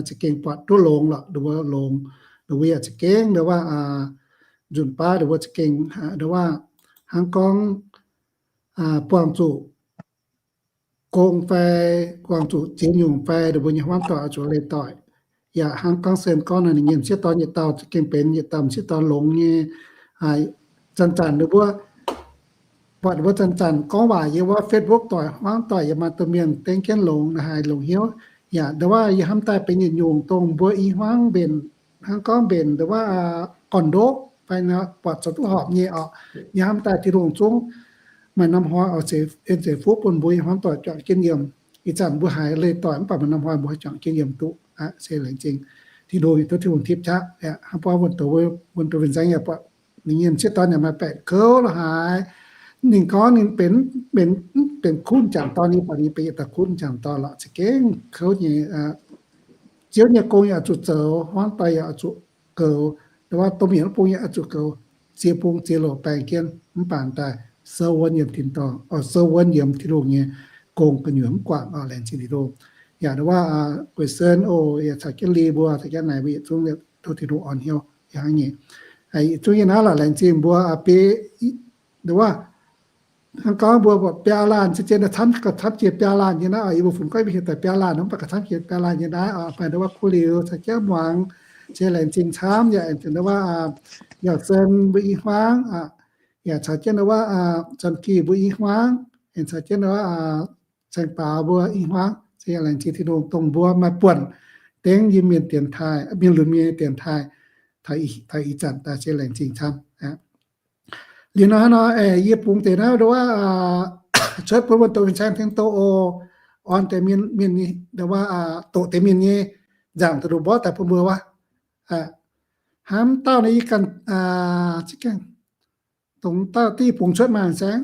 za'gengh buatc duqv longx lorqc, ninh mbuo longx, ninh mbuo yaac za'gengh ndau wuov nzunc baav ninh mbuo za'gengh ndau wuov hnangv gorngv buangh zuqc gong fai buangh zuqc ziex nyungc fai ninh mbuo nyei hmuangv doic oix zuqc leih doic. Yaac hnangv gorngv sen gorngv nor ninh nyei m'sieqv dorn yietc dauh za'gengh benx yietc dauh m'sieqv dorn longx nyei. Zanc-zanc ninh mbuo, buatc ninh mbuo zanc-zanc gorngv waac yiem wuov Facebook doic, hmuangv doic yaac maaih domh mienh dengv jienv longx, naaiv haiz longx hnyouv. Yaac ndau wuov yie hnamv daaih benx yietc nyungc dongh mbuo i hmuangv mbenc, hnangv gorngv mbenc ndau wuov gorn-ndoqv fai buatc zoux duqv horpc nyei oc. Yie hnamv daaih Tin-Hungh zungv maaih norm hnoi oix en zeiv fuqv bun mbuo nyei hmuangv doic juangc jienv yiem. Ih zanc mbuo haiz leih doic mv baac maaih norm hnoi mbuo haih juangc jienv yiem duqv aqv. Se laengz zingh Tin-Hungh, tov Tin-Hungh tipv qaqv aqv. Hnangv buangv wuonh doz, wuonh doz fin-saeng yaac buatc ninh nyei m'sieqv dorn yaac maaih baeqc kouv lorqc haaix. Ninh gorngv ninh benx, benx, benx kuv m'jangc dorn, yie buatc ninh benx yietc dauh kuv m'jangc dorn lorqc, za'gengh kouv nyei. Ziouv nyei gong yaac oix zuqc zoux, hmuangv doic yaac oix zuqc goux, ndau wuov domh mienh wuov bung yaac oix zuqc goux, ziex bung ziex loc baeng jienv mv baac daaih sou wuonv yiem tin-dorngh, sou wuonv yiem Tin-Hungh nyei gong gu'nyuoz mv guangc oc. Laengz zingh Tin-Hungh. Yaac ndau wuov Guei Sen oc, yaac caux jienv Li mbuo, caux jienv naaic mbuo yietc zungv tov Tin-Hungh orn hnyouv yaac hnangv nyei. Yietc zungv yie naaiv lorqc, laengz zingh mbuo biei, ndau wuov hnangv gorngv mbuo biaa laanh, se zien camv, gauh camv jiex biaa laanh nyei naaiv oc. Yie mbuo funx gorngv mbuo hiuv daaih biaa laanh, mv baac gauh camv jiex biaa laanh nyei naaiv oc. Mv baac ndau wuov Kuv Liuz caux jienv Muangx, se laengz zingh camv yaac ndau wuov Yauh Sen mbuo i hmuangv, yaac caux jienv ndau wuov Zanh Gih mbuo i hmuangv, aengx caux jienv ndau wuov Saeng Baaux mbuo i hmuangv. Se yaac laengz zingh Tin-Hungh dongh mbuo maaih buonc dengv yie mienh dienx taaih, mienh lunx mienh dienx taaih taux ih zanc daaih, se laengz zingh camv. Liuz nor, nor yie bungx deix naaiv ndau wuov cuotv bun wuonh doz fin-saeng tengx doqc oc. Orn deix mienh, mienh nyei ndau wuov doqc deix mienh nyei nzaangc daaih ndoqc mborqv daaih bun mbuo wuov. Hnamv dauh naaiv yie ganh za'gengh dongh dauh diuh bungx cuotv maanh saengv.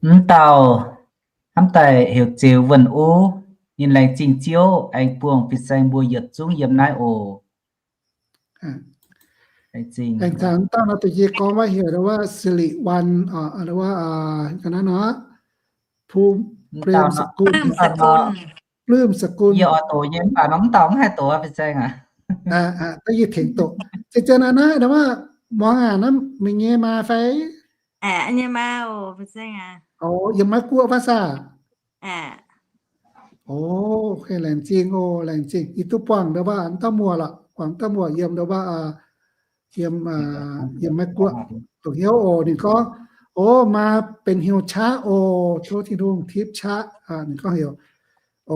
Mv dauh, hnamv daaih heuc Zeux Wuonh Uv. Ninh laengz zingh Ziouv aengx buangh fin-saeng mbuo yietc zungv yiem naaiv oc. Laengz zingh. Aengx taux mv dauh nor, da'nyeic jiex gorngv wuov heuc ndau wuov Sili Wan, ndau wuov ga'naaiv nor, Plu, Plim Sekun. Plim Sekun. Yie oix doqc nyei, mv baac nor mv dauh mv haih doqc, fin-saeng aac. Da'nyeic tengx doqc. Se zien aqv naaiv, ndau wuov Muangx aac, naaiv meih nyei maa fai? Yiem maiv guoqv fai saah? O, laengz zingh o, laengz zingh. Yie duqv buangh nduov waac dauh muoc lorqc, buangh dauh muoc yiem nduov waac, yiem, yiem Meiv Guoqv, dongh hnyouv oc. Ninh gorngv, o, maa benx hnyouv qaqv oc, tov Tin-Hungh tipv qaqv. Ninh gorngv heuc, o,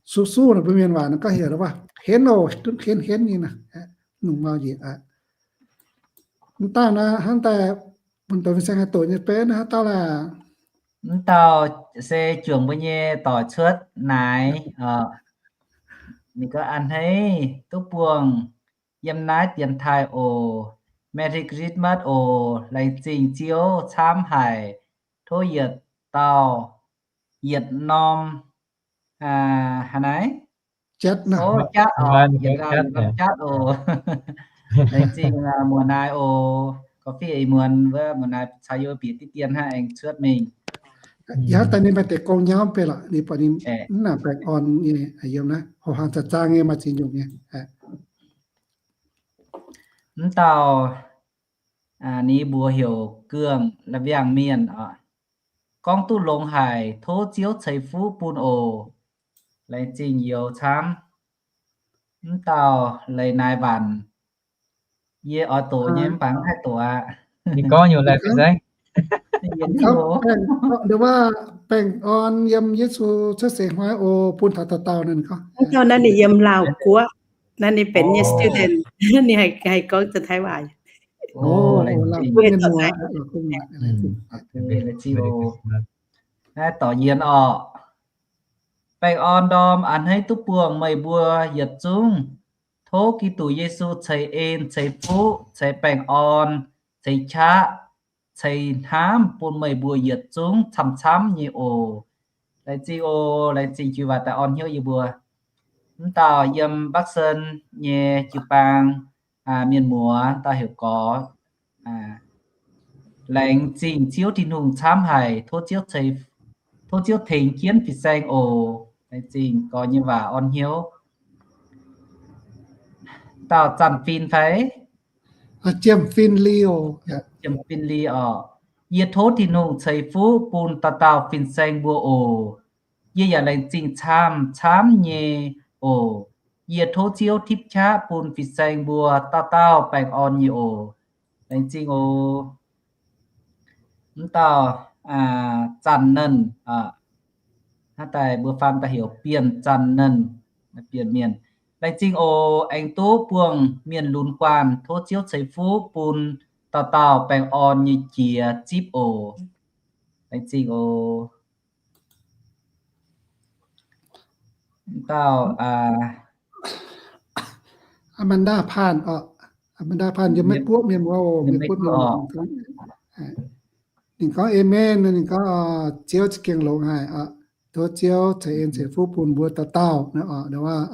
su su naaic mbuo mienh waac ninh gorngv heuc nduov waac henv oc, gunv henv henv nyei naaic, nungx mau njiec aqv. Mv dauh naaiv hnangv daaih bun doqc fin-saeng haih doqc nyei benv naaiv haaix dauh laah? Mv dauh se juangc mbuo nyei doic cuotv naaic. Ninh gorngv, a'hneiv duqv buangh yiem naaiv dienx taaih oc. Merry Christmas oc. Laengz zingh Ziouv camv haic. Tov yietc dauh, yietc norm, haaix naaiv? Jatv, o, jatv oc, yietc norm jatv oc. Laengz zingh muoz-naaiv oc. Gorngv fiev ih muonz wuov muoz-naaiv caux yie bieqc diqv dien hnangv aengx cuotv mingh. Yaac daaih ninh maaih deix gong nyauv mv bei lorqc, ninh buatc ninh mv nangc baengh orn nyei yiem naaiv, hoqc hnaangx za'zaang nyei, maaih ziex nyungc nyei. Mv dauh, ninh mbuox heuc Gương La'Viang Mienh oc. Gorngv duqv longx haic, tov Ziouv ceix fuqv bun oc. Laengz zingh youz camv. Mv dauh Leiz Naaiv Waanc, yie oix doqc nyei mv baac mv haih doqc aqv. Ninh gorngv nyungc laengz zingh, nduov waac baengh orn yiem Yesu cuotv seix hnoi oc bun taux dauh dauh naaic gorngv. Naaiv ninh yiem Laauh Guoqv, naaiv ninh benx nyei student, ninh haih gorngv Taiv waac. Naaiv dorc yien orqc. Baengh orn ndorm a'hneiv duqv buangh meih mbuo yietc zungv. Tov Giduc Yesu ceix en, ceix fuqv, ceix baengh orn, ceix qaqv, ceix hnamv bun meih mbuo yietc zungv camv-camv nyei oc. Laengz zingh oc. Laengz zingh jiu waac daaih orn hnyouv yie mbuo. Mv dauh yiem Bắc Sơn nyei jiu-baang mienh muoz, dauh heuc Gorx. Laengz zingh Ziouv Tin-Hungh camv haic. Tov Ziouv tengx jienv fin-saeng oc. Laengz zingh Gorx nyei waac orn hnyouv. Dauh Zanh Fin fai? Jiem Fin Li oc. Jiem Fin Li oc. Yie tov Tin-Hungh ceix fuqv bun dauh dauh fin-saeng mbuo oc. Yie yaac laengz zingh camv-camv nyei oc. Yie tov Ziouv tipv qaqv bun fin-saeng mbuo dauh dauh baengh orn nyei oc. Laengz zingh oc. Mv dauh Zanh Nernh, hnangv daaih mbuo faam daaih heuc Bienh Zanh Nernh, Bienh Mienh. Laengz zingh oc. Aengx duqv buangh mienh lunx guanh, tov Ziouv ceix fuqv bun dauh dauh baengh orn nyei jiex zipv oc. Laengz zingh oc. Dauh Amanda Phan oc. Amanda Phan yiem Meiv Guoqv mienh muoz oc, Meiv Guoqv mienh muoz. Ninh gorngv amen, ninh gorngv Ziouv za'gengh longx haic oc. Tov Ziouv ceix en ceix fuqv bun mbuo dauh dauh naaiv oc. Nduov waac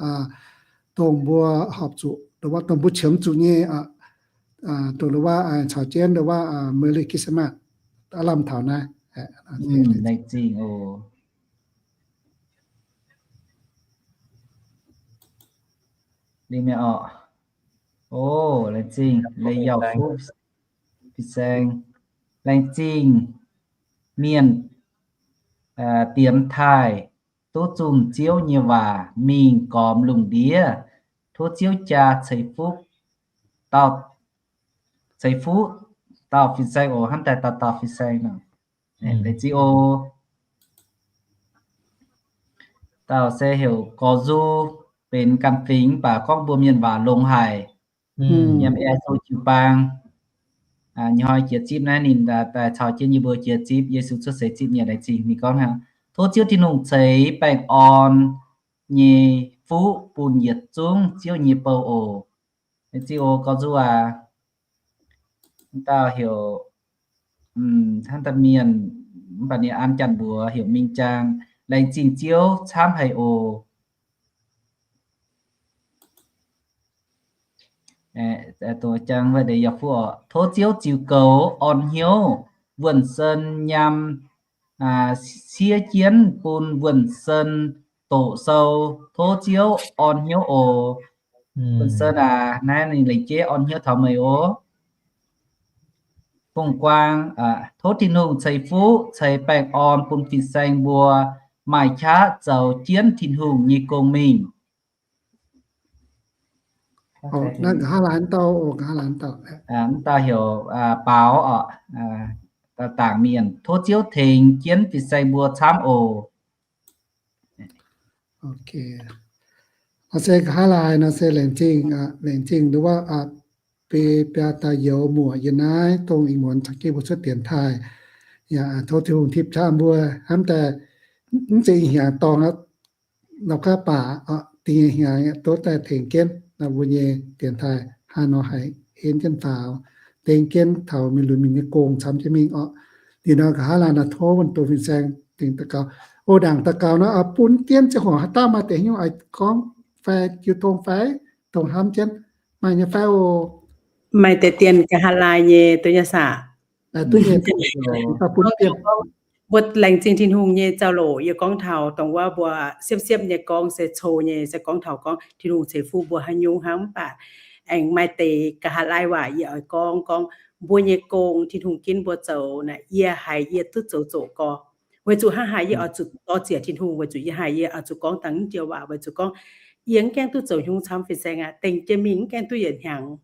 dongh mbuo horpc zuqc, nduov waac dongh mbuo qiemx zuqc nyei oc. Dongh nduov waac caux jienv nduov waac Merry Christmas aav lamh taux naaiv. Laengz zingh oc. Liuz mi'aqv oc. O, laengz zingh Leiz Yauh Fuqv fin-saeng. Laengz zingh mienh dienx taaih duqv zunh Ziouv nyei waac mingh gormx lungh ndiev. Tov Ziouv jaa ceix fuqv, ceix fuqv dauh fin-saeng oc. Hnamv daaih dauh dauh fin-saeng nor. Laengz zingh oc. Dauh se heuc Gorx Nzu, benx ganh fingx mv baac gorngv mbuo mienh waac longx haic. Yiem Ea Sou jiu-baang. Ih hnoi jiex zipv naaiv ninh daaih caux jienv yie mbuo jiex zipv Yesu cuotv seix zipv nyei. Laengz zingh ninh gorngv hnangv, tov Ziouv Tin-Hungh ceix baengh orn nyei fuqv bun yietc zungv Ziouv nyei bou oc. Laengz zingh oc Gorx Nzu aac. Dauh heuc, hnangv daaih mienh, mv baac ninh an janx mbuox heuc Mingh Jaang. Laengz zingh Ziouv camv haic oc. Dongh jang wuov deix yaac fuqv oc. Tov Ziouv ziux goux orn hnyouv, Wuonh Sen nyaam siev jienv bun Wuonh Sen doqc sou. Tov Ziouv orn hnyouv oc. Wuonh Sen aac, naaiv ninh lengc jeiv orn hnyouv taux meih oc. Bung Guaang, tov Tin-Hungh ceix fuqv ceix baengh orn bun fin-saeng mbuo maaih qaqv zoux jienv Tin-Hungh nyei gong mingh. Mv dauh heuc Baaux oc, dangc mienh. Tov Ziouv tengx jienv fin-saeng mbuo camv oc. Nor se nqa'haav laai nor se laengz zingh, laengz zingh nduov, biaa dauh youz muoc yiem naaiv dongh ih muonz caux jienv mbuo cuotv dienx taaih. Yaac tov Tin-Hungh tipv qaqv mbuo hnamv daaih mv zeiz ih hnyangx dorngx aqv, la'kuqv baac dingh nyei hnyangx tov daaih tengx jienv mbuo nyei dienx taaih hnangv nor haih henv jienv faaux, tengx jienv taux mienh lunx mienh nyei gong camv jienv mingh oc. Liuz nor nqa'haav laai nor tov wuonh doz fin-saeng tengx daux gaux. O, ndaangc daux gaux nor bun jienv ziangh hoc haaix dauh maaih deix haaix nyungc oix gorngv fai jiu tong fai dongh hnamv jienv maaih nyei fai o. Maaih deix dien nqa'haav laai nyei duqv nyei saah? Mbuo laengz zingh Tin-Hungh nyei zaux loc yie gorngv taux dongh wuov mbuo siepv-siepv nyei gorngv se cou nyei se gorngv taux gorngv Tin-Hungh ceix fuqv mbuo haaix nyungc hnangv. Mv baac aengx maaih deix nqa'haav laai waac yie oix gorngv, gorngv mbuo nyei gong Tin-Hungh ginv mbuo zoux naaic yie haiz yie duqv zoux zoqc gorx. Weic zuqc hnangv haaix yie oix zuqc dor-ziec Tin-Hungh, weic zuqc yie haiz yie oix zuqc gorngv dangh naaiv joux waac, weic zuqc gorngv yie mv gaengh duqv zoux hnyungv camv fin-saeng aqv, dengh jienv mingh mv gaengh duqv yietc hnyangx.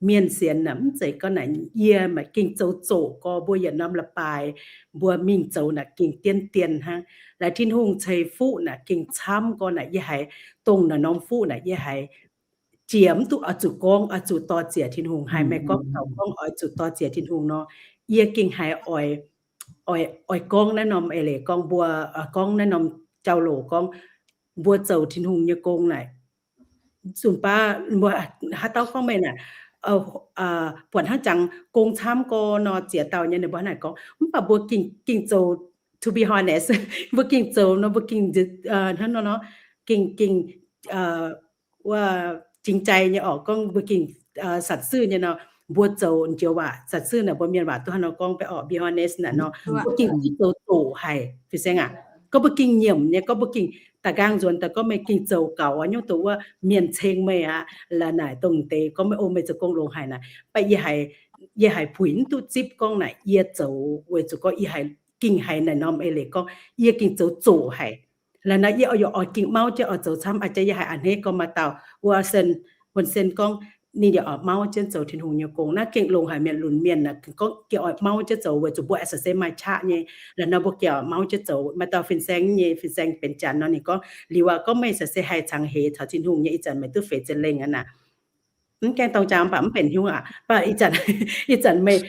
Mienh sienx naaic mv zeiz gorngv naaic yie maaih gengh zoux zoqc gorx, mbuo yietc norm leiz-baaix mbuo mingh zoux naaic gengh dien dien hnangv. Laaix Tin-Hungh ceix fuqv naaic gengh camv gorx naaic yie haiz dongh naaiv norm fuqv naaic yie haiz jiex mv duqv oix zuqc gorngv oix zuqc dor-ziec Tin-Hungh. Haiz meih gorngv taux gorngv oix zuqc dor-ziec Tin-Hungh nor, yie gengh haiz oix, oix gorngv naaiv norm eix leiz gorngv mbuo, gorngv naaiv norm jauv-louc gorngv mbuo zoux Tin-Hungh nyei gong naaic, zunc baav mbuo haaix dauh gorngv meih naaic, buatc hnangv jangx gong camv gorx nor ziex dauh nyei ninh mbuo hnangv naaic gorngv, mv baac mbuo gengh zoux, to be honest, mbuo gengh zoux nor mbuo gengh hnangv nor nor, gengh, gengh wuov jingx jai nyei orqc, gorngv mbuo gengh satc zuoqv nyei nor, mbuo zoux joux waac satc zuoqv naaic mbuo mienh waac duqv hnangv nor gorngv beiv orqc, be honest naaic nor, mbuo gengh duqv zoux zoqc haic fin-saeng aac. Gorngv mbuo gengh nyiemc nyei, gorngv mbuo gengh da'nqaang nzuonx daaih gorngv meih gengh zoux gaux aqv, nyungc dongh wuov mienh ceng meih aqv, laaix naaic dongh deix gorngv meih o meih zoux gong longx haic naaic, mv baac yie haiz, yie haiz puix mv duqv zipv gorngv naaic yie zoux, weic zuqc gorngv yie haiz gengh haiz naaic norm eix leiz gorngv yie gengh zoux zoqc haic. Laaix nor yie yaac oix gengh mauv jienv oix zoux camv. A'jang yie haiz a'hneiv gorngv maaih dauh wuov sen, wuov sen gorngv ninh yaac oix mauv jienv zoux Tin-Hungh nyei gong. Naaiv gengh longx haic, mienh lunx mienh naaic gorngv gengh oix mauv jienv zoux weic zuqc mbuo aengx se maaih qaqv nyei. Laaix nor mbuo gengh oix mauv jienv zoux. Maaih dauh fin-saeng nyei, fin-saeng benx janx nor ninh gorngv liuz aqv, gorngv meih se se haih cangx heix caux Tin-Hungh nyei, ih zanc meih duqv feix zinh lengh aqv naaic. Mv gaengh dorng jaa mv baac mv benx hnyouv aqv. Mv baac ih zanc, ih zanc meih,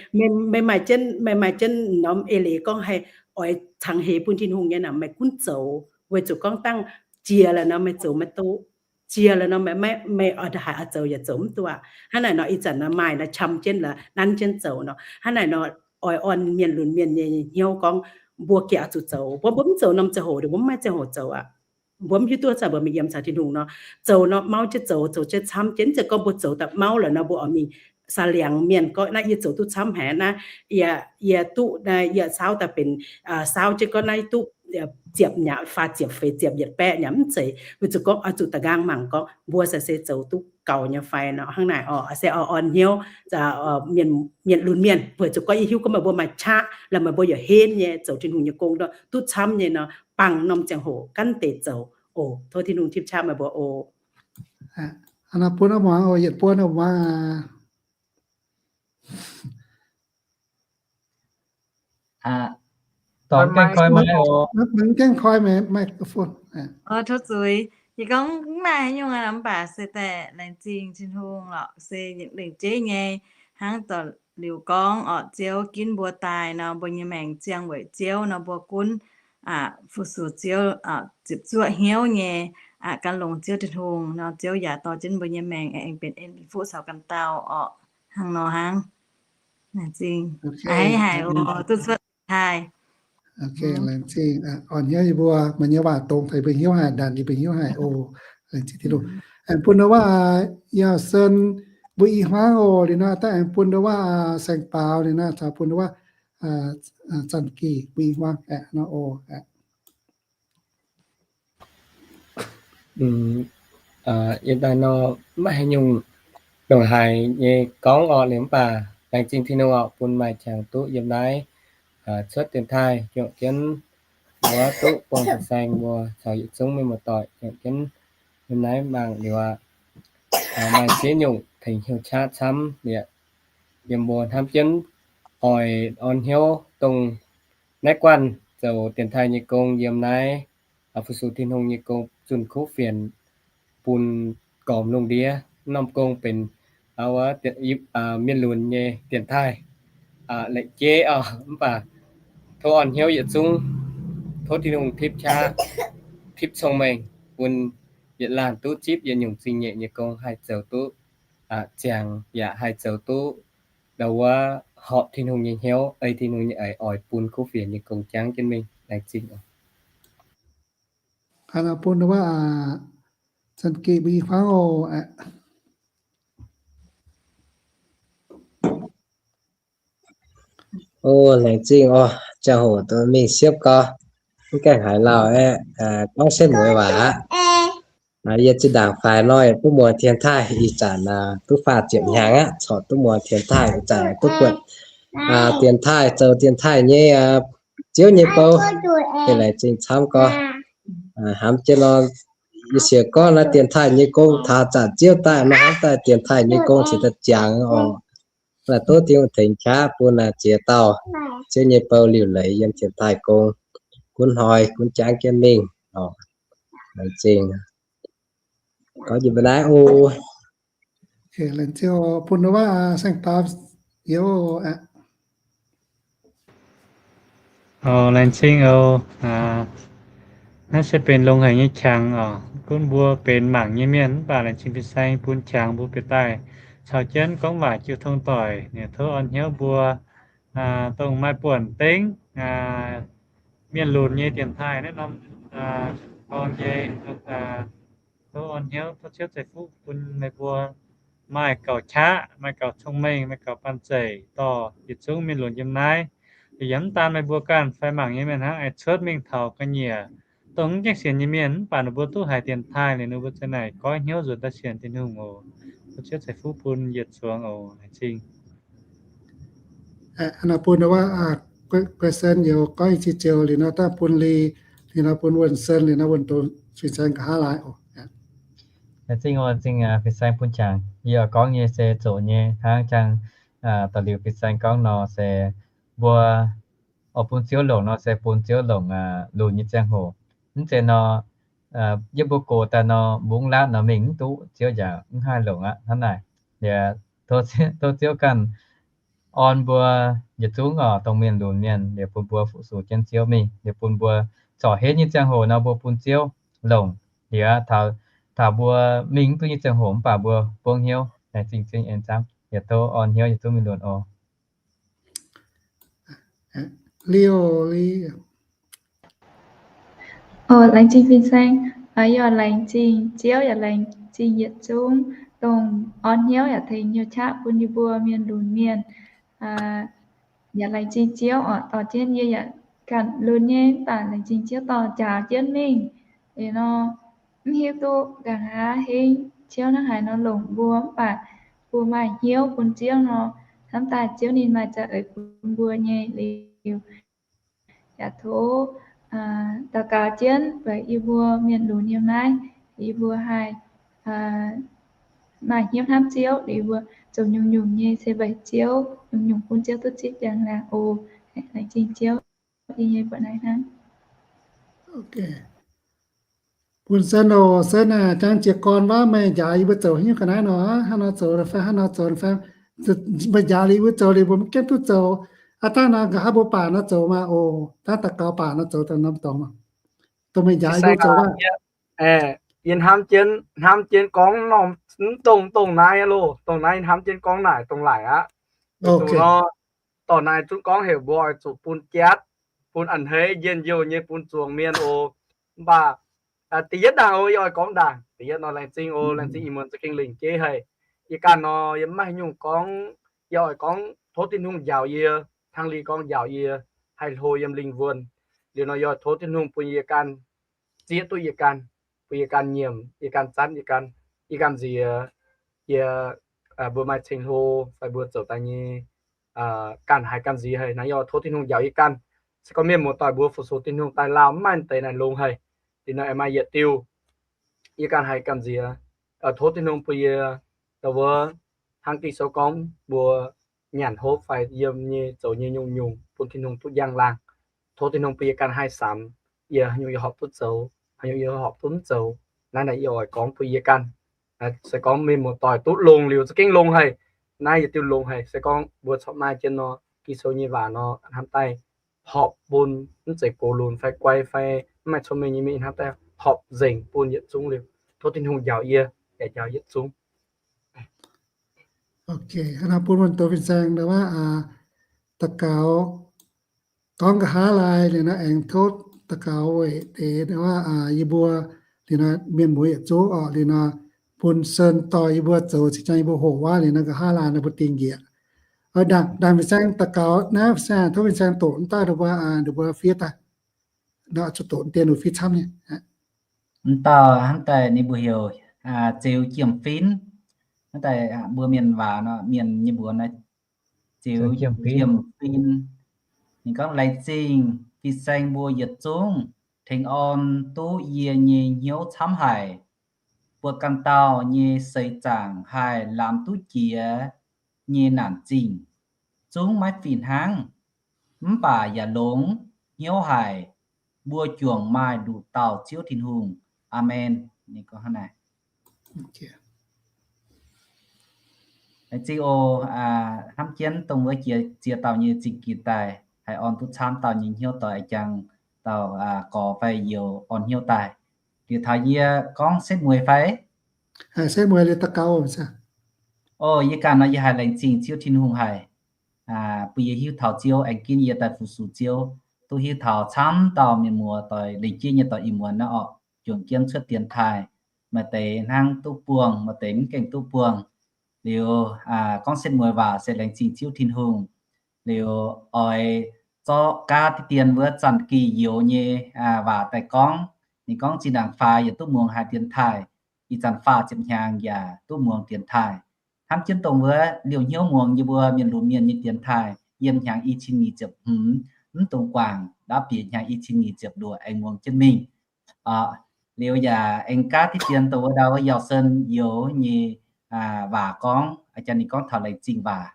meih maaih jienv, meih maaih jienv norm eix leiz gorngv haih oix cangx heix bun Tin-Hungh nyei naaic, meih gunv zoux weic zuqc gorngv dangh jiex laaix nor meih zoux maiv duqv. Jiex laaix nor meih, meih oix haiz oix zoux yaac zoux mv duqv aqv. Hnangv naaic nor ih zanc nor maaih nor qam jienv laaix nanv jienv zoux nor. Hnangv naaic nor oix orn mienh lunx mienh nyei hnyouv gorngv mbuo gengh oix zuqc zoux. Mbuo, mbuo mv zoux norm ziangh hoc, mbuo mv maaih ziangh hoc zoux aqv. Mbuo mv hiuv duqv zanc mbuo mingh yiem caux Tin-Hungh nor, zoux nor mauv jienv zoux, zoux jienv camv jienv. Mv zeiz gorngv mbuo zoux daaih mauv laaix nor mbuo oix mingh saaliangx mienh gorngv naaiv yie zoux duqv camv haic naaiv, yie, yie duqv, yie saauv daaih benx, saauv jienv gorngv naaiv duqv ziepc nyei fai ziepc feix ziepc yietc baeqv nyei, mv zeiz. Weic zuqc gorngv oix zuqc da'nqaang mangc gorngv mbuo se se zoux duqv gaux nyei fai nor. Hnangv naaic oc, se oix orn hnyouv mienh lunx mienh, weic zuqc gorngv yie hiuv gorngv meih mbuo maaih qaqv laaix meih mbuo yaac henv nyei zoux Tin-Hungh nyei gong nor duqv camv nyei nor, bangc norm ziangh hoc gaanv deix zoux oc. Tov Tin-Hungh tipv qaqv meih mbuo oc. Bun muangx oc, yietc buo muangx. Dorngx gaengh koi maiv oc. Gaengh koi microphone. Tov zuiz, yie gorngv mv maaih haaix nyungc aqv, mv baac se daaih laengz zingh Tin-Hungh lorqc, se lengc jeiv nyei, hnangv dorh liuz gorngv orqc, Ziouv ginv mbuo daaih nor, mbuo nyei maengc ziangh weic Ziouv nor, mbuo gunv fu-sux Ziouv, ziepc zuoqv hnyouv nyei, gan longx Ziouv Tin-Hungh nor, Ziouv yaac dorh jienv mbuo nyei maengc aengx benx en fuqv caux ganh dauh orqc. Hnangv nor hnangv. Laengz zingh. Haiz haic oc, duqv cuotv taaih. Laengz zingh, orn hnyouv yie mbuo, meih nyei waac dongz taux yie mbuo hnyouv haic, ndanc yie mbuo hnyouv haic oc. Laengz zingh Tin-Hungh. Aengx bun ndau wuov Yauh Sen mbuo i hmuangv oc. Liuz nor daaih aengx bun ndau wuov Saeng Baaux, liuz nor taux bun ndau wuov Zanh Gih mbuo i hmuangv aeqv nor oc. Yie daaih nor maiv haaix nyungc ndongc haaix nyei gorngv orqc, liuz mv baac laengz zingh Tin-Hungh orqc, bun maaih qangx duqv yiem naaiv cuotv dienx taaih juangc jienv wuov duqv buangh fin-saeng mbuo caux yietc zungv mienh muoz-doic yiem jienv yiem naaiv mangc liuz aqv, maaih ziex nyungc tengx hnyouv qaqv camv liuz, yiem mbuo hnamv jienv oix orn hnyouv dongh naaiv guanh zoux dienx taaih nyei gong yiem naaiv, fu-sux Tin-Hungh nyei gong zunh kuv fienx bun gormx lungh ndiev. Norm gong benx mienh lunx nyei dienx taaih, laengz jeiv oc. Mv baac tov orn hnyouv yietc zungv, tov Tin-Hungh tipv qaqv, tipv cong-mengh bun yietc laanh duqv zipv yietc nyungc zingh nyeic nyei gong haih zoux duqv ziangx yaac haih zoux duqv ndau wuov horpc Tin-Hungh nyei hnyouv, ei Tin-Hungh nyei eix oix bun kuv fienx nyei gong jangv jienv mingh. Laengz zingh oc. Bun wuov Zanh-Geh mbuo nyei fangv oc. O, laengz zingh oc. Ziangh hoc duqv mingh siepv gau, mv gaengh haaix lauh aeqv, gorngv setv mueiz waac aqv. Yie zinh ndaangc faix nor yaac duqv muangx dienx taaih ih zanc duqv faah ziepc hnyangx aqv, corc duqv muangx dienx taaih ih zanc duqv buatc dienx taaih, zoux dienx taaih nyei ziouv nyei bou. Laengz zingh camv gorx. Hnamv jienv nor, yie sienx gorngv naaiv dienx taaih nyei gong taux zanc ziouv daaih nor, hnamv daaih dienx taaih nyei gong cingx daaih ziangx oc. Naaiv duqv Tin-Hungh tengx qaqv bun ziex dauh ziouv nyei bou liuc leiz yiem dienx taaih gong, gunv hnoi gunv jangv jienv mingh oc. Laengz zingh. Gorngv njiec mbuo naaiv oc. Bun wuov saeng-daaux youz aqv. Laengz zingh oc. Naaiv se benx longx haic nyei qangx oc. Gunv mbuo benx mangc nyei mienh mv baac laengz zingh fin-saeng bun qangx mbuo bieqc daaih caux jienv gorngv waac jiu tong doic. Ninh tov orn hnyouv mbuo dongh maaih buonc dengv mienh lunx nyei dienx taaih naaiv norm dorn nyei. Tov orn hnyouv, tov Ziouv ceix fuqv bun meih mbuo maaih gaux qaqv, maaih gaux cong-mengh, maaih gaux banh zeic dorh yietc zungv mienh lunx yiem naaiv. Yaac mv daan meih mbuo ganh fai mangc nyei mienh hnangv, aengx cuotv mingh taux ga'nyiec dongh mv gaengh sienx nyei mienh, mv baac ninh mbuo duqv haiz dienx taaih liuz ninh mbuo za'naaic goiv hnyouv nzuonx daaih sienx Tin-Hungh oc. Tov Ziouv ceix fuqv bun yietc zuangx oc. Laengz zingh. Bun question youz goiv i ziex joux liuz nor, daaih bun Li, liuz nor bun Wuonh Sen, liuz nor Wuonh Dongh fin-saeng nqa'haav laaix oc. Laengz zingh oc, laengz zingh fin-saeng bun qangx. Yie oix gorngv nyei se zoqc nyei hnangv jangx da'liuz fin-saeng gorngv nor se mbuo oix bun Ziouv longc nor se bun Ziouv longc lunx nyei ziangh hoc. Mv zeiz nor, yie mbuo gox daaih nor, mbungv laatv nor mingh mv duqv, Ziouv yaac mv haih longc aqv hnangv naaic. Liuz tov Ziouv ganh orn mbuo yietc zungv oc, dongh mienh lunx mienh, liuz bun mbuo fu-sux jienv Ziouv mingh, liuz bun mbuo corc henv nyei ziangh hoc nor mbuo bun Ziouv longc. Liuz taux mbuo mingh mv duqv nyei ziangh hoc mv baac mbuo buangv hnyouv, laengz zingh Ziouv nyei en zamv. Yietc tov orn hnyouv yietc zungv mingh lunx oc. Liuz, laengz zingh fin-saeng, yaac laengz zingh Ziouv, yaac laengz zingh yietc zungv dongh orn hnyouv yaac tengx hnyouv qaqv bun yie mbuo mienh lunx mienh. Yaac laengz zingh Ziouv oc, dorh jienv yie yaac ganh lunx nyei, mv baac laengz zingh Ziouv dorh njaaux jienv mingh. Liuz nor, mv hiuv duqv nqa'haav hingv Ziouv hnangv haaix nor longc mbuo, mv baac mbuo maaih hnyouv bun Ziouv nor, hnamv daaih Ziouv ninh maaih za'eix bun mbuo nyei liuz. Yaac tov daux gaux jienv weic yie mbuo mienh lunx yiem naaiv, yie mbuo haih maaih hnyouv hnamv Ziouv, liuz yie mbuo zoux nyungc-nyungc nyei se weic Ziouv, nyungc-nyungc bun Ziouv duqv zipv njang-laangc oc. Laengz zingh Ziouv, yie nyei buatc naaiv hnangv. Bun Sen oc, Sen aah, jangx jiez gorn waac meih njaaux yie mbuo zoux haaix nyungc ga'naaiv nor, hnangv nor zoux fai hnangv nor zoux fai, meih njaaux liuz yie mbuo zoux liuz mbuo maiv gaengh duqv zoux. Aav dangh nor nqa'haav mbuo baac nor zoux maah oc, dangh daux gaux baac nor zoux daaih norm dorngx. Dongh meih njaaux yie mbuo zoux waac. Yie hnamv jienv, hnamv jienv gorngv norm, mv dongh, dongh naaiv loh, dongh naaiv hnamv jienv gorngv naaic dongh laaic aqv. Weic zuqc nor, dorh naaiv zungv gorngv heuc mbuo oix zuqc bun jatv, bun a'hneiv, njien-youh nyei bun zuangx mienh oc. Mv baac da'yietv ndaangc oc, yie oix gorngv ndaangc da'yietv nor, laengz zingh oc, laengz zingh ih muonz za'gengh lingc jeiv haic. Yie ganh nor yie mv maaih haaix nyungc gorngv. Yie oix gorngv tov Tin-Hungh njaaux yie, hnangv Li gorngv njaaux yie haih hlo yiem lingh wuonh. Liuz nor yie oix tov Tin-Hungh bun yie ganh zieqv duqv yie ganh, bun yie ganh nyiemc, yie ganh zanv yie ganh, yie ganh nziex, yie, mbuo maaih ceng-hlo fai mbuo zoux daaih nyei ganh haiz ganh nziex haic naaiv, yie oix tov Tin-Hungh njaaux yie ganh. Se gorngv mienh muoz-doic mbuo fu-sux Tin-Hungh daaih lauh mv maaih deix naaic longx haic, liuz nor aengx maaih yietc diuh, yie ganh haiz gamh nziex. Tov Tin-Hungh bun yie, wuov, hnangv Ging-Sou gorngv mbuo nyanc hopv fai yiem nyei zoux nyei nyungc-nyungc bun Tin-Hungh duqv njang-laangh. Tov Tin-Hungh bun yie ganh haih samx, yie haaix nyungc yie horpc duqv zoux, haaix nyungc yie horpc duqv mv zoux. Naaiv naaic yie oix gorngv bun yie ganh. Se gorngv mienh muoz-doic duqv longx liuz za'gengh longx haic. Naaiv yietc diuh longx haic. Se gorngv mbuo corc maaih jienv nor Ging-Sou nyei waac nor, hnamv daaih horpc bun mv zeiz gox lunx fai guai fai mv maaih cong-mengh nyei mienh, hnamv daaih horpc nzengc bun yietc zungv liuz. Tov Tin-Hungh njaaux yie, yaac njaaux yietc zungv. Ok, hnangv naaiv bun wuonh douz fin-saeng daaih waac, daux gaux gorngv nqa'haav laai liuz nor aengx tov daux gaux weic deix daaih waac yie mbuo liuz nor mienh muoz yietc zungv orqc liuz nor bun sen dorh yie mbuo zoux cing-jaa yie mbuo hoqc waac liuz nor nqa'haav laai nor mbuo dingh njiec. Ndaangc fin-saeng daux gaux naaiv fin-saeng, tov fin-saeng doqc mv daaih ninh mbuo, ninh mbuo fiev daaih. Nor zuqc doqc dien ninh fiev camv nyei. Mv dauh hnamv daaih ninh mbuo heuc Zeux Jiem Fin. Hnamv daaih mbuo mienh waac nor, mienh nyei mbuox nor, Zeux Jiem Fin. Ninh gorngv, laengz zingh fin-saeng mbuo yietc zungv tengx orn duqv yie nyei hnyouv camv haic. Buatc ganh dauh nyei seix zaangc haih lamz duqv jiex nyei naanc zingh, zungv maiv fih hnangv, mv baac yaac longx hnyouv haic. Mbuo juangc maaih nduqc dauh Ziouv Tin-Hungh. Aamen. Ninh gorngv hnangv naaic. Laengz zingh oc. Hnamv jienv dongh wuov jiex ziex dauh nyei zingh ginx daaih, haih orn duqv camv dauh nyei hnyouv doic, jangx dauh gorx fai youz orn hnyouv daaih. Liuz taux yie gorngv setv mueiz fai? Setv mueiz liuz daux gaux. O, yie ganh nor yie haiz laengz zingh Ziouv Tin-Hungh haic, bun yie hiuv taux Ziouv, aengx ginv yie daaih fu-sux Ziouv, duqv hiuv taux camv dauh mienh muoz doic, lengc jeiv nyei doic ih muonz naaiv orqc, juangc jienv cuotv dienx taaih. Maaih deix hnangv duqv buangh, maaih deix mv gaengh duqv buangh. Liuz gorngv setv mueiz waac se laengz zingh Ziouv Tin-Hungh. Liuz oix zorqv gaav diqv dien wuov Zanh Gih youz nyei waac daaih gorngv. Ninh gorngv zinh ndaangc faix yietc duqv muangx haaix dienx taaih, ih zanc faah ziepc hnyangx yaac duqv muangx dienx taaih. Hnamv jienv dongh wuov liouh hnyouv muangx yie mbuo mienh lunx mienh nyei dienx taaih yiem hnyangx i cin nyic ziepc hmz, mv dungx guangc, ndaauv bieqc hnyangx i cin nyic ziepc luoqc aengx muangx jienv mingh. Liuz yaac aengx gaav diqv dien dongh wuov ndau wuov Yauh Sen youz nyei waac gorngv, a'jang ninh gorngv taux laengz zingh waac.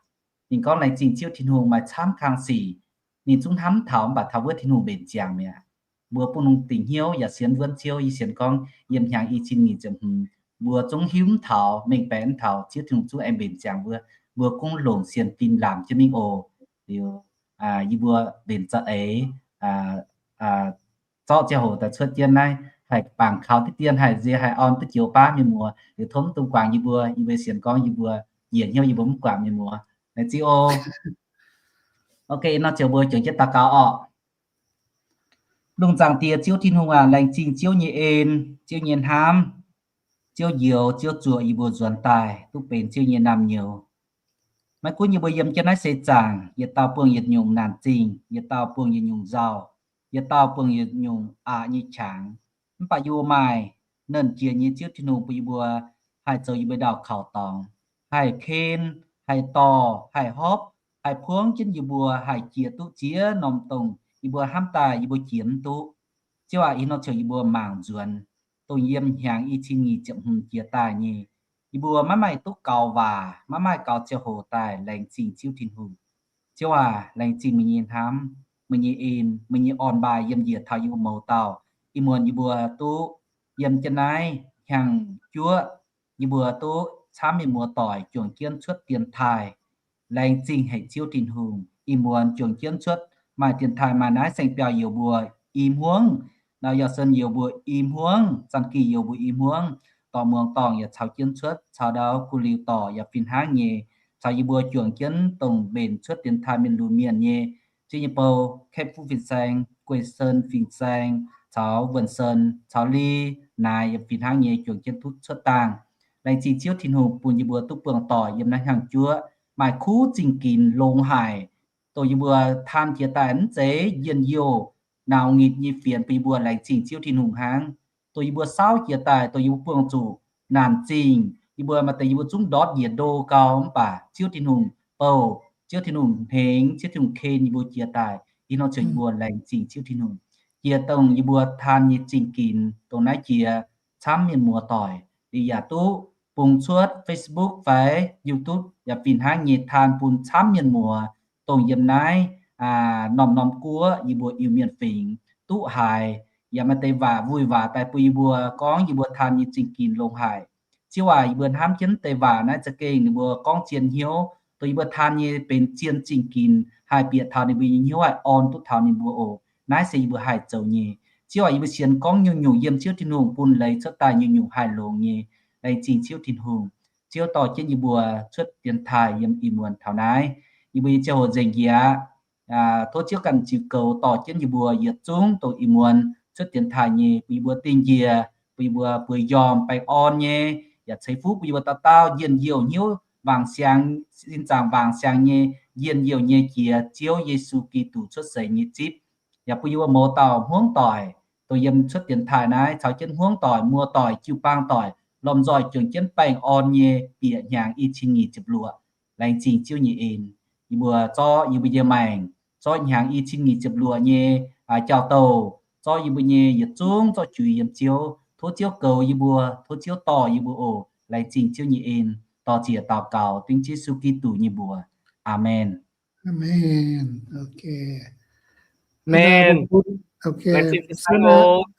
Ninh gorngv laengz zingh Ziouv Tin-Hungh maaih camv kang sic. Ninh zungv hnamv taux mv baac taux wuov Tin-Hungh mbenc ziangx mi'aqv. Mbuo bun lungh dingc hnyouv yaac sienx wuonv Ziouv, yie sienx gorngv yiem hnyangx i cin nyic ziepc hmz mbuo zungv hiuv mv taux, mengh baeqc mv taux, Ziouv Tin-Hungh zungv aengx mbenc ziangx wuov, mbuo gunv longc sienx fim laamc jienv mingh oc. Liuz yie mbuo mbenc za'eix, zorqv ziangh hoc daaih cuotv jienv naaiv, haih bangc kaux diqv dien, haih nzie, haih orn duqv joux baav mienh muoz. Liuz tov mv dungx guangc yie mbuo, yie mbuo sienx gorngv yie mbuo njiec hnyouv yie mbuo mv guangc mienh muoz. Laengz zingh oc. Ok, nor ziouc mbuo juangc jienv daux gaux orqc. Lungh zaangc Diex Ziouv Tin-Hungh aac, laengz zingh Ziouv nyei en, Ziouv nyei hnamv. Ziouv njoux, Ziouv zuoqc yie mbuo nzuonx daaih duqv benx Ziouv nyei naamh nyouz. Maiv gunv yie mbuo yiem jienv naaiv seix zaangc, yietc dauh buangh yietc nyungc naanc zingh, yietc dauh buangh yietc nyungc nzauh, yietc dauh buangh yietc nyungc aqc nyei qangx, mv baac yie mbuo maaih nernh jiex nyei Ziouv Tin-Hungh bun yie mbuo haih zoux yie mbuo ndau kaux dorngx, haih ken, haih dorh, haih hopv, haih puangv jienv yie mbuo haih jiex duqv ziex norm dongh yie mbuo hnamv daaih yie mbuo jiex mv duqv. Ziouv aac, ih hnoi ziouc yie mbuo mangc nzuonx, dongh yiem hnyangx i cin nyic ziepc hmz jiex daaih nyei, yie mbuo maiv maaih duqv gaux waac, maiv maaih gaux ziangh hoc daaih laengz zingh Ziouv Tin-Hungh. Ziouv aac, laengz zingh meih nyei hnamv, meih nyei en, meih nyei orn-mbaih yiem njiec taux yie mbuo mouz dauh. Ih muonz yie mbuo duqv yiem jienv naaiv hnyangx-juoqv, yie mbuo duqv camv mienh muoz-doic juangc jienv cuotv dienx taaih. Laengz zingh haic Ziouv Tin-Hungh, ih muonz juangc jienv cuotv maaih dienx taaih maaih naaiv saeng-biauh youz mbuo i hmuangv, nor Yauh Sen youz mbuo i hmuangv, Zanh Gih youz mbuo i hmuangv, dorh muangx dorngh yaac caux jienv cuotv, caux ndau gu'liuh dorc yaac fih hnangv nyei, caux yie mbuo juangc jienv dongh mbenc cuotv dienx taaih mienh lunx mienh nyei, Ziouv nyei bou, Kaeqv Fuqv Fin-Saeng, Guei Sen Fin-Saeng, caux Wuonh Sen, caux Li, naaiv yaac fih hnangv nyei juangc jienv duqv cuotv dangh. Laengz zingh Ziouv Tin-Hungh bun yie mbuo duqv buangh doic yiem naaiv hnyangx-juoqv, maaih kuv zingh ginx longx haic, dongh yie mbuo taan jiex daaih mv zeiz njien-youh, naux nitc nyei fienx bun yie mbuo laengz zingh Ziouv Tin-Hungh hnangv. Dongh yie mbuo saauv jiex daaih, dongh yie mbuo buangh zuqc naanc zingh, yie mbuo maaih deix yie mbuo zungv ndortv njiec ndo gau, mv baac Ziouv Tin-Hungh bouh, Ziouv Tin-Hungh hnengx, Ziouv Tin-Hungh ken yie mbuo jiex daaih. Ih hnoi ziouc yie mbuo laengz zingh Ziouv Tin-Hungh. Jiex dongh yie mbuo taan nyei zingh ginx dongh naaiv jiex camv mienh muoz doic, liuz yaac duqv bungx cuotv Facebook fai YouTube yaac fih hnangv nyei taan bun camv mienh muoz dongh yiem naaiv norm-norm guoqv yie mbuo Iu-Mienh fingx duqv haiz, yaac maaih deix waac vui waac daaih bun yie mbuo gorngv yie mbuo taan nyei zingh ginx longx haic. Ziouv aac, yie mbuo hnamv jienv deix waac naaiv za'gengh ninh mbuo gorngv zien hnyouv, dongh yie mbuo taan nyei benx zien zingh ginx haih bieqc taux ninh mbuo nyei hnyouv haih orn duqv taux ninh mbuo oc. Naaiv se yie mbuo haih zoux nyei. Ziouv aac, yie mbuo sienx gorngv nyungc-nyungc yiem Ziouv Tin-Hungh bun leiz cuotv daaih nyungc-nyungc haih longx nyei. Laengz zingh Ziouv Tin-Hungh. Ziouv dorh jienv yie mbuo cuotv dienx taaih yiem ih muonz taux naaiv. Yie mbuo nyei ziangh hoc nzengc njiec aqv. Tov Ziouv ganh ziux goux dorh jienv yie mbuo yietc zungv dongh ih muonz cuotv dienx taaih nyei, bun yie mbuo dingh njiec, bun yie mbuo bueix njormh baengh orn nyei, yaac ceix fuqv bun yie mbuo dauh dauh njien-youh hnyouv wangc siangx, sin zaangc wangc siangx nyei, njien-youh nyei jiex Ziouv Yesu Giduc cuotv seix nyei zipv. Yaac bun yie mbuo mouz dauh hmuangv doic, dongh yiem cuotv dienx taaih naaiv caux jienv hmuangv doic, muoz-doic, jiu-baang doic, lomh nzoih juangc jienv baengh orn nyei bieqc hnyangx i cin nyic ziepc luoqc. Laengz zingh Ziouv nyei en. Yie mbuo zorqv yie mbuo nyei maengc, zorqv hnyangx i cin nyic ziepc luoqc nyei jaaux-douh, zorqv yie mbuo nyei yietc zungv zorqv juix yiem Ziouv. Tov Ziouv goux yie mbuo, tov Ziouv dorh yie mbuo oc. Laengz zingh Ziouv nyei en. Dorh ziec daux gaux dengv Yesu Giduc nyei mbuox. Aamen. Aa,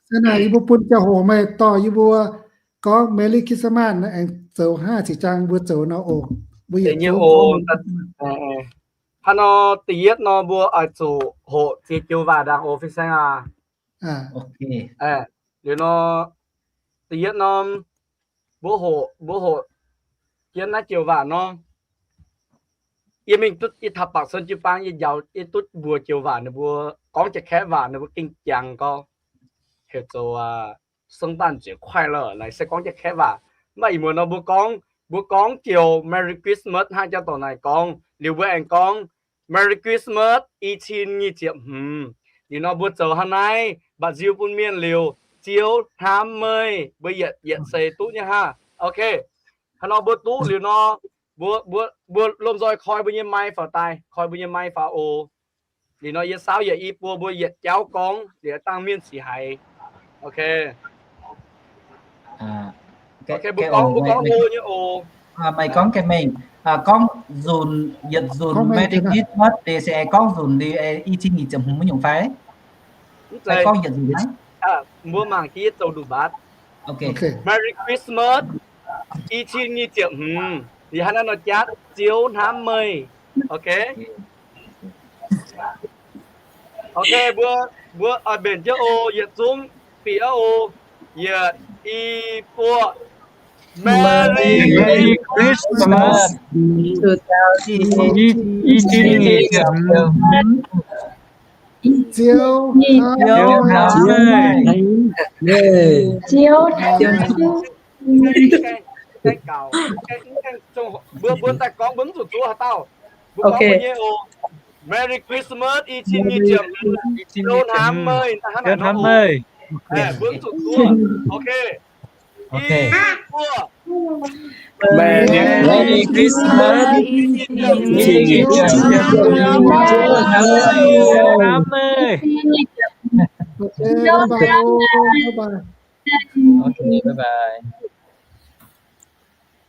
se naaic yie mbuo bun ziangh hoc meih dorh yie mbuo gorngv Merry Christmas aengx zoux hnangv ziqc jaang mbuo zoux nor oc. Mbuo yietc zungv gorngv. Hnangv nor da'yietv nor mbuo oix zuqc hoqc ziex joux waac ndaangc oc, fin-saeng aac. Liuz nor da'yietv norm mbuo hoqc, mbuo hoqc jienv naaiv joux waac nor. Yie mingh duqv, yie taux bangc sun jiu-baang, yie njaaux, yie duqv mbuox joux waac ninh mbuo gorngv jiex kaeqv waac ninh mbuo gengh jangx gorngv heuc zoux 圣诞节快乐 naaic se gorngv jiex kaeqv waac. Mv baac ih muonz nor mbuo gorngv, mbuo gorngv joux Merry Christmas hnangv jauv dorc naaic gorngv liuz mbuo aengx gorngv Merry Christmas i cin nyic ziepc hmz. Liuz nor mbuo zoux hnangv naaiv, mba'nziu bun mienh liuz, Ziouv hnamv meih, mbuo yietc, yietc seix duqv nyei hnangv. Ok. Hnangv nor mbuo duqv liuz nor, mbuo, mbuo, mbuo lomh nzoih koi mbuo nyei mai faaux daaih, koi mbuo nyei mai faaux oc. Liuz nor yie saauv yietc i buo mbuo yietc jauv gorngv, liuz dangh mienh sic haiz. Ok. Ok, mbuo gorngv, mbuo gorngv hlo nyei oc. Meih gorngv gaengh mengh, gorngv nzunc, yietc nzunc Merry Christmas deix se aengx gorngv nzunc liuz i cin nyic ziepc hmz wuov nyungc fai? Gorngv yietc nzunc naaiv. Mbuo mangc jiex zoux nduqc mbaatv. Merry Christmas i cin nyic ziepc hmz. Liuz hnangv naaiv nor jaav Ziouv hnamv meih. Ok. Ok, mbuo, mbuo oix mbenc jienv oc, yietc zungv bieqc oc. Yietc, i, buo. Merry Christmas. Ziouv hnamv meih. Mbuo, mbuo daaih gorngv mbuo mv zuqc zuov haaix dauh. Mbuo gorngv mbuo nyei oc. Merry Christmas i cin nyic ziepc hmz. Ziouv hnamv meih. Hnamv meih. Mbuo mv zuqc zuov. Ok. I, buo. Merry Christmas. Hnamv meih. Ok, bye bye.